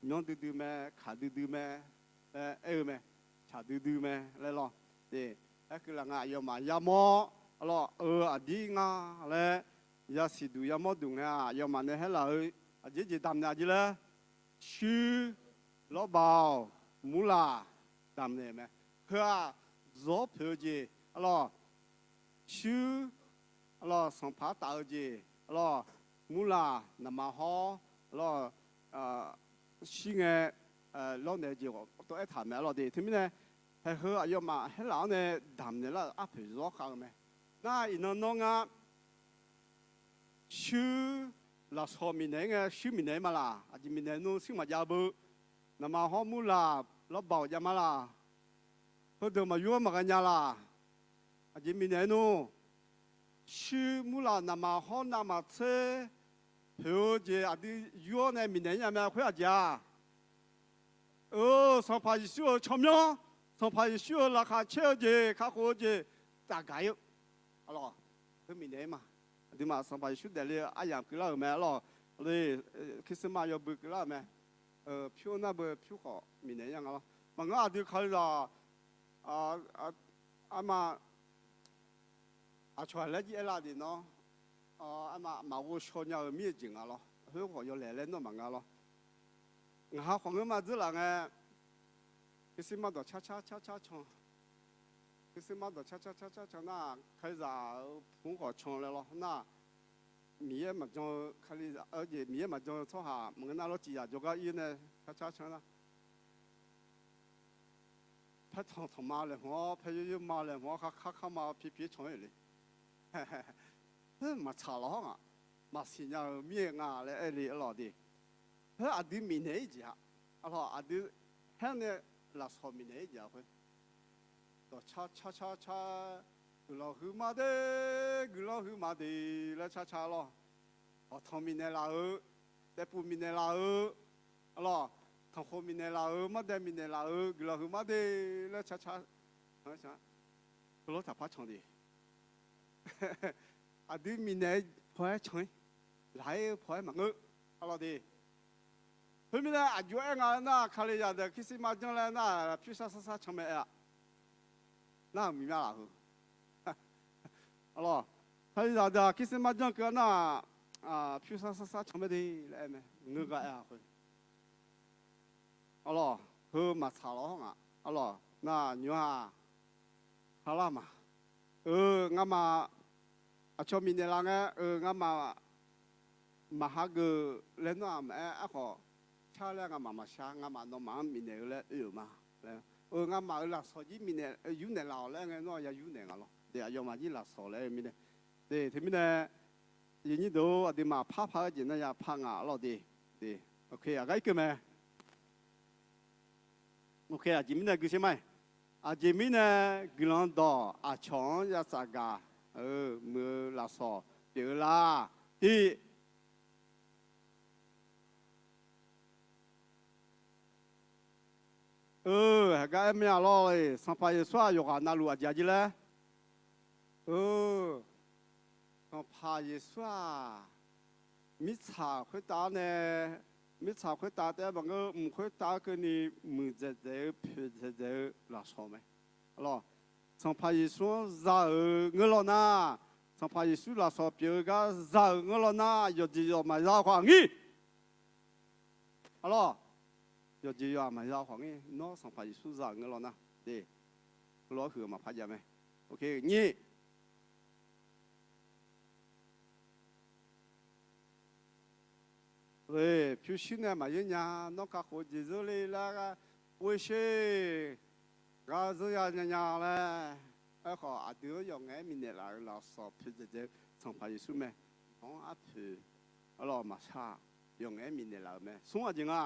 myanr duidui mae, kaq duidui mae laer aer-eu mae. Caq duidui mae laer lawr. De, aerkeuv laf nga aqyawfmaf yamawr, arlawq, eu aqdir nga laer, yasiq duq yamawr duq ngae-aq, aqyawfmaf nae haerlaf-eu aqjeq jeq damq naeq aqjeq laer, shuir, lawrbaq-awq, murlaq damq naeq mae. Heu-aq, zawr poeq-eu jeq, arlawq, shuir, arlawq, sanqpaq-anr taf-eu jeq, arlawq, murlaq naqma hawr, arlawq, shir ngae, lawrnaeq-eu jeq tov aertaq mae, arlawq de. Teumirnae, haeq heu aqyawfmaf haerlaf-anr nae damq naeqlar-euq arpoeq zawr khav-eu mae. Nar iqnan nawr ngar shuir, lafsawq miqnaeq-ir ngae shuir miqnaeq-ir ma laq? Aqjeq miqnaeq nmr shuir maqjav beu. Naqma hawr murlaq lawrbaq-awq jav ma laq? Heudeuq maqyur-anr maqghae nya laq? Aqjeq miqnaeq-ir nmr. Shuir murlaq naqma hawr navmaqtser poeq-eu jeq aqdui yur-awr nae miqnaeq-ir nya mae. Khoer aqjeq-aq, eu, Sanqpaq Yeqsur-euq tsawrmyanr, Sanqpaq Yeqsur-euq laqkhaq caer-eu jeq, kakhof-eu jeq, tafgaq-ir-eu, arlawq, heu miqnaeq-ir ma. Aqduimaf Sanqpaq Yeqsur daefle-eu aryamq keuvlar-euq mae, arlawq. Christmas yawbui keuvlar-euq mae. Pyur nar beu pyur khawf miqnaeq-ir nya nga lawr. Maqngeur aqdui Kalizaq arma aqcawq laer jir aerlar de nawr, arma maqghov shaw nya-euq mir-eu jeq nga lawr. Khoerkhawf yawlaeq laer nawr maqnga lawr. Ngaq ha khawf ngeurma dzeurlaf ngae, Christmas dawq carcar carcar can. Christmas dawq carcar carcar can nar, Kalizaq-euq pmq khawf can laer lawr nar, Miqyaer maqjan-eu Kalizaq-eu jeq, Miqyaer maqjan-eu tsawrhaq maqngeur nar lawr, ciqzaq jawrgar ir nae carcar can nar, paertanq tanqma laeqhmq-awr paer yoer yoer ma laeqhmq-awr khar khar khar ma pi pi-aer can-ir le. Maqtsaq lawq hawr ngaq, maqsiq nya-euq mir-eu nga laer aer le, arlawq de. Heu aqdui miqnaeq-ir jeq-a, arlawq, aqdui haer nae lafsawq miqnaeq-ir jeq-a khoer. Dawqcar car car car, guiqlanq huiqma de, guiqlanq huiqma de laer car car lawr. Awqtanq miqnaeq laf-eu, taevpuv miqnaeq laf-eu, arlawq, tanqkhoq miqnaeq laf-eu, mardae miqnaeq laf-eu, guiqlanq huiqma de laer car car, heulof taqpar can de. Aqdui miqnaeq-eu paw-aer can-ir, laq-ir-eu paw-aer maqngeur, arlawq de. Khoermirnae aqjox-aer nga nar, Kalizaq deuq Christmas janr laer nar, pyursar sar sar can mae aer-a. Nar-euq miqmya laf heu, arlawq, Kalizaq deuq-aq Christmas janr keuv-a nar, pyursar sar sar can mae de laer aer mae, ngeur gar aer-a khoer. Arlawq, heu maqtsaq lawq hawr ngaq, arlawq, nar nymr-aq, halar ma. Eu, ngamaf aqcawq miqnaeq laf ngae, eu, ngamaf maqhageuf laer nawr-aq maqaer, aerkhawf, car laer ngamaf maqshar, ngamaf nawmaf-anr miqnaeq-eu laer oe-euq ma. Eu, ngamaf-euq lafsawq jir miqnaeq yurnaeq laf-awq laer ngae, nawr-aq ya yurnaeq nga lawr. De, aqyawfmaf jir lafsawq laer-eu mirnae. De, teumirnae, aqyuif nyir deuq-or, aqduimaf par par-eu jeq nar ya par nga, arlawq de. De, ok, aqgar irkeuv mae. Ok, aqjeq mirnae gui sher ma-iq. Aqjeq mirnae guiqlanq dawq aqcawq-anr ya tsafgaq-eu muiq-eu lafsawq pyeuf-eu lar. Tiq, eu, heugar aer mir-a lawr-eq, Sanqpaq Yeqsur-aq yawqghaq navluf aqjeq-a jir laer. Eu, Sanqpaq Yeqsur-aq, mirtsaq khoertav-anr nae, mirtsaq khoertav taef-aer maqngeur, mq khoertav-anr keuvni muiqdzaeq dzaeq-eu poeqdzaeq dzaeq-eu lafsawq mae. Arlawq, Sanqpaq Yeqsur-anr za-euq ngeur law nar, Sanqpaq Yeqsur lafsawq pyeuf-eu gar za-euq ngeur law nar, yawqjeq yawq maqza khawf aqnyir. Arlawr, yawqjeq yawq-aq maqza khawf aqnyir. Nawr Sanqpaq Yeqsur za-euq ngeur law nar, de, heulof-aer huiq-eu maqpar jav mae. Nyir, pyurshuir nae maqyaer nya, nawr kakhof-eu jeq zeur le lar, ghoer sher, gar zeur ya nya nya laer. Aerkhawf aqdui-anr yawf ngaef-aer minaeq laf-euq lafsawq poeqdzaeq dzaeq-eu Sanqpaq Yeqsur mae. Nawq-anr arpoeq, arlawr, maqshar, yawf ngaef-aer minaeq laf-euq mae. Smr aqjeq nga.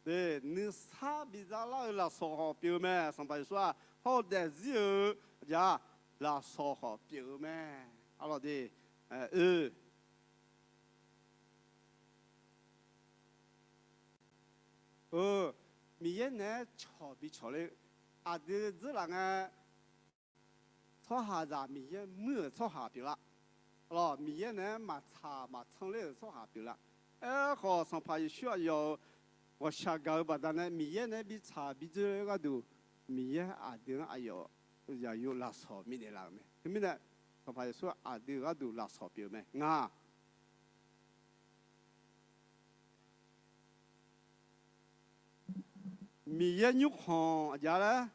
De, nuisar bidzar lar-eu lafsawq khawf pyeuf-eu mae. Sanqpaq Yeqsur-aq hawr-eu daefzir-euq aqjeq-aq, lafsawq khawf pyeuf-eu mae. Arlawr de, oe, Miqyaer naeq-aer cawq bi cawq ler-eu, aqdui dzeurlaf ngae, tsawrhaqzaq Miqyaer muir-euq tsawrhaq pyeuflar. Arlawr, Miqyaer naeq-aer maqtsaq maqtsanr ler-euq tsawrhaq pyeuflar. Aerkhawf Sanqpaq Yeqsur aqyawf-euq ghawqshaq gaq-eu baqdanae Miqyaer naeq-aer bi tsaq bi dzoer-eu gharduq, Miqyaer aqdui-anr aqyawf yaqyo lafsawq minaeq laf-euq mae. Teumirnae Sanqpaq Yeqsur aqdui gharduq lafsawq pyeuf-eu mae. Ngaq Miqyaer nymrkhanq aqjeq laer,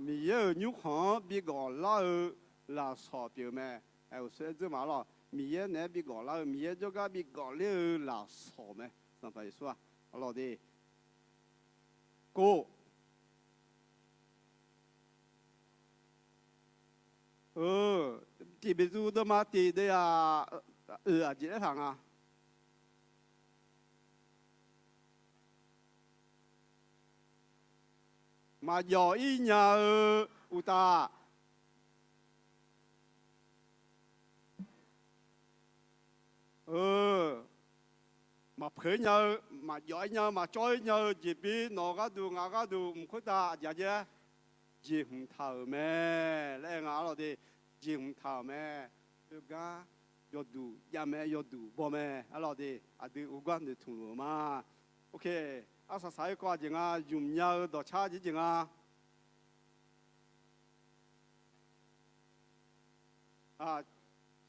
Miqyaer-euq nymrkhanq-anr bi ghawq lar-eu lafsawq pyeuf-eu mae. Aer, uqshoe aer dzeur ma arlawr, Miqyaer naeq-aer bi ghawq lar-eu, Miqyaer jawrgar bi ghawq ler-eu lafsawq mae. Sanqpaq Yeqsur-aq, arlawr de, kov Tiq Beqtuvluv deuvma tiq deuvyaq oeq aqjeq laer taq nga. Maqjawf-ir nya-eu uqtaf, maqpeuq-ir nya-eu, maqjawf-ir nya-eu, maqcawv-ir nya-eu jeqbir nawq gharduq ngaq gharduq mq khoertav aqjeq jaer jeqhmq taq-euq mae laer aer nga arlawr de. Jeqhmq taq-euq mae. Oergar yawduq javmae, yawduq baw mae arlawr de. Aqdui uvgar noeqtmq luf-eu ma. Arsaq saq-ir kawv aqjeq nga, zmq nya-eu dawqcar jeq jeq nga.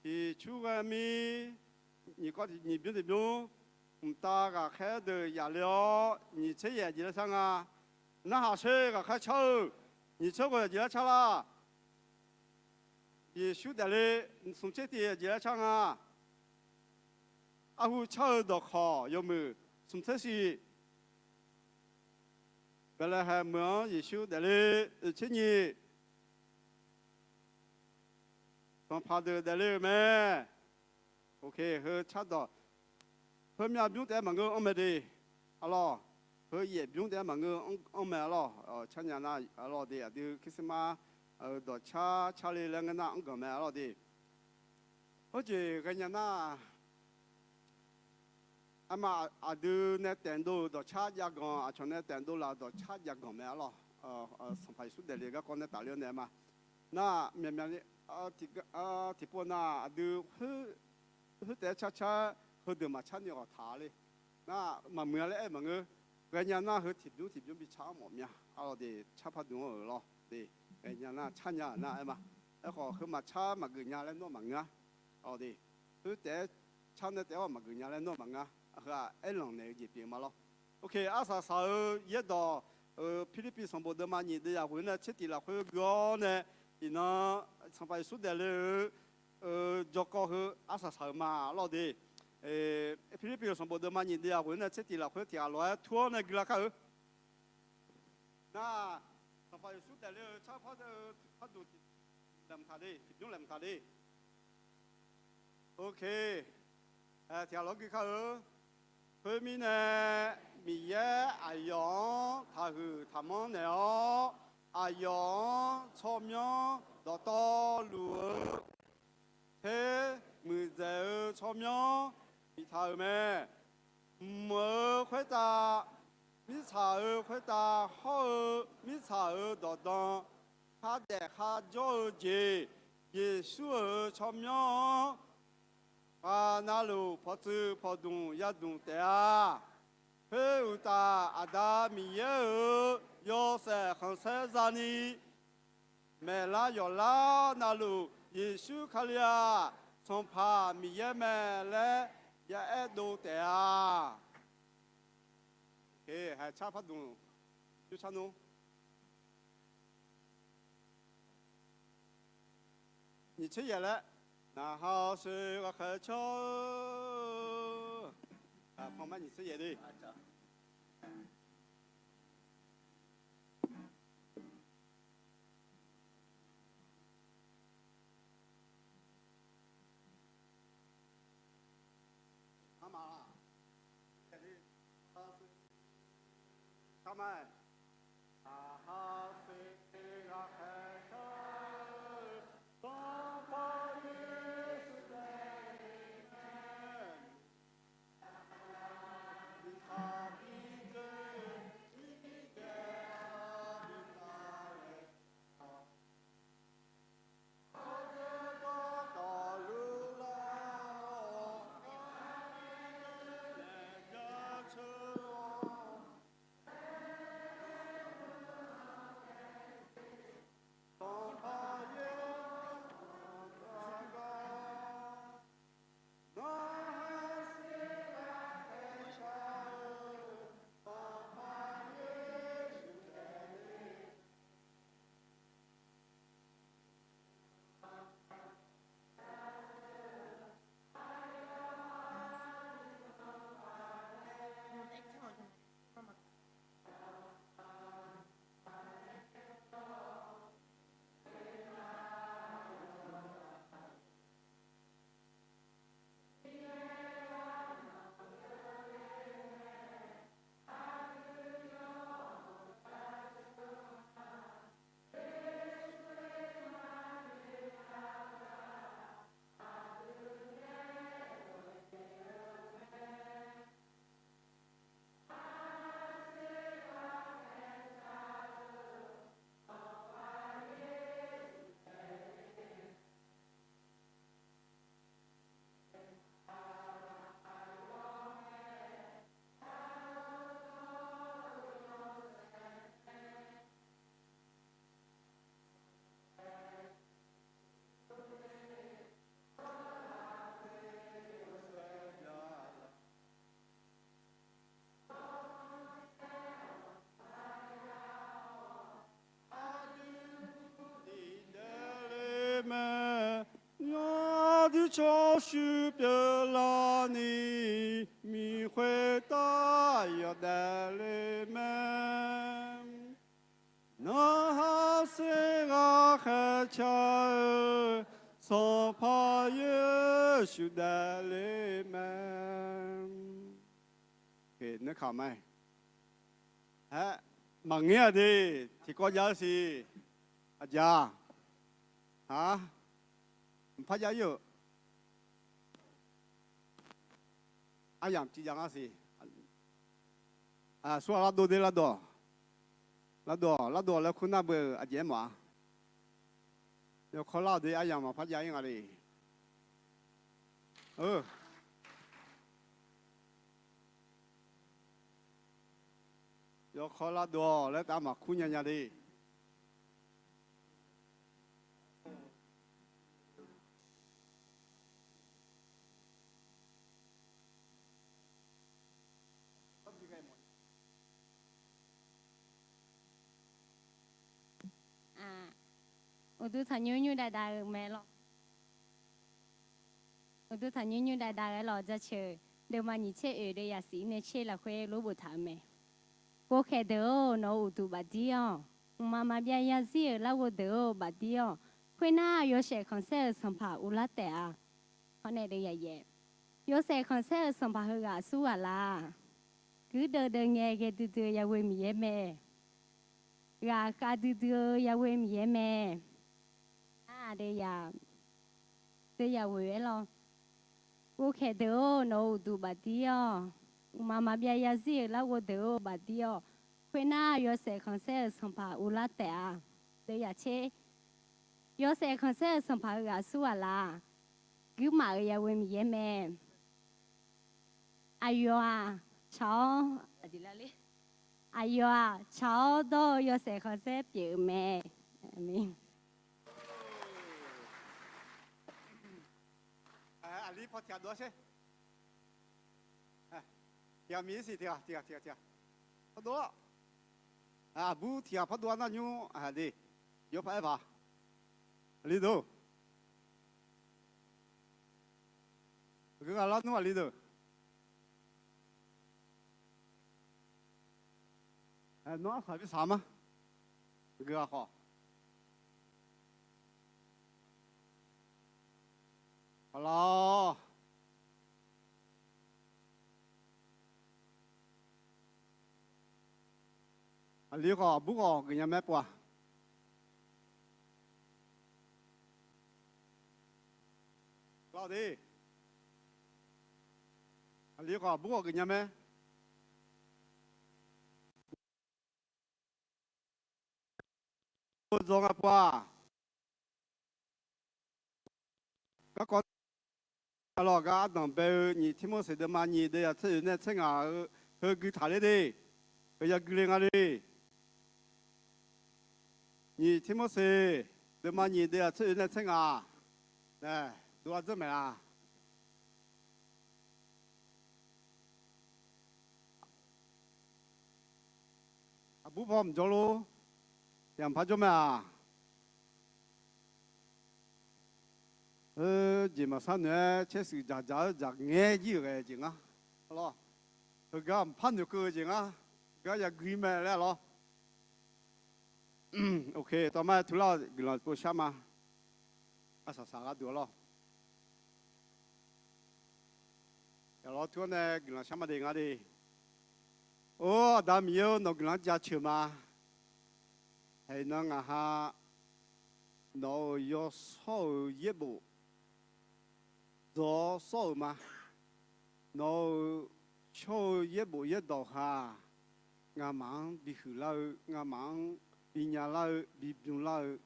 Tiqcur ghae mir, nyiq kawv tiq nyiq bymr tiq bymr, mqtav ghaqkhaer deuq yaf le-awr nyiq tser yaef jeq laer shar nga. Narhaq sher ghaqkhaer car-eu, nyiq tser ghoe jeq laer car lar. Yeqsur daefle, smq tser tiq jeq laer car nga. Arhu car-eu dawqkawq yawmuiq smq tser shif. Baeqlaeqhaeq meuq-anr Yeqsur daefle, oeq tser nyiq, sanqpaq deuq daefle-euq mae. Heu cardawq, heu myav bymr taef-aer maqngeur anr mae de. Arlawr, heu yaef bymr taef-aer maqngeur anr mae arlawr. Carnya nar arlawr de, aqdui Christmas dawqcar car le laer ngeur nar anr ganq mae arlawr de. Heujeq ghaenya nar, arma aqdui nae taef dov-euq dawqcar jav ganq, aqcawq nae taef dov laf-euq dawqcar jav ganq mae arlawr. Sanqpaq Yeqsur daefle garkawv nae tafler-awr nae ma. Nar myaqmyaq ni tiqpov nar aqdui khoertaef-aer car car, heudeuq maqcar ni ghawqtaq le. Nar maqmuiq-a laer aer maqngeur. Ghaenya nar heu tiqbymr tiqbymr bi car-anr mawf mya arlawr de, carpar dm-anr-euq lawr de. Ghaenya nar carnya-euq nar aer ma. Aerkhawf heu maqcar maqgeuf nya laer nawr maqngeur-a. Arlawr de, khoertaef-aer car nae taef-awr maqgeuf nya laer nawr maqngeur-a. Heu-aq aerlanq naeq-eu jeq pyeuf ma lawr. Arsaq saq-eu yaerdawq, Pirlirpiv sanqbof deuvma nyiq deuv yaq ghoeq-eu nae tser tiq lafkhoer gui-awr nae, iqnan Sanqpaq Yeqsur daefle-eu jawrkawv heu arsaq saq-eu ma arlawr de. Pirlirpiv sanqbof deuvma nyiq deuv yaq ghoeq-eu nae tser tiq lafkhoer tiq ghaq lof-aer tur-awr nae guilar kar-eu. Nar, Sanqpaq Yeqsur daefle-eu carpar deuv-eu tiqpar duq tiq laeqhmq taq de, tiqbymr laeqhmq taq de. Oke. Tiq ghaq lof-aer gui kar-eu. Khoermirnae, Miqyaer aqyawf-anr taqhuiq taqmanr naeq-awr, aqyawf-anr tsawrmyanr dawqtawvluf-eu ter muiqdzaeq-eu tsawrmyanr biftaq-euq mae. Mq-euq khoertav, mirtsaq-euq khoertav hawr-eu mirtsaq-euq dawqdan, khardaef kharjawr-eu jeq, Yeqsur-euq tsawrmyanr-anr, ghaqnavluf pawqtsuif pawqdmq yadmq taef-a. Khoeruqtaf, Aqda Miqyaer-euq yawshaef khanqsaer za'ni, maeqlar yawqlar navluf, Yeqsur Kali-aq, Sanqpaq Miqyaer mae laer yaaer dov taef-a. Haiq, car pardmq, yurcar nmr. Nyiq tser yaeq laer, naqha-awr sher ghaqkhaer car-eu. Panmaer nyiq tser yaeq de. Aqdui tsawrshuir pyeuflarni, miqkhoer taf yawdaef le mae. Narhaq ser ghaqkhaer car-eu Sanqpaq Yeqsur daefle mae. Aer, maqngeur-a de, tiqkawv jav-eu siq. Aqjaq, a, maqpar jav ir-euq. Aryamq civ jav ngar siq. Aqsur-aq lardov de, lardov. Lardov, lardov laer kur nar beu-euq aqjeq-aer mawf-a. Yawkawr lar-awq de, aryamq maqpar jav ir nga le. Yawkawr lardov-awq laer taf maqkur nya nya le. Uqduq tanqnymr nymr dav dav-eu mae lawr. Uqduq tanqnymr nymr dav dav-aer lawq jaceuq-eu, deuvma nyiq tser oeq deuv yasiq nae tser lafkhoer lor boftaq-eu mae. Ghovkhaeq deuq-or, nawq-euq uqduq bafdir-awq. Mqmaq maqbyav yazir-euq larghov deuq-or bafdir-awq. Khoernar, yawshaef khanqsaer-euq Sanqpaq uvlar taef-a. Hawr nae deuv yaqyaef. Yawshaef khanqsaer-euq Sanqpaq heughaq aqsurghaq laf. Guirdeuv deuv ngae ghae duidui-eu yaghoe Miqyaer mae. Ghaqkhav duidui-eu yaghoe Miqyaer mae. Nar, deuv yaq, deuv yaq ghoe-aer lawr. Ghovkhaeq deuq-or, nawq-euq uqduq bafdir-awq. Mqmaq maqbyav yazir-euq larghov deuq-or bafdir-awq. Khoernar, yawshaef khanqsaer-euq Sanqpaq uvlar taef-a. Deuv yaq tser. Yawshaef khanqsaer-euq Sanqpaq heughaq aqsurghaq laf. Guirmaf-euq yaghoe Miqyaer mae. Aqyawf-aq, tsaq-awr Aqyawf-aq, tsaq-awr dawr-eu yawshaef khanqsaer pyeuf-eu mae. Aqli paw tiq ghaq dov-awr sher. Tiq ghaq miq-ir siq, tiq ghaq, tiq ghaq, tiq ghaq, tiq ghaq. Pawrdov-awr. Aqbur tiq ghaq pawrdov-awr nar nymr, aqde, yawpaq aer paq. Aqli deuq, aqgeu ghaq lar nmr aqli deuq. Nawr arsaq bi saq ma. Aqgeu ghaq khawf. Aqlaf-awr. Aqli khawf aqbur khawf geufnya mae pov-aq. Aqlaf-awr de. Aqli khawf aqbur khawf geufnya mae. Dzaw nga pov-aq. Garkawv lawq gar ardanq bae-eu nyiq Tirmorseq deuvma nyiq deuv yaq tser oeq nae tser ngaq-eu heu gui taq ler de. Heu yagui le nga le. Nyiq Tirmorseq deuvma nyiq deuv yaq tser oeq nae tser ngaq. Nae, dov-ar dzeur maeq-a. Aqbur paw mqjawr lor. Yamq par jawr mae-aq. Heu jeq maqsar noeq-aer caershuif dzaqdzaq-eu dzaq ngaer jir-euq ghae jeq ngar. Lawr, heugar mqpar noeqkeuv-eu jeq ngar. Gar yagui mae laer lawr. Ok, tawmar-aer turlar-awq, guiqlanq pov shar ma. Arsaq saq gharduq-a lawr. Yaqlawr tur-anr nae guiqlanq shar ma de ngar de. Or, Aqda Miqyaer-or, nawq guiqlanq-anr jaceuq ma. Haiq nan ngaq ha nawq-euq yawshawr-euq yaerbof dzaw-awr sawr-euq ma. Nawq-euq shawr-eu yaerbof yaerdawq ha-aq, ngamaf-anr bihuiq lar-eu, ngamaf-anr binya lar-eu, bibymr lar-eu,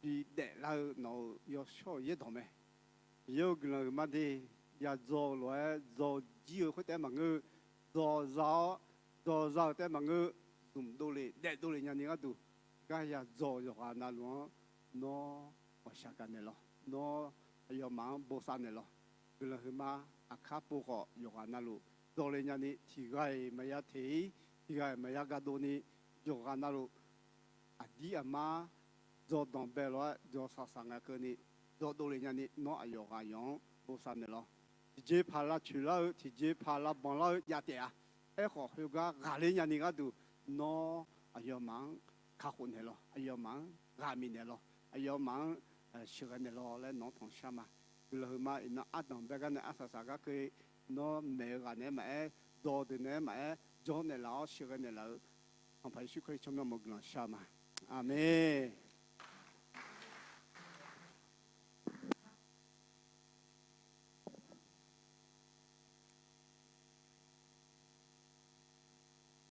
bidaef lar-eu nawq-euq yawshawr-euq yaerdawq mae. Miqyaer-or, guiqlanq huiqma de. Yadzaw-eu lof-aer dzaw jir-eu khoertav-aer maqngeur-eu, dzaw za-awr, dzaw za-euq taef-aer maqngeur-eu, zmq dovlef daef dovlef nyani gharduq, gar yadzaw-eu yawqghaq navluf-anr nawr ghawqshaq gaq naeq lawq. Nawr aqyawfmaf-anr bosav naeq lawq. Guiqlanq huiqma aqkar pov khawf yawqghaq navluf dawle nyani, tiq ghaq-iq maqya teq-ir, tiq ghaq-iq maqya ga dovni, yawqghaq navluf aqdir aqmar dzawrdanq bae lof-aer dzawrsaq saq nga keuvni, dawrdov le nyani, nawr aqyawf ghaq yawq-anr bosav naeq lawq. Tiqjeqpaq lavcoeq lar-eu, tiqjeqpaq lavbanq lar-eu jav taef-a. Aerkhawf, khoergar ghaqler nyani gharduq, nawr aqyawfmaf-anr kakhof naeq lawq, aqyawfmaf-anr ghaq miq naeq lawq, aqyawfmaf-anr sheuqghae naeq lawq laer nawq-anr tanqshar ma. Guiqlanq huiqma iqnan ardanq bae gar nae arsaq saq gar keuv, nawr maeq-eu ghaq naeq-aer maqaer, dawq deuq naeq-aer maqaer, jawr naeqlaf-awr sheuqghae naeqlaf-eu Sanqpaq Yeqsur Kali tsawrmyanr mawf guiqlanq shar ma. Aqmeq.